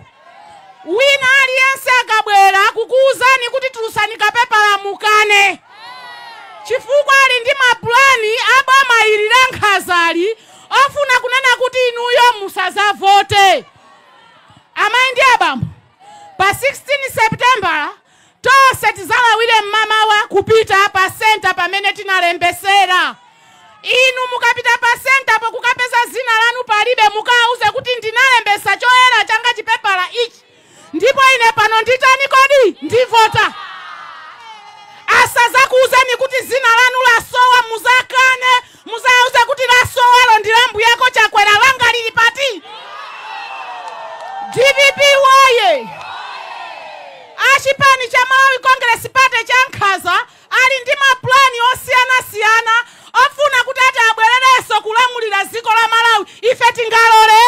Speaker 12: Wina aliyense akabwera kukuuzani kuti tulusani kapepala, mukane, chifukwa ali ndi mapulani aboma ili la nkhazali ofuna kunena kuti inuyo musazavote. Amayi ndi abambo, pa 16 September tonse tizalawire mmamawa kupita pa center pamene tinalembesera. Inu mukapita pa center po kukapeza zina lanu palibe, mukauze kuti ndinalembesa choyera changa chipepala ichi, ndipo ine pano nditani kodi? Ndivota. Asazakuuzeni kuti zina lanu lasowa, muzakane, muzauze kuti lasowalo ndi lambu yako Chakwera, langa lili pati? DPP woye! Achipani cha Malawi Congress Party cha nkhaza ali ndi mapulani osiyanasiyana ofuna kuti ati abwererenso kulamulira dziko la Malawi. Ife tingalole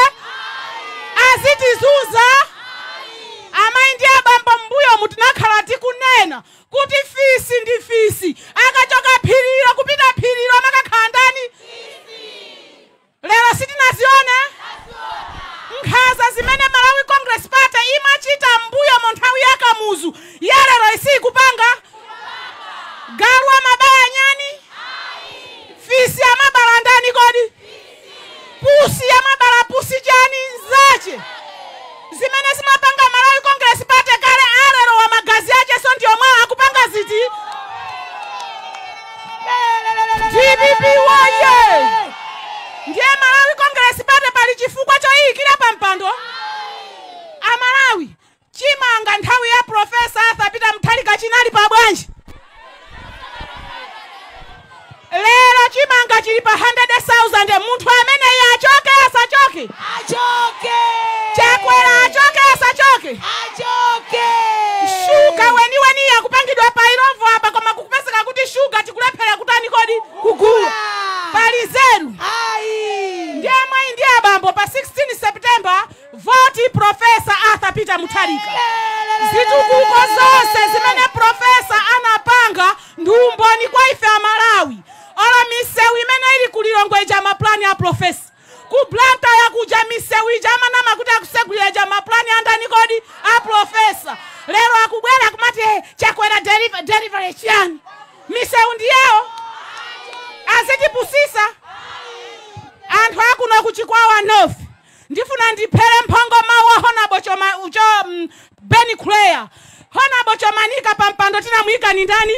Speaker 12: azitizunza? Amayi ndi abambo, mbuyo mutinakhala tikunena kuti fisi ndi fisi, akachoka phirilo kupita phirilo amakakhala ndani? Lero sitinazione nkhaza zimene Malawi Congress Party imachita mbuyo mu nthawi ya Kamuzu, ya lero isikupanga. Galu amabala nyani, fisi amabala ndani kodi? Pusi amabala pusi chani zache zimene zimapanga Malawi Congress Party kale, alero wa magazi ache so ndiyo mwa akupanga ziti. DPP woye! Ndiye Malawi Congress Party pali chifukwa choyikira pa mpando. Amalawi, chimanga nthawi ya Professor Arthur Peter Mutharika chinali pa bwanji? Lero chimanga chili pa 100,000. Munthu amene achoke asachoke?
Speaker 14: Achoke!
Speaker 12: Chakwera achoke asachoke?
Speaker 14: Achoke!
Speaker 12: Shuga weniweni yakupangidwa pa Illovo apa, koma kukupezeka kuti shuga tikulephera kutani kodi? Kugula. Pali zeru? Ndiye amayi ndi abambo, pa 16 September voti Professor Arthur Peter Mutharika. Zitukuko zonse zimene Professor anapanga ndi umboni kwa ife Amalawi. Olo misewu imene ili ku Lilongwe ija, maplani a Professor. Ku Blantyre yakuja misewu ija amanama kuti akusegulira ija, maplani andani kodi? A Professor. Lero akubwera kumati, "Hey, Chakwera delivery chiyani?" Misewu ndiyawo azitipusisa. Anthu akuno kuchikwawa North, ndifuna ndiphere mphongo mawu a Honorable Choma, cho, Benny Clare. Honorable Chomanika pampando tinamuyika ni ndani?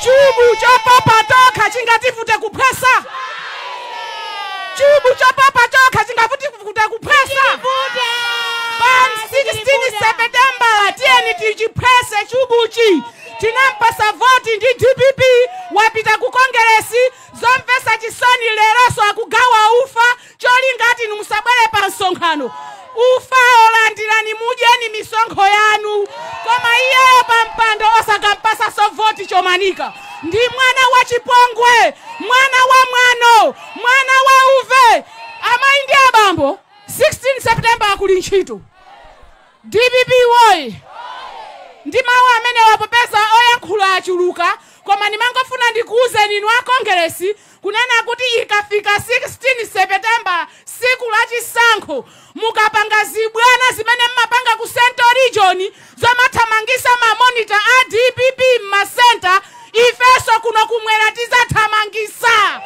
Speaker 12: Chubu chopopa tokha chingativute kuphwesa? Chubu chopopa chokha chingavute kuphwesa? Pa 16 September tiyeni tichiphwese chubuchi. Tinampasa voti ndi DPP, wapita ku kongeresi. Zomvesa chisoni, leroso akugawa ufa cholinga ati inu musabwere pa msonkhano. Ufa olandirani, mudyeni misonkho yanu, koma iyeyo pa mpando osakampasa. Osampasaso voti Chomanika. Ndi mwana wa chipongwe, mwana wa mwano, mwana wa uve. Amayi ndi abambo, 16 September akuli ntchito. DPP woye. Ndi mawu amene wapopeza oyankhula achuluka, koma ndimangofuna ndikuwuzeni inu a Kongeresi kunena kuti ikafika 16 September siku la chisankho, mukapanga zibwana zimene mmapanga ku Central Region zomathamangisa ma monitor a DPP m'masenta, ifeso kuno kumwera tizathamangisa.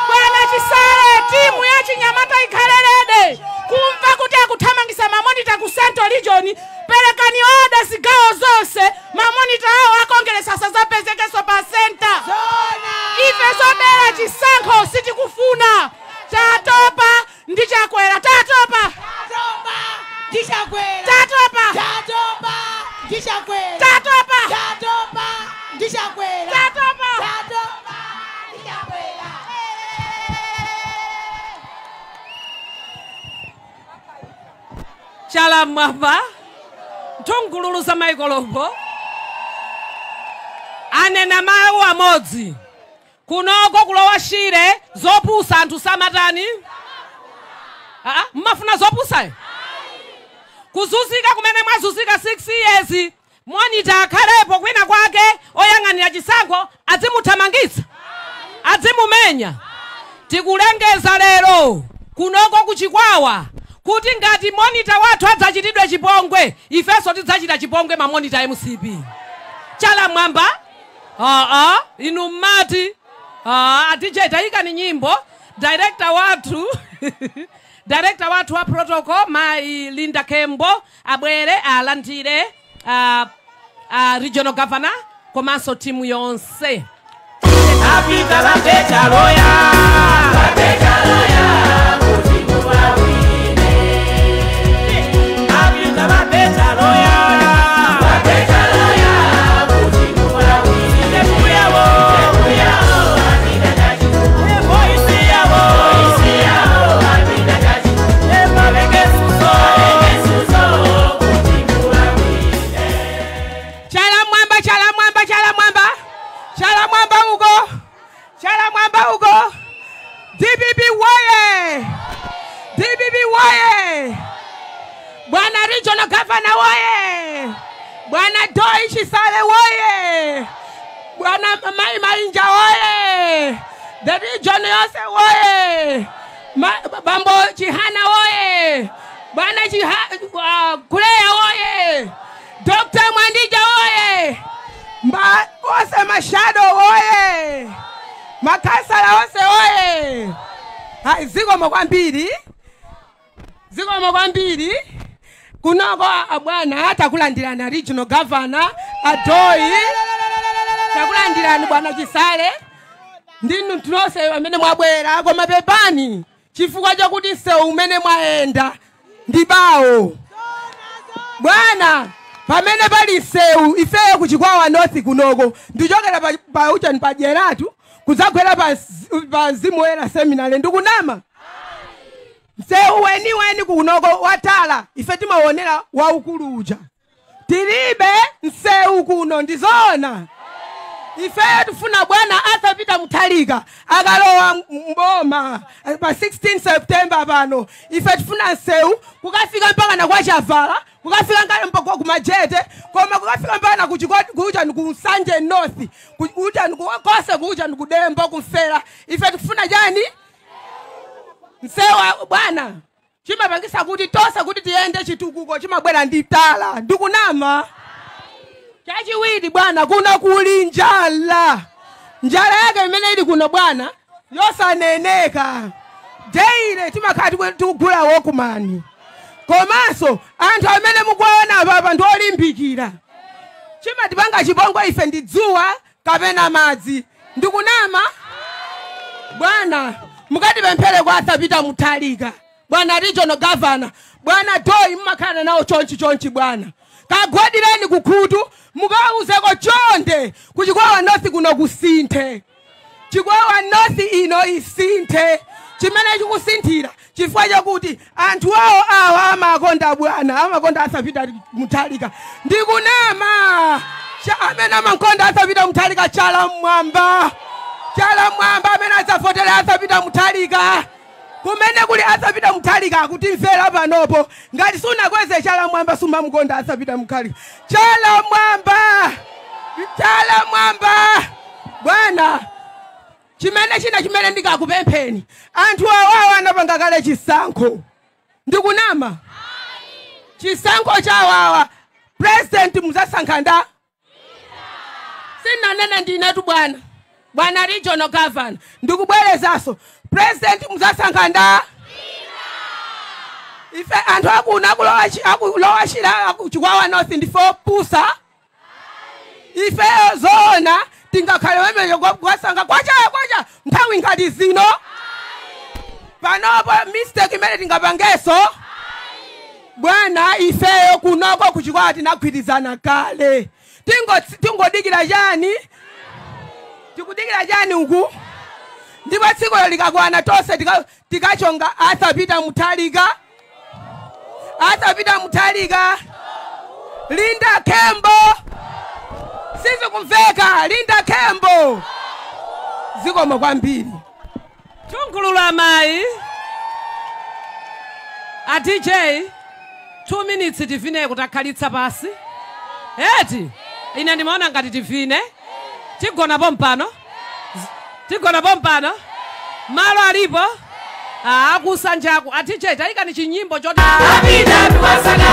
Speaker 12: Bwana Chisale, timu ya chinyamata ikhalelede kumva kuti akuthamangisa ma monitor ku Central Region. Perekani order zigawo zonse, ma monitor awo akongeresa asazapezekenso pa center. Ife zobera chisankho sitikufuna. Tatopa ndi Chakwera, tatopa. Tatopa. Tatopa. Tatopa.
Speaker 20: Chala mwamba nthungululu za maikolombo anena mawu amodzi kunoko kulowa Shire zopusa anthu samatani. Mmafuna zopusayo kuzunzika kumene mwazunzika 6 years, monitor akhalepo kwina kwake oyang'anira chisankho azimuthamangitsa, azimumenya. Tikulengeza lero kunoko kuchikwawa kuti ngati monitor wathu adzachitidwe chipongwe, ifenso tidzachita chipongwe ma monitor MCP. Chala mwamba inu mmati DJ tayikani nyimbo. Director wathu director wathu wa protocol Mai Linda Kembo abwere alandire regional governor komanso timu yonse.
Speaker 14: Afrika la pecha loya, la pecha loya, kuti muwawine. Afrika la pecha loya, la pecha loya, kuti muwawine. Kuyabo, kuyabo, Afrika jaji. Voice yabo, voice yabo, Afrika jaji. Mabeke suso, mabeke suso, kuti muwawine.
Speaker 13: Chala mwamba, chala mwamba, chala mwamba. Chala mwamba uko. Chala mwamba uko. DPP woye. DPP woye. Bwana Regional Governor woye. Bwana Doi Chisale woye. Bwana Mai Mainja woye. The region yose woye. Bambo Chihana woye. Bwana Kulea woye. Dr. Mwandija woye. Ose mashado woye. Makasala ose woye. Hai, zikomo kwambiri. Zikomo kwambiri. Kunoko bwana takulandirana Regional Governor Adoi. Takulandirani bwana Chisale. Ndinu tunose amene mwabwera koma pepani chifukwa chakuti nsewu umene mwaenda ndi bawo. Bwana pamene pali nsewu ifeyo kuchikwawa North kunoko ndichokera pa uchani pa Jeratu kudzagwera pa Mzimu Woyera Seminary ndikunama. Msewu weni weni kunoko watala ife timaonera waukulu uja. Tilibe msewu kuno ndizona. Ifeyo tifuna bwana Arthur Peter Mutharika akalowa mboma pa 16 September pano. Ife tifuna msewu kukafika mpaka na kwa Chavala, kukafika mpaka kumajete, koma kukafika mpaka na kuja ku Nsanje North, kuja kose kuja kudembo kumfera. Ife tifuna jani msewu bwana. Chimapangisa kuti tosa kuti tiende chitukuko chimabwera ndi tala ndikunama. Chachiwiri bwana kuna kuli njala. Njala yake imene ili kuno bwana yosaneneka. Deile timakati tikugula wokumani. Komanso anthu amene mukuwaona apa ndi olimbikira. Chimatipanga chipongwe ife ndi dzuwa kapena madzi. Ndikunama bwana mukatipemphere kwa Arthur Peter Mutharika. Bwana Regional Governor, bwana Doi mmakhala nawo chonchi chonchi bwana. Kagwadireni kukhutu mukauzeko chonde kuchikwawa North kuno kusinthe. Chikwawa North ino isinthe. Chimene chikusinthira chifukwa chakuti anthu awo awa amakonda bwana, amakonda Arthur Peter Mutharika. Ndikunama. Amene amankonda Arthur Peter Mutharika chala mwamba. Chala mwamba amene adzavotera Arthur Peter Mutharika. Kumene kuli Arthur Peter Mutharika akutimvera panopo. Ngati sunakweze chala mwamba sumamukonda Arthur Peter Mutharika. Chala mwamba. Chala mwamba. Bwana, chimene china chimene ndikakupempheni. Anthu awawa anapanga kale chisankho. Ndikunama? Chisankho chawawa president muzasankha nda? Sinanene ndinetu bwana. Bwana regional governor. Ndikubwerezaso. President muzasankha nda? Ife anthu akuna akulowa shira Chikwawa North ndifo pusa. Ife zoona tingakhale wemeyo kwasanga kwacha kwacha nthawi ngati zino. Panopo mistake imene tingapangeso. Bwana ifeyo kunoko kuchikwawa tinagwirizana kale. Tingodikira chani? Tikudikira chani uku? Ndipo tsiku likakwana tonse tikachonga Arthur Peter Mutharika. Arthur Peter Mutharika. Linda Kembo. Sizikumveka Linda Kembo. Zikomo kwambiri.
Speaker 20: Tungulula mayi. A DJ 2 minutes tivine kutakhalitsa pasi. Eti ine ndimaona ngati tivine. Tigona pompano. Tigona pompano. Malo alipo. Akusanjaku. A DJ tayika ni chinyimbo choti Apita tuwasaka.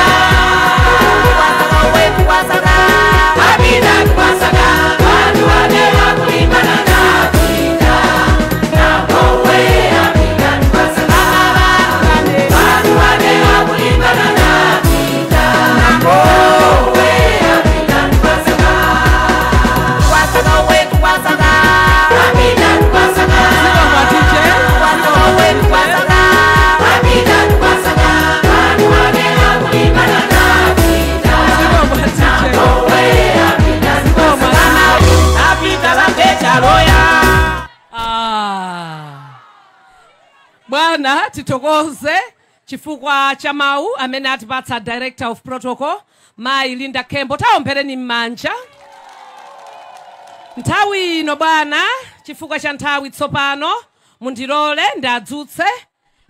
Speaker 20: Apita tuwasaka. Bantu wane wakulimbana na Apita. Na kowe apita tuwasaka. Bantu wane wakulimbana na Apita. Na kowe apita tuwasaka. Tuwasaka we tuwasaka. Apita tuwasaka. Tuwasaka we tuwasaka. Apita tuwasaka. Bantu wane wakulimbana na Apita. Na kowe apita tuwasaka. Apita la pecha loya. Bwana titokoze chifukwa cha mawu amene atipatsa Director of Protocol Mayi Linda Kembo. Taombereni m'manja. Nthawi ino bwana, chifukwa cha nthawi tsopano mundilole ndadzutse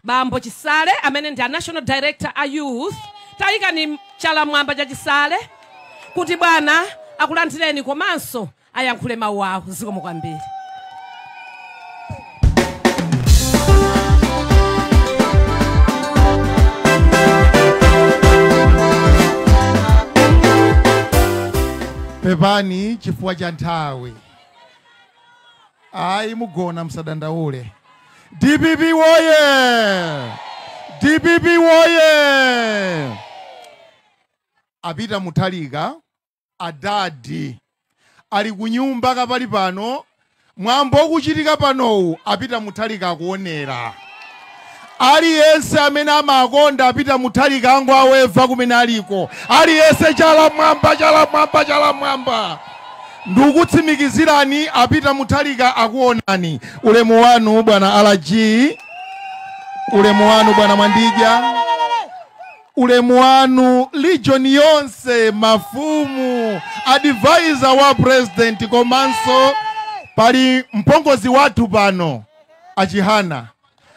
Speaker 20: Bambo Chisale amene ndi a National Director a Youth. Tayika ni chala mwamba cha Chisale kuti bwana akulandireni komanso ayankhule mawu awo. Zikomo kwambiri.
Speaker 7: Pepani chifukwa cha nthawi. Ayi mugona msadandaule. DPP woye! DPP woye! Apita Mutharika adadi ali kunyumba kapali pano mwambo kuchitika panowu Apita Mutharika akuonera. Aliyense amene amakonda Apita Mutharika ango aweva kumene aliko. Aliyense chala mwamba chala mwamba chala mwamba. Ndikutsimikizirani Apita Mutharika akuonani. Ulemu wanu bwana RG, ulemu wanu bwana Mwandija, ulemu wanu legion yonse, mafumu, advisor wa president komanso pali mpongozi wathu pano achihana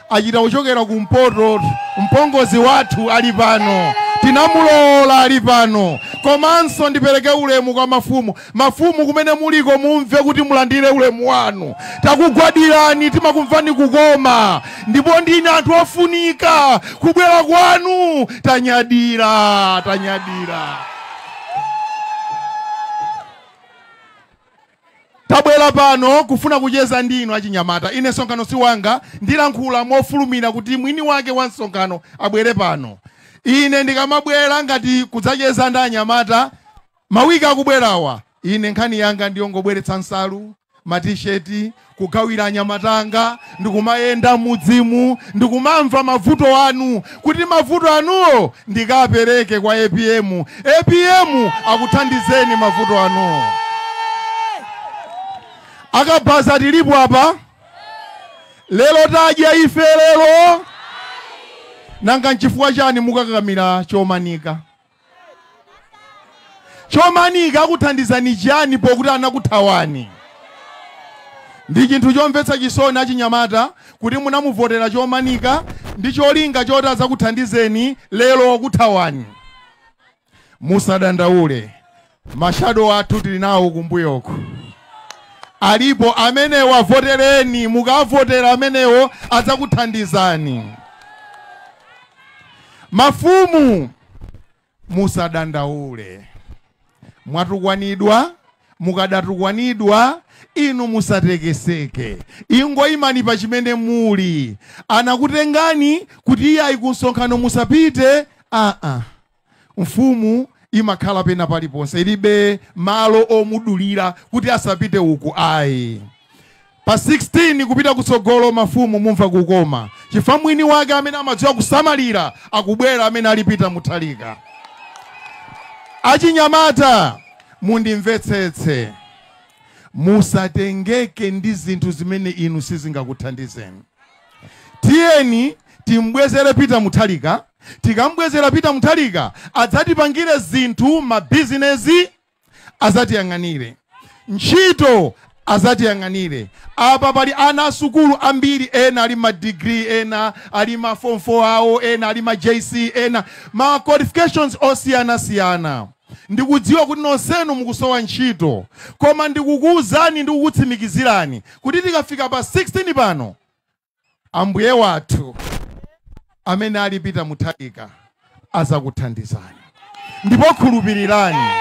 Speaker 7: achita kuchokera kumpoto. Mpongozi wathu ali pano, tinamulola ali pano. Komanso ndipereke ulemu kwa mafumu. Mafumu kumene muliko mumve kuti mulandire ulemu wanu. Takugwadirani, timakumvani kukoma. Ndipo ndine anthu ofunika kubwera kwanu. Tanyadira, tanyadira. Tabwera pano kufuna kucheza ndinu achinyamata. Ine msonkhano si wanga, ndilankhula mofulumira kuti mwini wake wa msonkhano abwere pano. Ine ndikamabwera ngati kudzacheza ndi anyamata mawiki akubwerawa, ine nkhani yanga ndiyongobweretsa nsalu, matisheti, kugawira anyamatanga, ndikumayenda mudzimu, ndikumamva mavuto anu, kuti mavuto anuwo ndikapereke kwa APM. APM akuthandizeni mavuto anuwo. Akabhaza tilipo apa lero tadya ife lero. Nanga nchifukwa chani mukakamira chomanika? Chomanika akuthandizani chiyani pokuti anakuthawani? Ndi chinthu chomvetsa chisoni achinyamata kuti munamuvotera Chomanika ndi cholinga choti adzakuthandizeni, lero wakuthawani. Musadandaule, mashado athu tili nawo kumbuyoko, alipo amene wavotereni. Mukavotera amenewo adzakuthandizani. Mafumu, musadandaule, mwatukwanidwa, mukadatukwanidwa inu musatekeseke, ingoimani pa chimene muli. Anakutengani kuti iye ayi ku msonkhano musapite. Mfumu imakhala pena paliponse, ilibe malo omudulira kuti asapite uku, ayi. Pa 16 kupita kutsogolo, mafumu mumva kukoma, chifukwa mwini wake amene amadziwa kusamalira akubwera, amene alipita Mutharika. Achinyamata, mundimvetsetse, musatengeke ndi zinthu zimene inu sizingakuthandizeni. Tiyeni timbwezere Peter Mutharika. Tikambwezera Peter Mutharika, adzatipangire zinthu, mabizinesi azatiyang'anire, ntchito azatiyang'anire. Apa pali ana asukulu ambiri, ena ali ma degree, ena ali ma form 4 awo, ena ali ma JC, ena ma qualifications osiyanasiyana. Ndikudziwa kuti nonsenu mukusowa ntchito, koma ndikukuwuzani, ndikukutsimikizirani kuti tikafika pa 16 pano, ambuye wathu amene ali Peter Mutharika azakuthandizani. Ndipo khulupirirani,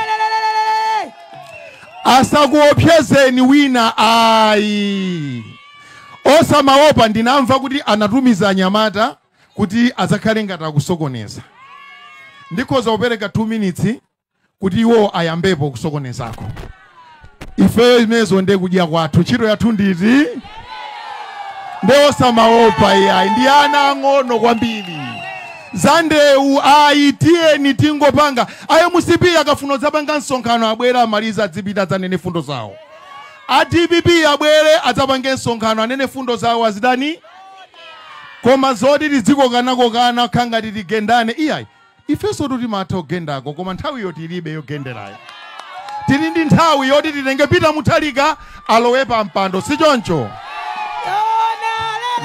Speaker 7: asakuopsezeni wina, ayi, osamaopa. Ndinamva kuti anatumiza anyamata kuti adzakhale ngati akusokoneza. Ndikhoza kupereka 2 minutes kuti iwo ayambepo kusokonezako. Ifeyo imenezo ndiye kudya kwathu, ntchito yathu nditi nde osamaopa, iyayi, ndi ana ang'ono kwambiri. Za ndewu ayi, tiyeni tingopanga. Ayo MCP akafuna dzapanga msonkhano, abwera, amaliza, adzipita, adzanene fundo zawo. A DPP abwere, adzapange msonkhano, anene fundo zawo, azidani. Koma zoti tidzikokanakokana khangati tigendane, iyayi. Ifenso timatha kugendako, koma nthawiyo tilibe yogenderayo. Tili ndi nthawi yoti titenge Peter Mutharika alowe pa mpando, si choncho?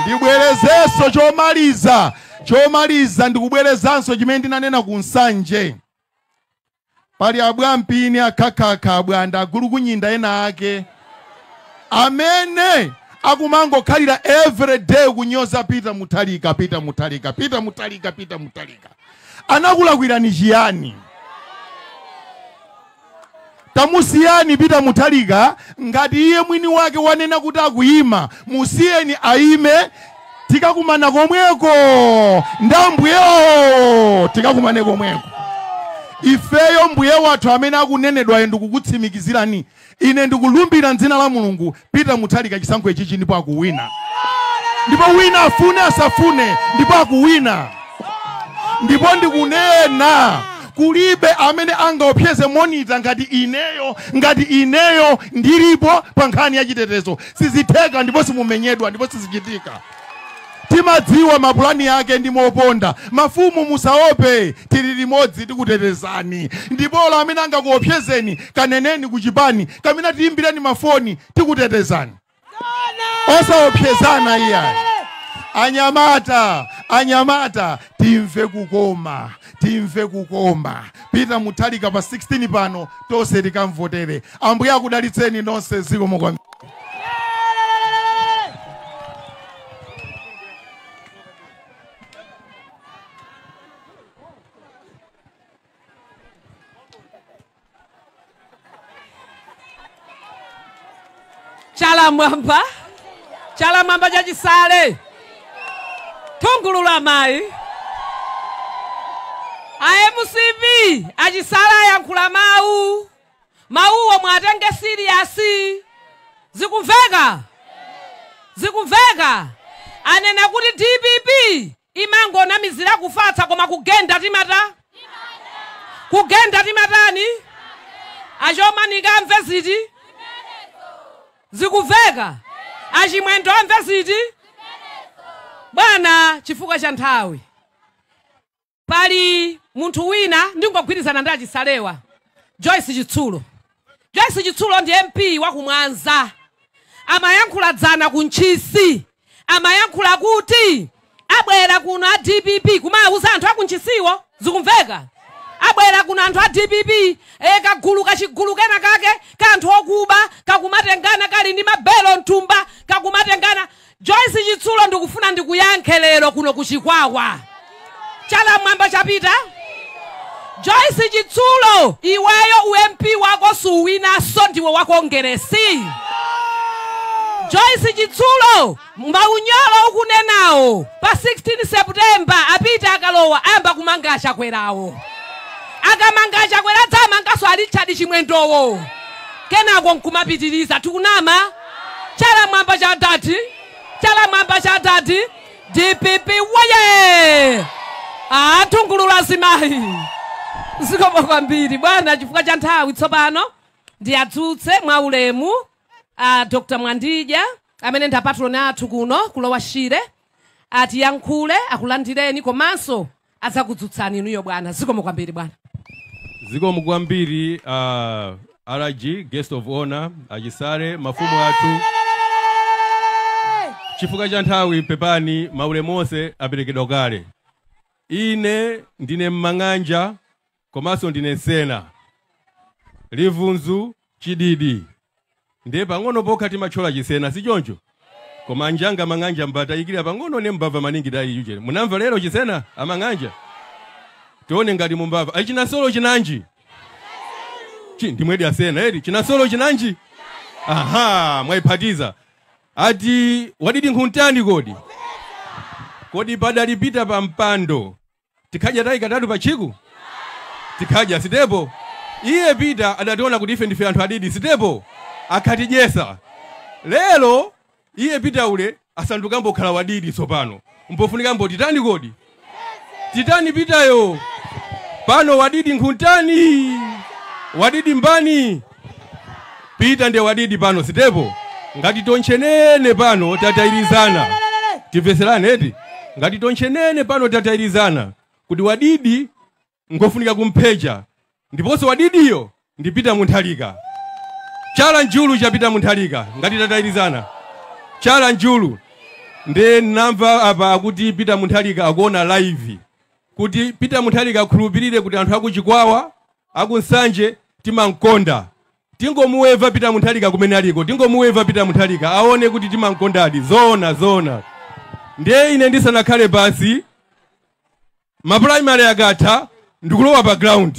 Speaker 7: Ndibwerezenso chomaliza, chomaliza ndikubwerezanso chimene ndinanena ku Nsanje. Pali abwampini, akhakhakha, abwanda, agulukunyinda ena ake amene akumangokhalira every day kunyoza Peter Mutharika, Peter Mutharika, Peter Mutharika, Peter Mutharika. Anakulakwirani chiyani? Tamusiyani Peter Mutharika. Ngati iye mwini wake wanena kuti akuyima, musiyeni ayime. Tikakumana komweko ndambuyewo, tikakumane komweko ifeyo. Mbuye wathu amene akunenedwayo, ndikukutsimikizirani, ine ndikulumbira mdzina la Mulungu, Peter Mutharika chisankho ichichi ndipo akuwina, ndipo wina afune asafune, ndipo akuwina. Ndipo ndikunena, kulibe amene angaopseze monitor ngati ineyo, ngati ineyo ndilipo pa nkhani ya chitetezo. Sizitheka, ndipo simumenyedwa, ndipo sizichitika. Timadziwa mapulani yake ndi moponda. Mafumu, musaope, tili limodzi, tikutetezani. Ndipo olo amene angakuopsezeni, kaneneni kuchipani kamene, tiyimbireni mafoni, tikutetezani. Osaopsezana, iyayi. Anyamata, anyamata, timve kukoma, timve kukoma. Peter Mutharika pa 16 pano, tonse tikamvotere. Ambuye akudalitseni nonse, zikomo kwambiri.
Speaker 20: Chala mwamba, chala mwamba chachisale, thungululu amayi a MCP achisale ayankhula mawu. Mawuwo mwatenge serious. Zikumveka, zikumveka. Anena kuti DPP imangonamizira kufatsa, koma kugenda timata, kugenda timatani. Achomanika amve ziti, zikumveka. Achimwendo amve ziti, bwana. Chifukwa cha nthawi, pali munthu wina, ndingogwirizana ndi achisalewa. Joyce Chitsulo. Joyce Chitsulo ndi MP wa kumwanza. Amayankhula dzana kuntchisi. Amayankhula kuti abwera kuno a DPP kumawuza anthu akuntchisiwo, zikumveka. Abwera kuno anthu a DPP kagulu kachigulu kena kake ka anthu okuba kakumatengana kali ndi mabelo mthumba kakumatengana. Joyce Chitsulo ndikufuna ndikuyankhe lero kuno kuchikwawa. Chala mwamba chapita. Joyce Chitsulo, iweyo UMP wako suwina so ndiwe wakongeresi. Joyce Chitsulo, maunyolo ukunenawo pa 16 September apita akalowa amba kumanga achakwerawo. Akamanga achakwera dzamangaso ali Richard Chimwendowo. Kenako nkumapitiriza tikunama. Chala mwamba cha dati. Chala mwamba cha dati. DPP woye. Atungulula zimayi. Zikomo kwambiri bwana chifukwa cha nthawi tsopano ndiyadzutse mwaulemu Dr. Mwandija amene ndi apatroni athu kuno kulowa Shire atiyankhule akulandireni komanso adzakudzutsani inuyo bwana. Zikomo kwambiri bwana.
Speaker 9: Zikomo kwambiri RG guest of honor achisale mafumu athu. Chifukwa cha nthawi pepani maulemu onse aperekedwa kale. Ine ndine mmang'anja komanso ndine sena livunzu chididi ndiye pang'ono pokha timathyola chisena si choncho, koma anjanga mang'anja mbatayikira pang'ono ne mbava maningi tayi yuchene. Munamva lero chisena amang'anja tione ngati mumbava ayi chinasolo chinanji chi ndimwedi asena eri chinasolo chinanji. Aha, mwayiphatiza ati wadidi nkhuntani kodi kodi padalipita pa mpando tikhaja tayi katatu pa chiku tikhaja sitepo. Iye Pita adationa kuti ife ndife anthu adidi sitepo akhatijesa. Lero iye Pita ule asandukambo khala wadidi tsopano mpofunika mbo titani kodi titani Pitayo pano wadidi nkhuntani wadidi mbani. Pita ndiye wadidi pano sitepo. Ngati tonchenene pano tatayirizana timveserane eti ngati tonchenene pano tatayirizana kuti wadidi ngofunika kumpheja ndiponso wadidiyo ndipita Mutharika. Chala njulu chapita Mutharika ngati tatayirizana chala njulu. Ndiye namva apa akuti Pita Mutharika akuona live kuti Pita Mutharika akhulupirire kuti anthu akuchikwawa akunsanje timankonda. Tingomuweva Pita Mutharika kumene aliko, tingomuweva Pita Mutharika aone kuti timankondadi zona zona. Ndiye ine ndisanakhale pasi maprimary akatha ndikulowa pa ground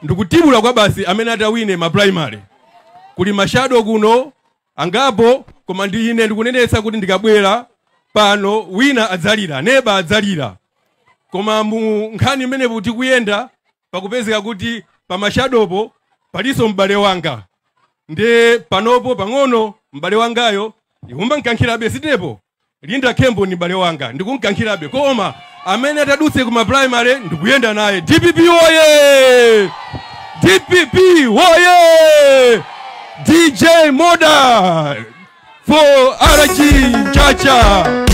Speaker 9: ndikutibula kwa basi amene atawine maprimary. Kuli mashado kuno angapo, koma ndi ine ndikunenetsa kuti ndikabwera pano wina adzalira neba adzalira. Koma mu nkhani imene kuti kuyenda pakupezeka kuti pa mashadopo paliso m'bale wanga. Ndiye panopo pang'ono m'bale wangayo ikumba nkankhirabe sitepo. Linda Kembo ni m'bale wanga ndikunkankhirabe, koma amene atadutse kuma primary ndikuyenda naye. DPP woye! DPP woye! DJ Moda for RG Chacha.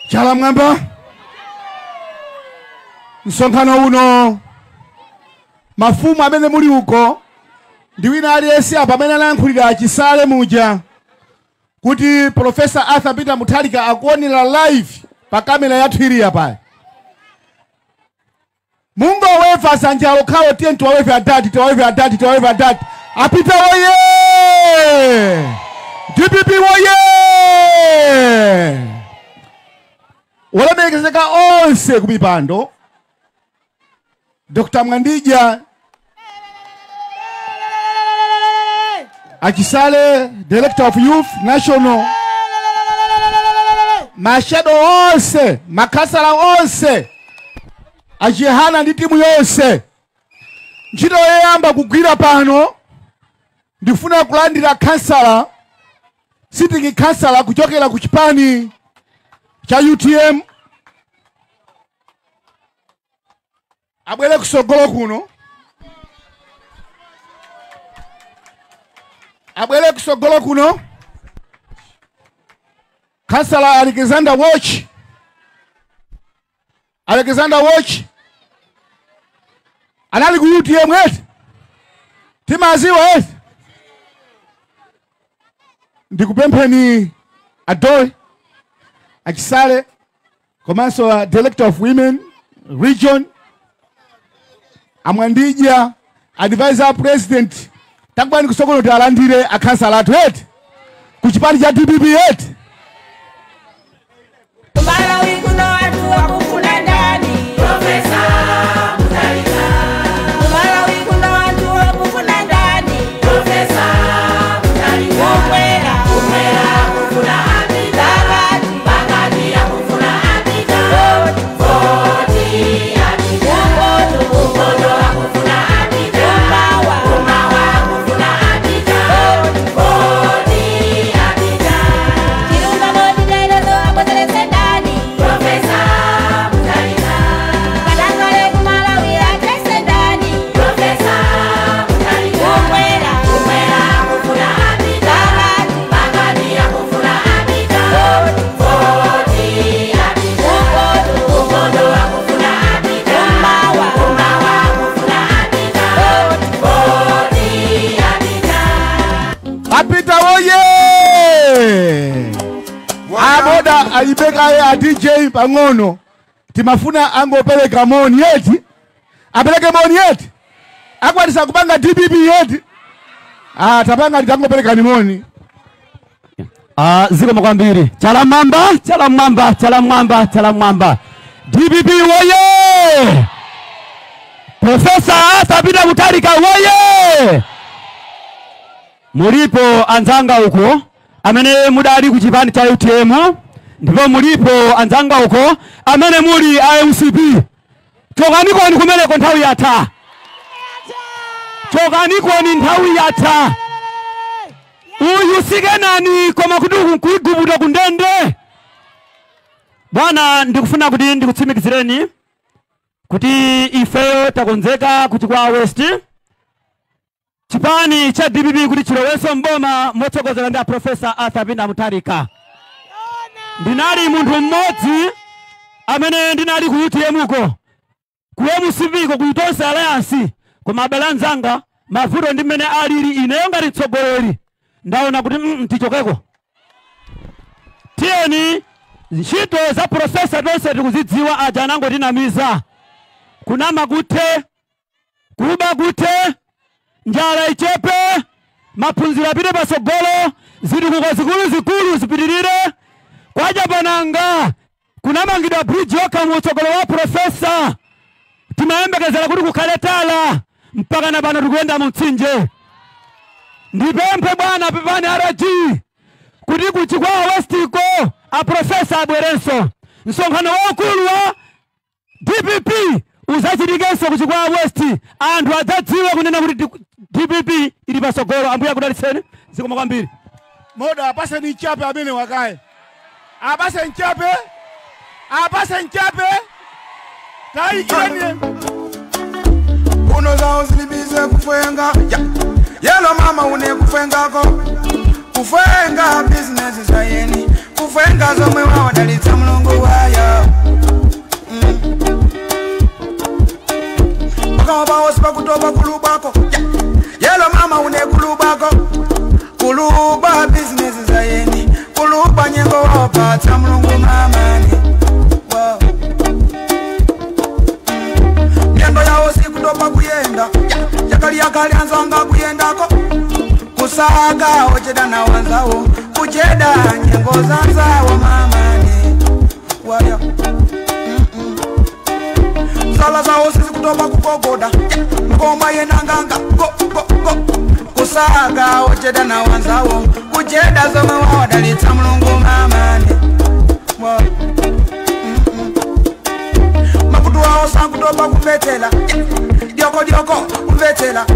Speaker 1: Chala mwamba. Msonkhano uno mafumu amene muli uko ndi wina aliyense apa amene anayankhulira achisale muja kuti Professor Arthur Peter Mutharika akuonera live pa kamera yathu ili apa. Mungowefa sanja lokhawo, tiye tiwawefe adati, tiwawefe adati, tiwawefe adati. Apita woye! DPP woye! Olemekezeka onse kumipando, Dr. Mwandija, Achisale, Director of Youth National, mashado onse, makasala onse, achihana ndi timu yonse. Ntchito yoyamba kugwira pano, ndifuna kulandira kansala, sitting kansala kuchokera ku chipani cha UTM, abwere kusogolo kuno, abwere kusogolo kuno. Kansala Alexander Watch, Alexander Watch anali ku UTM eti timaziwa eti. Ndikupempheni Adoi Achisale komanso Director of Women Region Amwandija, Advisor President, takubani kusogolo talandire akansala athu eti kuchipani cha DPP eti.
Speaker 10: Malawi kuno watu wakufuna ndani Professor Mutharika. Malawi kuno watu wakufuna ndani Professor Mutharika. Kumwera kumwera kufuna Apita, pakati ya kufuna Apita, voti Apita, kumpoto kumpoto akufuna Apita, kumawa kumawa akufuna Apita, voti Apita. Chilunga moti lero abwezelese ndani Professor Mutharika. Katangale kumalawi atese ndani Professor Mutharika. Kumwera kumwera akufuna Apita, pakati akufuna Apita, voti Apita, kumpoto kumpoto akufuna Apita, kumawa kumawa akufuna Apita, voti Apita.
Speaker 1: Apita woye! Aboda alibeka ya DJ pang'ono, timafuna angopereka moni eti, apereke moni eti, akwanisa kupanga DPP eti. Ah, tapanga nditangopereka ni moni.
Speaker 22: Ziko makwambiri. Chala mwamba, chala mwamba, chala mwamba, chala mwamba. DPP woye! Professor Arthur Peter Mutharika woye! Mulipo anzanga uko amene mudali ku chipani cha UTM, ndipo mulipo anzanga uko amene muli a MCP. Chokanikoni kumeneko nthawi yatha. Chokanikoni nthawi yatha. Uyu sikenani koma kuti kuigubuta kundende. Bwana, ndikufuna kuti ndikutsimikizireni kuti ifeyo takonzeka kuti kwa West chipani cha DPP kuti chilowenso mboma motsogozera ndi a Professor Arthur Peter Mutharika. Ndinali munthu mmodzi amene ndinali ku UTM uko, ku MCP ko, ku Tonse Alliance, koma abale anzanga mavuto ndi mmene alili, ineyo ngati mtsogoleri ndaona kuti tichokeko. Tiyeni ntchito za Professor tonse tikuzidziwa, aja anangotinamiza. Kunama kuthe, kuba kuthe, njala ichepe, maphunziro apite pasogolo, zitukuko zikulu zikulu zipitirire. Kwaja pananga kunamangidwa bridge yokha mutsogolo wa Professor, timayembekezera kuti kukhale tala, mpaka na pano tikuyenda mu mtsinje. Ndipemphe bwana pepani RG kuti kuchikwawa Westiko a Professor abwerenso. Msonkhano waukulu wa DPP uzachitikenso kuchikwawa West, anthu adzadziwe kunena kuti DPP ili pasogolo. Ambuye akudalitseni, zikomo kwambiri.
Speaker 1: Moda apase ni chape amene wakaye, apase nchape, apase nchape taikireni
Speaker 16: Uno zawo zilibize kufwenga yelo mama une kufwengako, kufwenga business zayeni, kufwenga zomwe wawadalitsa mulungu wayo. Pakama pawosi pakutopa kulubako. Yelo mama une kulubako. Kuluba business zayeni. Kuluba nyengo wapata mlungu mamani. Wow. Miendo yao si kutopa kuyenda. Yakali yakali anzanga kuyendako. Kusaga ojeda na wanzao. Kujeda nyengo zanzao mamani. Waya. Sala zao sisi kutopa kukogoda. Ngoma yenanganga go go go. Kusaga ojeda na wanzao. Kujeda zoma wadalita mlungu mamani. Wow. Makutu wao sankutopa kuvetela. Dioko dioko kuvetela.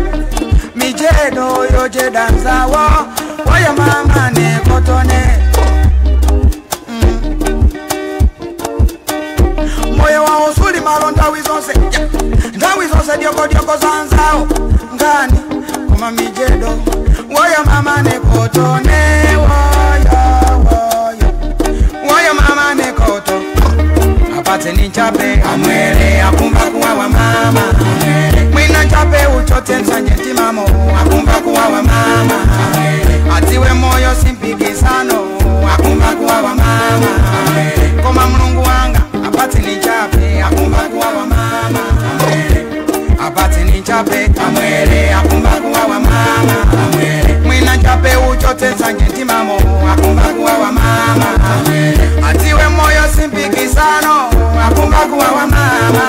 Speaker 16: Mijedo yojeda nzawo. Waya mama ne kotone. Moyo wao suli malo ndawi zonse. Ndawi zonse dioko dioko zanzao. Ngani kuma mijedo. Waya mama ne kotone. Waya waya. Waya mama ne koto. Apate ni chape amwele akumba kuwa wa mama. Mwina chape uchote nsanje timamo akumba kuwa wa mama. Atiwe moyo simpikisano akumba kuwa wa mama. Koma mlungu wanga apate ni chape akumba kuwa wa mama. Apate ni chape amwele akumba kuwa wa mama. Mwina chape uchote nsanje timamo akumba kuwa wa mama. Atiwe moyo simpikisano akumba kuwa wa mama.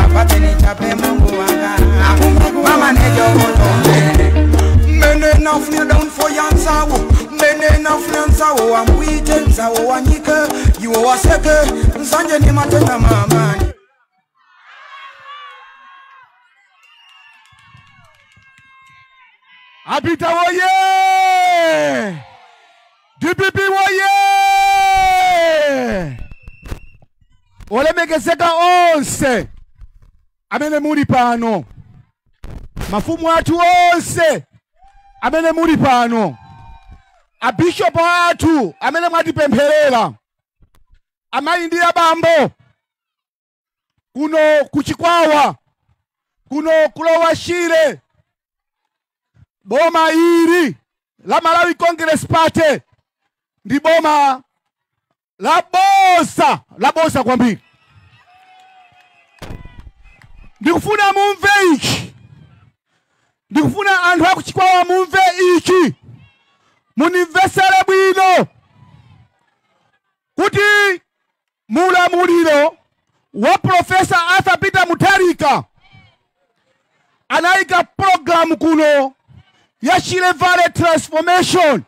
Speaker 16: Apate ni chape mungu wanga mama nejokoto. Mene nafunia down for yansawo. Mene nafunia nsawo amwite nsawo wanyike iwo waseke nsanje ni matenda mama.
Speaker 1: Apita woye! DPP woye! Olemekezeka onse amene muli pano, mafumu athu onse amene muli pano, abishopu athu amene mwatipempherera, amayi ndi abambo kuno kuchikwawa, kuno kulowa Shire, boma ili la Malawi Congress Party ndi boma la bosa, la bosa kwambiri. Ndikufuna mumve ichi. Ndikufuna anthu akuchikwawa mumve ichi. Munimvesere bwino kuti mulamuliro wa Professor Arthur Peter Mutharika anayika program kuno ya Shire Valley Transformation.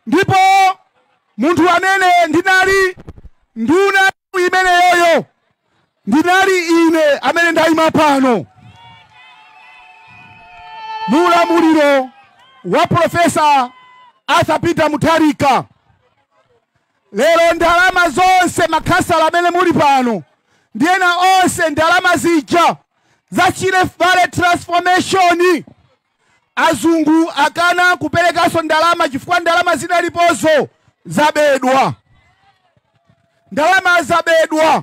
Speaker 1: Ndipo munthu amene ndinali nduna imeneyoyo ndinali ine amene ndayima pano mulamuliro wa Professor Arthur Peter Mutharika. Lero ndalama zonse makasala amene muli pano ndiyena onse ndalama zija za Shire Valley Transformation azungu akana kuperekaso ndalama chifukwa ndalama zinalipozo zabedwa. Ndalama zabedwa.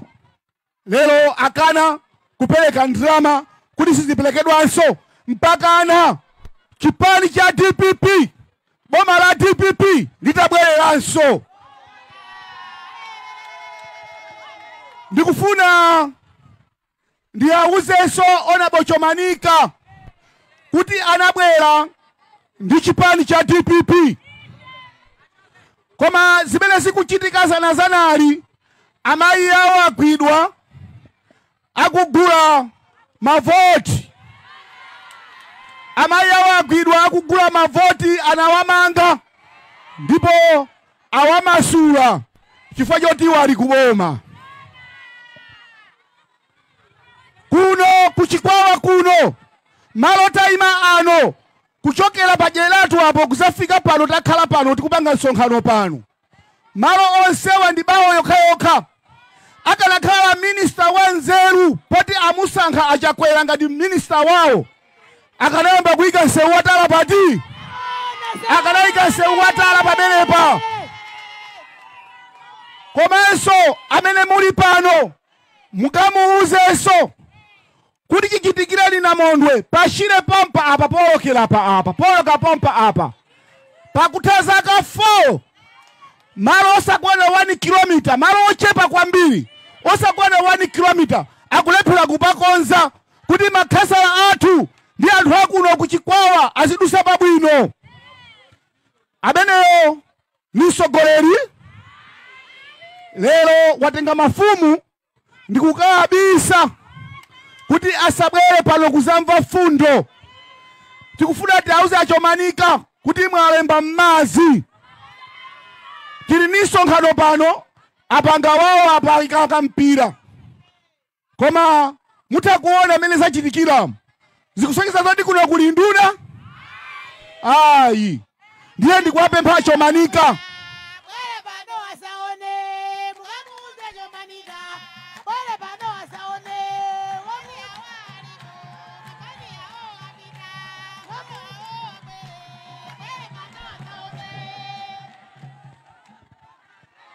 Speaker 1: Lero akana kupereka ndalama kuti sizipelekedwanso mpaka ana chipani cha DPP, boma la DPP litabwereranso. Ndikufuna ndiyawuzenso Honorable Chomanika kuti anabwera ndi chipani cha DPP, koma zimene zikuchitika zanazanali amayi awo agwidwa akugula mavoti. Amayi awo agwidwa akugula mavoti, anawamanga ndipo awamasula chifukwa choti ali kuboma. Kuno kuchikwawa kuno malo taima ano kuchokera pajeratu apo kuzafika pano takhala pano tikupanga msonkhano pano, malo onsewa ndi bawo yokhayokha. Akanakhala minista wanzeru poti amusankha achakwera ngati minista wawo, akanayamba kuyika nsewu watala pati, akanayika nsewu watala pamenepa. Komanso amene muli pano mukamuuzenso Kuti chichitikireni namondwe pashire pampa apa polokera pa apa poloka pampa apa pakutha zaka 4 malo osakwana 1 km, malo ochepa kwambiri osakwana 1 km akulephera kupakonza kuti makhasala athu ndi anthu akuno kuchikwawa azidusa pabwino. Ameneyo ni mtsogoleri lero watenga mafumu ndi kukawabisa kuti asabwere pano kuzamva fundo. Tikufuna tiauze achomanika kuti mwalemba m'madzi. Tili ndi msonkhano pano apanga wawo apanga mpira, koma mutakuona mmene zachitikira zikusonyeza zoti kuno kuli nduna ayi. Ndiye ndikuwapempha achomanika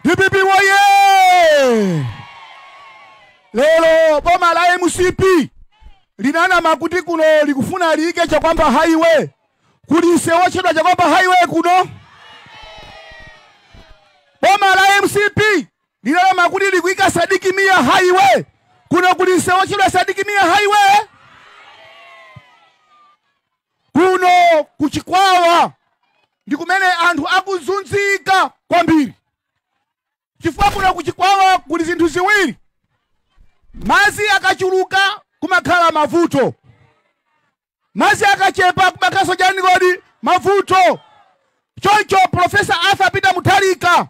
Speaker 1: DPP woye! Lero boma la MCP linana makuti kuno likufuna liike Chakwamba highway. Kuli sewochedwa Chakwamba highway kuno. Boma la MCP linana makuti likuika Sadiki Mia highway. Kuno kuli sewochedwa Sadiki Mia highway. Kuno kuchikwawa ndikumene anthu akuzunzika kwambiri. Chifukwa kuno kuchikwawa kuli zinthu ziwiri. Mazi akachuluka kumakhala mavuto, mazi akachepa kumakhaso chani kodi mavuto. Choncho Professor Arthur Peter Mutharika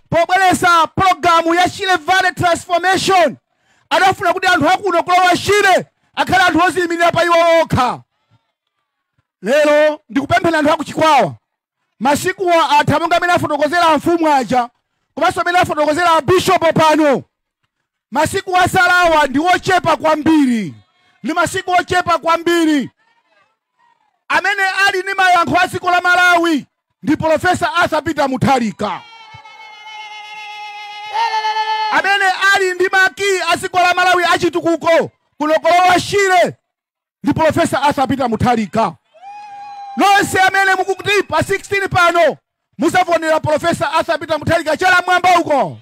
Speaker 1: pobweresa programu ya Shire Valley Transformation adafuna kuti anthu akuno kulowa Shire akhale anthu oziyimirira pa iwo okha. Lero ndikupemphera anthu akuchikwawa masikuwa atha monga amene afotokozera mfumu aja komanso amene afotokozera bishop pano. Masiku asalawa ndi ochepa kwambiri, ndi masiku ochepa kwambiri. Amene ali ndi mayankho a dziko la Malawi ndi Professor Arthur Peter Mutharika. Amene ali ndi maki a dziko la Malawi achitukuko kuno kulowa Shire ndi Professor Arthur Peter Mutharika. Nonse amene mukuti pa 16 pano musavonera Professor Arthur Peter Mutharika chala mwamba uko,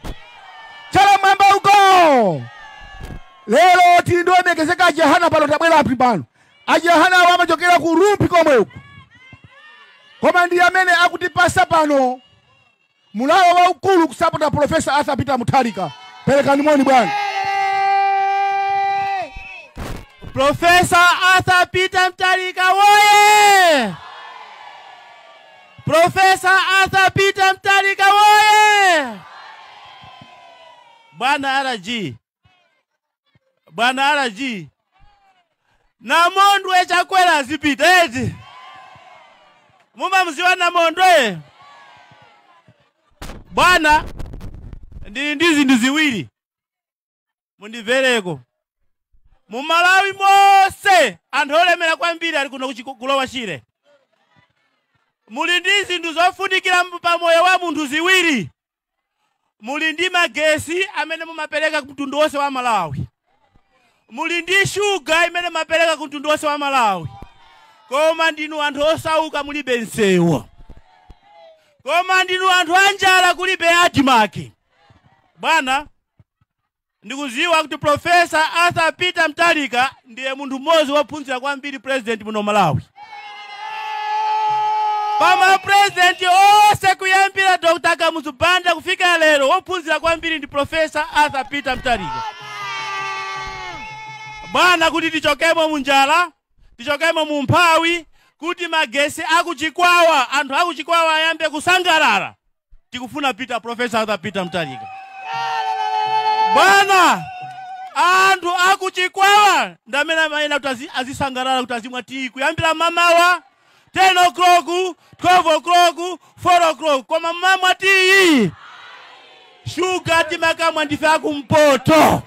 Speaker 1: chala mwamba uko. Lero tili ndi olemekezeka ajahana pano tabwera api pano. Ajahana awo amachokera ku Rumphi komwe uko, koma ndi amene akutipasa pano mulawo waukulu kusapota Professor Arthur Peter Mutharika. Perekani moni bwana.
Speaker 6: Professor Arthur Peter Mutharika woye! Professor Arthur Peter Mutharika woye! Bwana RG, Bwana RG, Namondwe Chakwera azipita eti. Mumamziwa Namondwe? Bwana, ndili ndi zinthu ziwiri mundimvereko. Mu Malawi monse anthu olemera kwambiri ali kuno kulowa Shire. Muli ndi zinthu zofunikira pamoyo wa munthu ziwiri. Muli ndi magesi amene mumapereka ku mtundu wonse wa Malawi. Muli ndi shuga imene mumapereka ku mtundu wonse wa Malawi. Koma ndinu anthu osauka mulibe nsewu. Koma ndinu anthu anjala kulibe adimaki. Bwana, ndikuziwa kuti Professor Arthur Peter Mutharika ndiye munthu mmodzi wophunzira kwambiri president muno Malawi. Pama president onse kuyambira Dr. Kamuzu Banda kufika lero wophunzira kwambiri ndi Professor Arthur Peter Mutharika. Bwana, kuti tichokemo munjala, tichokemo mumphawi, kuti magesi akuchikwawa, anthu akuchikwawa ayambe kusangalala, tikufuna Peter Professor Arthur Peter Mutharika. Bwana, anthu akuchikwawa ndamene amayena kuti azisangalala kuti azimwa tiyi kuyambira mamawa 10 o'clock, 12 o'clock, 4 o'clock. Koma mamwa tiyi shuga timakamwa ndife akumpoto.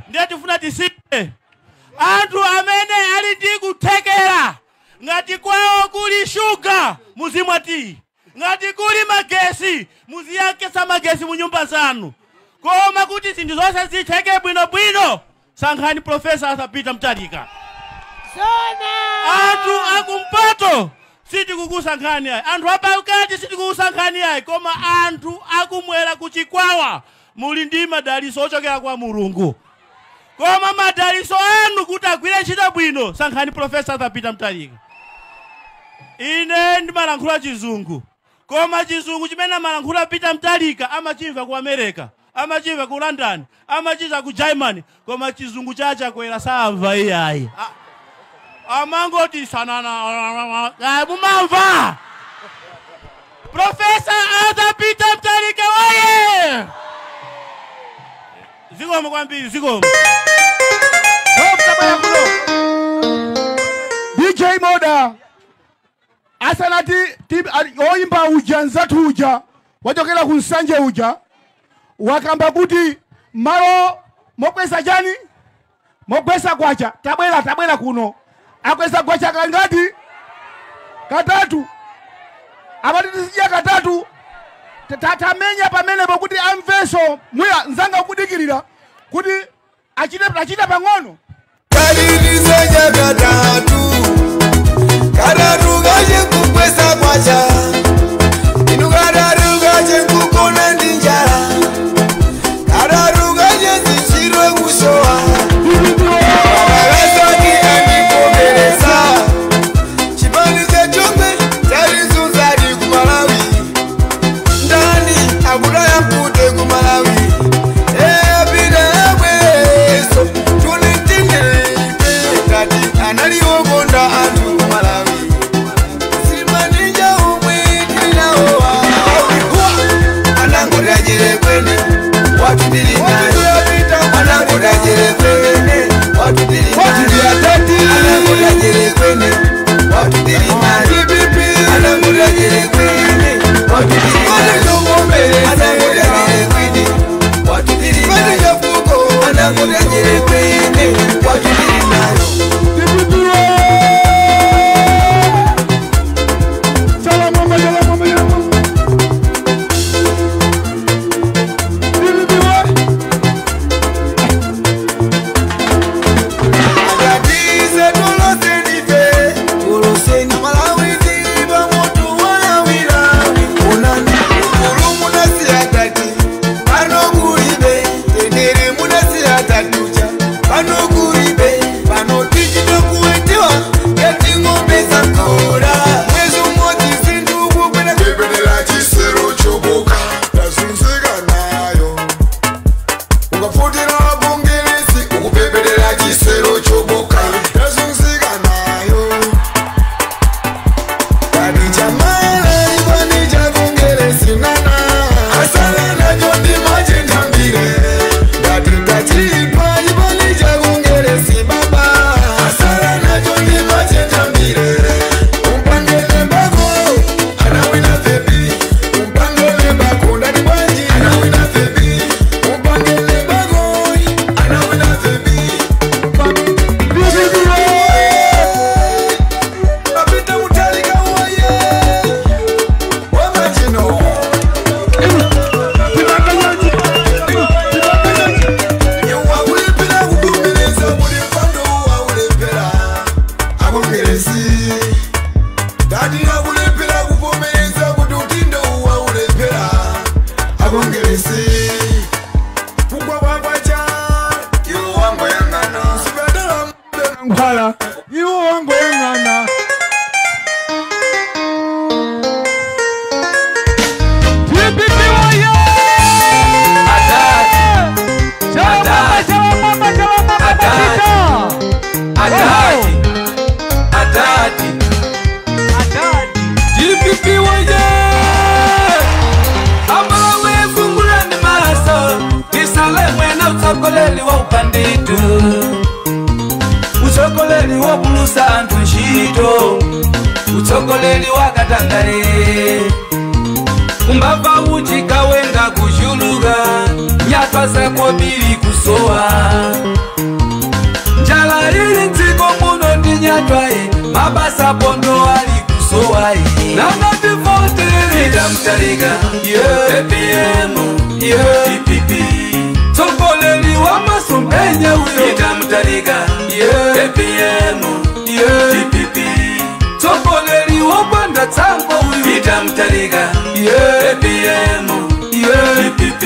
Speaker 6: Ndiye tifuna tisipe anthu amene ali ndi kuthekera ngati kwawo kuli shuga muzimwa tiyi, ngati kuli magesi muziyakesa magesi mu nyumba zanu. Koma kuti zinthu zonse zitheke bwinobwino Sankhani Profesa Arthur Peter Mutharika. Anthu akumpoto sitikukusankhani ayi, anthu apakati sitikukusankhani ayi, koma anthu akumwera kuchikwawa muli ndi madaliso ochokera kwa Mulungu. Koma madaliso anu kuti agwire ntchito bwino, sankhani Profesa Arthur Peter Mutharika. Ine ndimalankhula chizungu, koma chizungu chimene amalankhula Peter Mutharika amachimva ku America, amachimva ku London, amachimva ku Germany, koma chizungu chachakwera samva iyayi. Amangoti sanana mumamva. Profesa Arthur Peter Mutharika oye! Zikomo kwambiri, zikomo.
Speaker 1: DJ Moda asanati oimba uja nzathu uja wachokera ku Nsanje uja wakamba kuti malo mokweza chani mokweza kwacha tabwera tabwera kuno akweza kwacha kangati katatu amati tizidya katatu tatamenya pamenepo kuti amveso muya nzanga kudikirira kuti achite pang'ono.
Speaker 11: Kalirizeja katatu katatu kache kukwesa kwacha inu katatu kache kukona ndi njala katatu kache zichirwe kusowa akasati andikomeresa chipani chachomwe chalizunzadi ku Malawi ndani akudaya mkute ku Malawi analiogonda antu ku Malawi simaninja umwe tinaowa anangodajire kwene watu tili anangodajire kwene watu tili anangodajire kwene watu tili anangodajire kwene watu tili anangodajire kwene watu tili anangodajire kwene watu tili nayo.
Speaker 15: Usokoleli wa upanditu, usokoleli wa bulusa antu nshito, usokoleli wa katangale, umbava uchika wenga kushuluga, nyatwa zako bili kusowa. Njala lili ntsiko muno ndi nyatwa e, mabasa pondo ali kusowa e. Nana tifotere Mutharika, yeah. APM, yeah. DPP. Tsogoleri wa masompenya uyo. Mutharika, yeah. APM, yeah. DPP, tsogoleri wopanda tsankho uyu. Peter Mutharika, yeah. APM, yeah. DPP,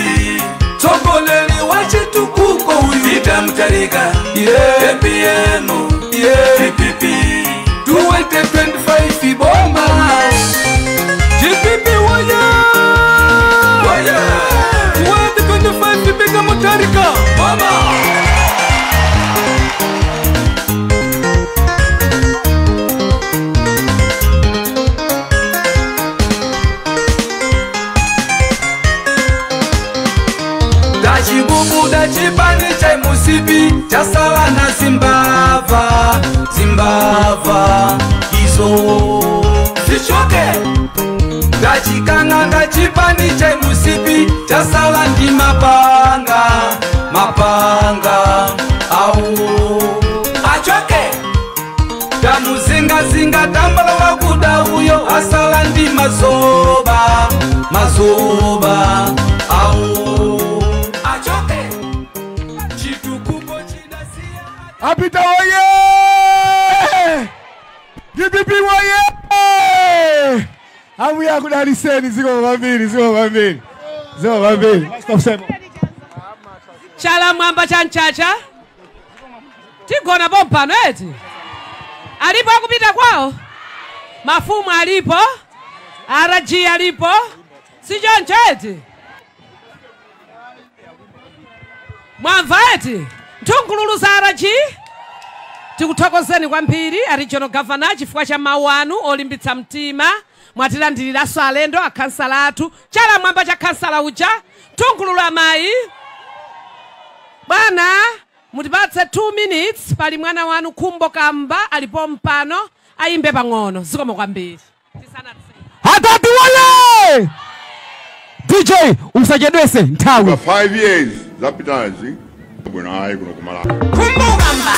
Speaker 15: tsogoleri wachitukuko uyu. Peter Mutharika, yeah. APM, yeah. DPP, 2025 boma. DPP woye, woye, 2025 Peter Mutharika boma. Chibubuda chipani cha musipi chasala na Zimbava, Zimbava izo zichoke. Ndachikanganga chipani cha musipi chasala ndi mapanga, mapanga au achoke. Tamuzinga zinga tambala wakuda uyo asala ndi mazoba, mazoba au.
Speaker 21: Apita woye! DPP woye! Ambuye akudalitseni zikomo kwambiri, zikomo kwambiri. Zikomo kwambiri. Stop sema.
Speaker 20: Chala mwamba cha mchacha. Tigona pompano eti. Alipo akupita kwao? Mafumu alipo? RG alipo? Si choncho eti? Mwamva eti? Nthungululu za RG tikuthokozeni kwambiri a regional governor chifukwa cha mawu anu olimbitsa mtima. Mwatilandiriranso alendo akhansala athu. Chala mwamba cha khansala uja. Nthungululu amayi. Bwana mutipatse 2 minutes pali mwana wanu Khumbo Kamba alipo mpano ayimbe pang'ono. Zikomo kwambiri.
Speaker 3: Atati woye! DJ usachedwese nthawi.
Speaker 4: 5 years zapitazi bwino ayi kuno kumala.
Speaker 3: Khumbo Kamba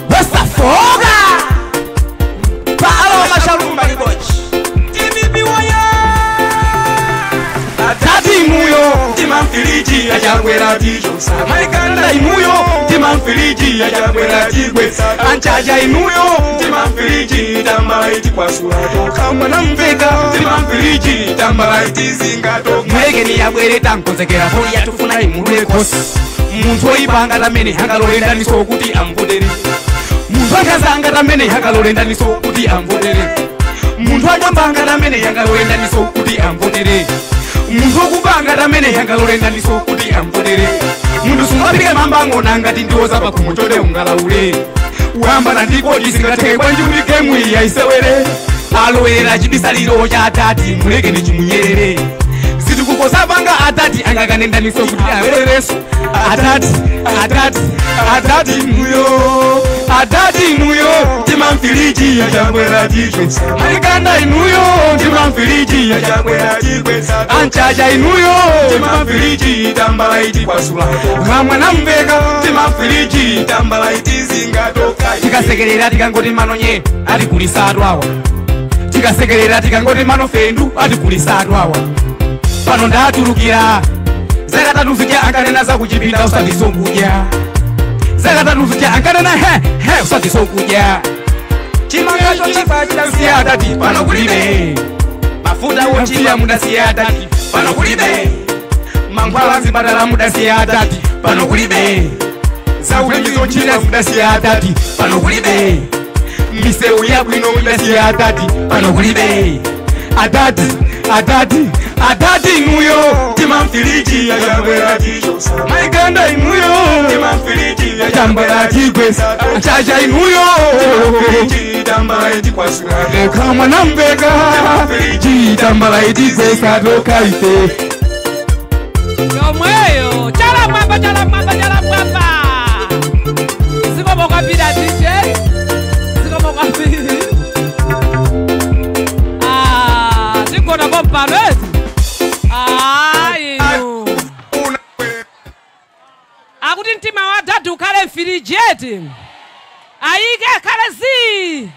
Speaker 3: wesafoga paalo mashalumba libochi
Speaker 15: DPP woye! Atati imuyo timamfiliji achakwera tichosa maikanda imuyo timamfiliji achakwera tigwesa anchaja imuyo timamfiliji tambala itikwasula toka mwana mveka timamfiliji tambala itizinga toka
Speaker 3: mwekeni yabwere tankonzekera foni yatufuna imulule kosi. Munthu oyipa tamene akalolendaniso kuti amvotere. Munthu akazanga tamene akalolendaniso kuti amvotere. Munthu akambanga tamene akalolendaniso kuti amvotere. Munthu okupanga tamene akalolendaniso kuti amvotere. Munthu sungapike mambang'ona ngati ndiwoza pakhomo chode ungalaule. Wambana ndikoti singatheke bwanji kuti gemu iyi ayisewere. Alowera chibisaliro cha atati mulekeni chimunyerere. Zitukukosa panga atati angakanendaniso kuti awerereso. Atati, atati, atati muyo, atati muyo, timamfiliji achakwera tichwesa. Maikanda inuyo, timamfiliji achakwera tichwesa. Anchaja inuyo,
Speaker 15: timamfiliji tambala itikwasula toka mwana mveka timamfiliji tambala itizinga toka.
Speaker 3: Tikasekerera tikangoti manonye atikulisa atwawa. Tikasekerera tikangoti manofendu atikulisa atwawa. Pano ndatulukira zakatatu zija ankanena za kuchipinda usatisonkudya. Zakatatu zija ankanena he he usatisonkudya. Chimangacho chifa chidasiya atati pano kulibe. Mafuta wochipa mudasiya atati pano kulibe. Mankhwala zipatala mudasiya atati pano kulibe. Zaulimi zochira mudasiya atati pano kulibe. Misewu yabwino mudasiya atati pano kulibe. Atati, atati, atati inuyo
Speaker 15: timamfiliji achakwera tichosa maikanda inuyo timamfiliji
Speaker 3: achakwera tigwesa anchaja inuyo
Speaker 15: timamfiliji tambala itikwasula
Speaker 3: toka mwana mveka timamfiliji tambala itigwesa toka ife
Speaker 20: yomweyo. Chala mwamba, chala mwamba, chala mwamba. Zikomo kwambiri DJ. Zikomo kwambiri. Tigona pompano eti. Ayi. Akuti mtima wa dadu ukhale mfiriji eti. Ayike akhale zi.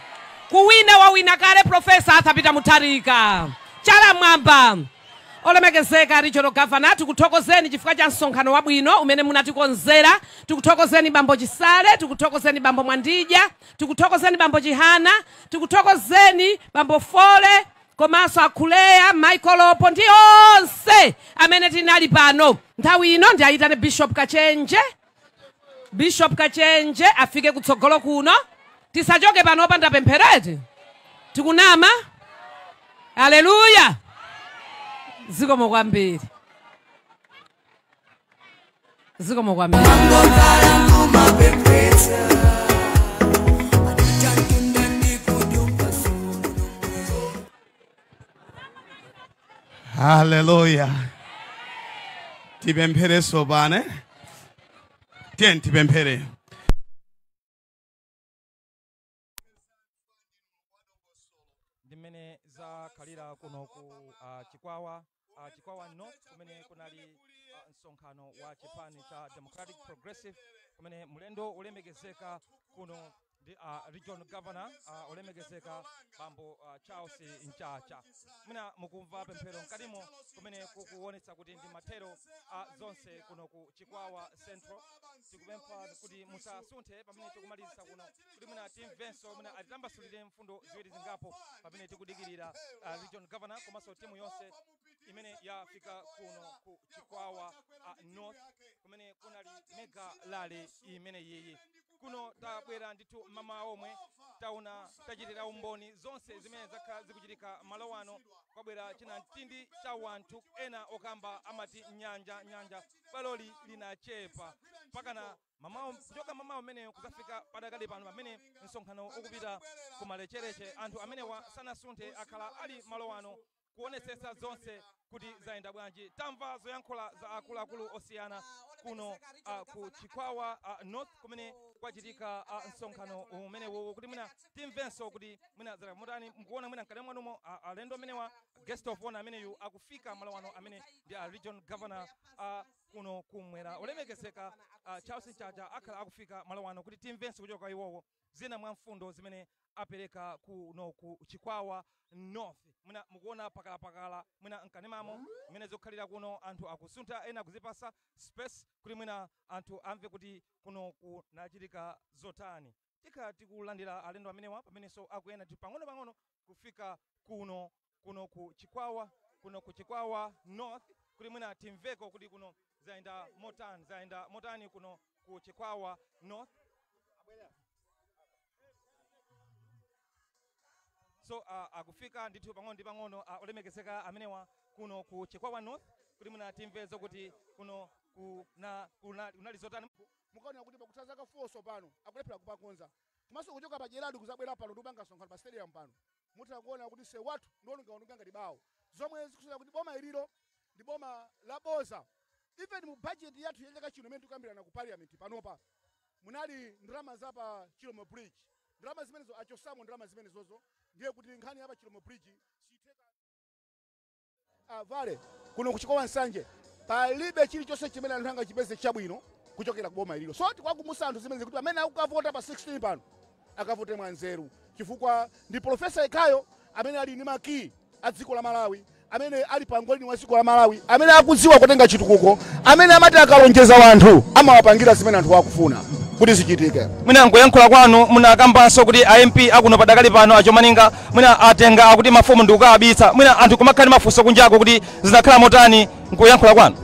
Speaker 20: Kuwina wawina kale Professor Arthur Peter Mutharika. Chala mwamba. Olemekezeka Regional Governor, tikuthokozeni chifukwa cha msonkhano wabwino umene munatikonzera. Tikuthokozeni Bambo Chisale, tikuthokozeni Bambo Mwandija, tikuthokozeni Bambo Chihana, tikuthokozeni Bambo Fole, komanso Akhuleya, Michael Opo ndi onse amene tinali pano. Nthawi ino ndiyayitane Bishop Kachenje. Bishop Kachenje afike kutsogolo kuno. Tisachoke pano opanda pemphereti. Tikunama? Haleluya. Zikomo kwambiri. Zikomo kwambiri.
Speaker 18: Haleluya. Tipemphere sobane. Tiye tipemphere.
Speaker 5: Ndimene zakhalira kuno ku Chikwawa, Chikwawa North, kumene kunali msonkhano wa chipani cha Democratic Progressive, kumene mlendo ulemekezeka kuno ndi Regional Governor, olemekezeka Bambo Charles Mchacha. Mwina mukumva pemphero mkatimo kumene kukuonetsa kuti ndi mathero a zonse kuno ku Chikwawa Central. Tikupempha kuti musasunthe pamene tikumaliza kuno, kuti mwina timvenso, mwina atitambasulire mfundo ziwiri zingapo pamene tikudikirira Regional Governor komanso timu yonse imene yafika kuno ku Chikwawa North, kumene kunali mega rally imene yiyi. Kuno tabwera ndithu mama omwe taona tachitira umboni zonse zimene zakhala zikuchitika malo ano. Kwabwera china mtindi cha wanthu ena okamba amati nyanja nyanja, baloli linachepa mpakana mamawo kuchoka mamawo ameneyo kuzafika padakali pano pamene msonkhano ukupita kumalechereche. Anthu amenewa sanasunthe, akhala ali malo ano kuonesesa zonse kuti zayenda bwanji. Tamva zoyankhula za akuluakulu osiyana kuno ku Chikwawa North kumene kwachitika msonkhano umenewo, kuti mwina timvenso kuti mwina mutani mukuona mwina mkati mwanumo alendo amenewa, guest of honor ameneyu akufika malo ano amene ndi a Regional Governor kuno kumwera olemekezeka Charles Mchacha akhala akufika malo ano kuti timvenso kuchoka iwowo zina mwa mfundo zimene apereka kuno ku Chikwawa North. Mwina mukuona pakalapakala mwina mkanemamo mmene zokhalira kuno, anthu akusuntha ena kuzipasa space kuti mwina anthu amve kuti kuno kunachitika zotani. Tikhala tikulandira alendo amenewa pamenenso akuyenda pang'ono-pang'ono kufika kuno kuno ku Chikwawa, kuno ku Chikwawa North, kuti mwina timveko kuti kuno zayenda motani, zayenda motani kuno ku Chikwawa North. So akufika ndithu pang'ono ndi pang'ono olemekezeka amenewa kuno ku Chikwawa North kuti mwina timvezo kuti kuno kunali zotani.
Speaker 2: Mukaona kuti pakutha zaka 4 pano akulephera kupakonza, komanso kuchoka pa Gerard kuzabwera pano ndikupanga msonkhano pa stadium pano, mutha kuona kuti se wathu ndiwononga ngati bawo, zomwe zikusonyeza kuti boma ililo ndi boma laboza. Even mu budget yathu ya chaka chino imene tikukambirana ku parliament panopa, munali ndalama za pa Chilomo Bridge, ndalama zimenezo achosamo ndalama zimenezozo, ndiye kuti nkhani ya pa Chilomo Bridge sitheka. Avale kuno kuchikwawa Nsanje palibe chilichonse chimene anthu angachipeze chabwino kuchokera kuboma ililo. So tikwakumbutsa anthu zimene kuti amene akukavota pa 16 pano akavote mwanzeru, chifukwa ndi Profesa Ikayo amene ali ndi makiyi a dziko la Malawi, amene ali pangolini wa dziko la Malawi, amene akudziwa kutenga chitukuko, amene amati akalonjeza wanthu amawapangira zimene anthu akufuna kuti zichitike.
Speaker 5: Mwina nkuyankhula kwanu munakambanso kuti a MP akuno padakali pano achomaninga mwina atenga akuti mafumu ndi kukawabitsa, mwina anthu kumakhala ndi mafunso kunjako kuti zinakhala motani nkuyankhula kwanu.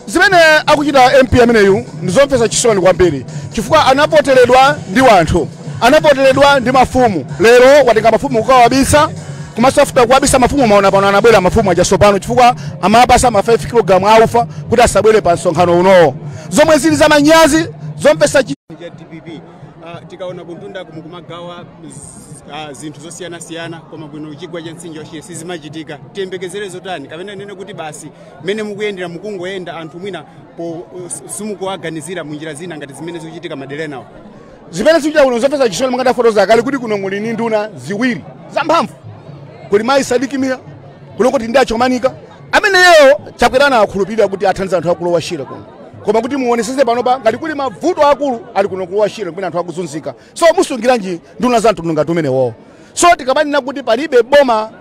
Speaker 2: Zimene akuchita MP ameneyu ndizomvetsa chisoni kwambiri, chifukwa anavoteredwa ndi wanthu, anavoteredwa ndi mafumu, lero watenga mafumu kukawabitsa. Komanso afuta kuwabisa mafumu, maona pano anabwera mafumu achatsopano chifukwa amapasa ma 5 kg aufa kuti asabwere pa msonkhano unowo, zomwe zili zamanyazi zomvetsa
Speaker 17: cha DPP. Tikaona kuntunda mukumagawa zinthu zosiyanasiyana, koma bwino chigwa cha mtsinje wa Shire sizimachitika. Tiyembekezere zotani kapena nene kuti basi mmene mukuyendera mukungoyenda anthu mwina po simukuwaganizira munjira zina ngati zimene zikuchitika madera enawo?
Speaker 2: Zimene zikuchitika kuno zomvetsa chisoni, monga ndafotokoza kale kuti kuno muli ndi nduna ziwiri zamphamvu, kuli mayi Sadiki Mia, kuno kuti ndi achomanika ameneyo Chakwera anakhulupirira kuti athandiza anthu akulowa Shire kuno, koma kuti muonesese panopa ngati kuli mavuto akulu ali kuno kulowa Shire kumene anthu akuzunzika. So musungiranji nduna za mtundu ngati umenewo? So tikamanena kuti palibe boma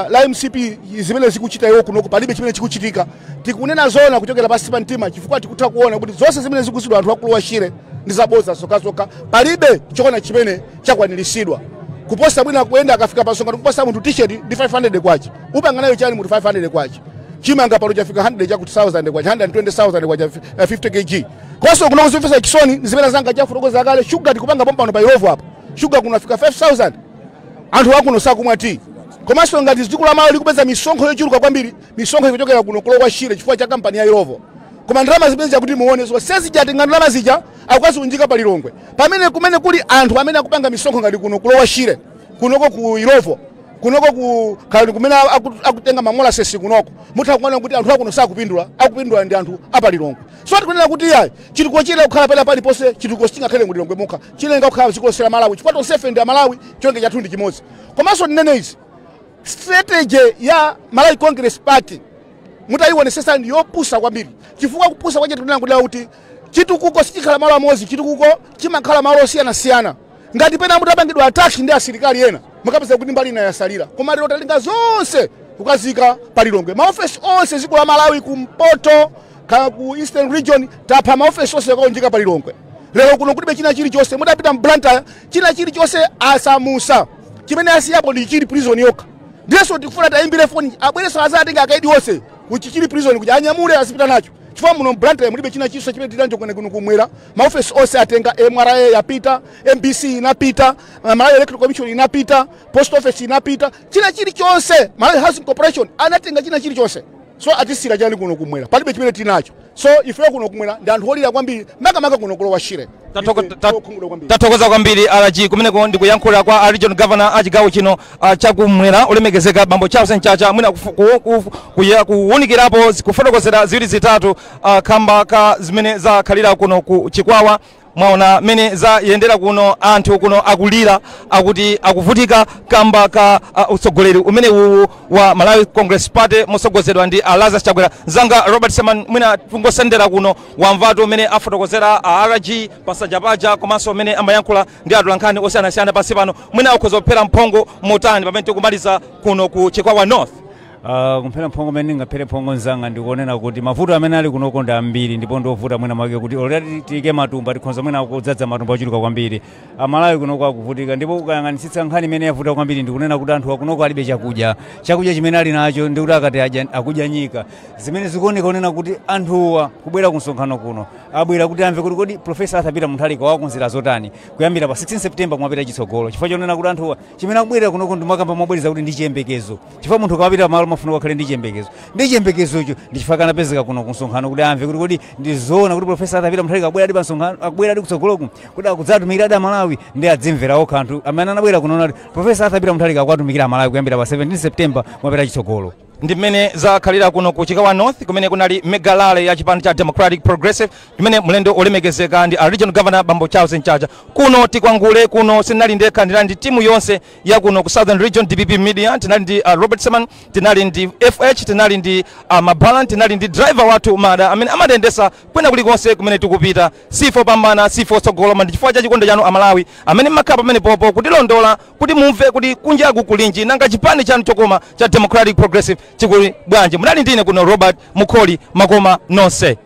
Speaker 2: la MCP zimene zikuchita iwo kunoko palibe chimene chikuchitika. Tikunena zona kuchokera pansi pa mtima, chifukwa tikutha kuona kuti zonse zimene zikuchitidwa anthu aku Lower Shire ndi zabodza zokhazokha. Palibe chokona chimene chakwaniritsidwa. Kuposa bwina kuyenda akafika pasonga kuposa munthu t-shirt ndi 500 kwacha, upanga nayo chani munthu 500 kwacha? Chimanga pano chafika 100 chakuti 1000 kwacha, 120,000 kwacha 50 kg. Koso kuno kuzimvetsa chisoni zimene zanga chafotokoza kale, shuga tikupanga pompano pa Illovo apo, shuga kunafika 5000, anthu akuno sakumwa tea. Komanso ngati dziko la Malawi likupeza misonkho yochuluka kwambiri, misonkho ikuchokera kuno ku Lower Shire chifukwa cha kampani ya Illovo. Koma ndalama zimene zakuti muone zonse zija, tinga ndalama zija akukaziunjika pa Lilongwe, pamene kumene kuli anthu amene akupanga misonkho ngati kuno ku Lower Shire, kunoko ku Illovo, kunoko ku kali kumene akutenga ma molasses kunoko, mutha kuona kuti anthu akuno sakupindula, akupindula ndi anthu apa Lilongwe. So tikunena kuti yayi, chitukuko chile kukhala pena paliponse, chitukuko sichingakhale mu Lilongwe mokha, chilenga kukhala dziko lonse la Malawi, chifukwa tonsefe ndi Amalawi, chonge chathu ndi chimodzi. Komanso ndinene izi, strategy ya Malawi Congress Party mutayionesesa ndi yopusa kwambiri, chifukwa kupusa kwache tikunena kuti chitukuko sichikhala malo amodzi, chitukuko chimakhala malo osiyanasiyana. Ngati pena mutapangidwa attack ndi asilikali ena, mukapeza kuti mbali ina yasalira. Koma lero talinga zonse kukazika pa Lilongwe, maofesi onse dziko la Malawi, kumpoto kaya ku Eastern Region, tapha maofesi onse akaunjika pa Lilongwe. Lero kuno kulibe china chilichonse. Mutapita m'Blantyre, china chilichonse asamusa, chimene asiyapo ndi Chichiri Prison yokha. Ndiyenso tikufuna tayimbire foni abwereso azatenga akaidi onse ku Chichiri Prison kuti anyamule azipita nacho, chifukwa muno m'Blantyre mulibe china chilichonse chimene tili nacho kuno kumwera. Maofesi onse atenga, MRA yapita, MBC inapita, Malawi Electoral Commission inapita, post office inapita, china chilichonse, Malawi Housing Corporation anatenga china chilichonse. So atisira chani kuno kumwera? Palibe chimene tinacho. So ifeyo kuno kumwera ndi anthu olira kwambiri, makamaka kuno ku Lower Shire.
Speaker 5: Tathokoza kwambiri RG. Kumeneko ndikuyankhula kwa a region governor a chigawo chino chakumwera, olemekezeka bambo Charles Mchacha, mwina kuwunikirapo, kufotokozera ziwiri zitatu kamba ka zimene zakhalira kuno ku Chikwawa. Mwaona mene zayendera kuno, anthu kuno akulira, akuti akuvutika kamba ka utsogoleri umene uwu wa Malawi Congress Party motsogozedwa ndi Lazarus Chakwera. Zanga Robert Seman, mwina tungosendera kuno, wamvatu umene afotokozera a RG pasanja paja, komanso umene amayankhula ndi atolankhani osiyanasiyana pansi pano. Mwina ukhoza kuphera mphongo motani pamene tikumaliza kuno ku Chikwawa North?
Speaker 8: Kumphera mphongo mene ndingaphere mphongo mzanga, ndikuonera kuti mavuto amene ali kunoko ndi ambiri ndipo ndiovuta. Mwina mwake kuti olera tiyike matumba, tikhonza mwina kudzadza matumba ochuluka kwambiri. Amalawi kunoko akuvutika, ndipo ukayang'anitsitsa nkhani imene yavuta kwambiri ndikunena kuti anthu akunoko alibe chakudya. Chakudya chimene ali nacho ndikuti akati adya, akudya nyika. Zimene zikuoneka kunena kuti anthuwa kubwera ku msonkhano kuno abwera kuti amve kuti kodi Professor Arthur Peter Mutharika wakonzera zotani kuyambira pa 16 September kumapita chitsogolo, chifukwa chonena kuti anthuwa chimene akubwera kunoko ndimakamba mobwereza kuti ndi chiyembekezo, chifukwa munthu ukapita malo mafuna ukakhale ndi chiyembekezo. Ndi chiyembekezocho ndi chifukwa kanapezeka kuno ku msonkhano kuti amve kuti kodi ndi zoona kuti Professor Arthur Peter Mutharika akubwera adi pa msonkhano, akubwera adi kutsogoloku kuti akudzatumikira adi Amalawi. Ndi adzimvera okha anthu amene anabwera kuno kuti Professor Arthur Peter Mutharika akuwatumikira Amalawi kuyambira pa 17 September kumapita chitsogolo.
Speaker 5: Ndi mmene zakhalira kuno ku Chikwawa North, kumene kunali mega rally ya chipani cha Democratic Progressive, kumene mlendo olemekezeka ndi a region governor bambo Charles Mchacha. Kuno tikwangule kuno sinali ndekha, ndinali ndi timu yonse ya kuno ku Southern Region DPP Media. Tinali ndi Robert Seman, tinali ndi FH, tinali ndi Mabalan, tinali ndi driver wathu Mada amene amatiyendesa kwina kulikonse kumene tikupita. Sifo pambana, sifo tsogolo, ndi chifukwa cha chikondi chanu Amalawi amene mmakhala pamene popo kutilondola kuti mumve kuti kunjaku kulinji, nanga chipani chanu chokoma cha Democratic Progressive chikuli bwanji. Munali ndine kuno Robert Mukholi, makoma nonse.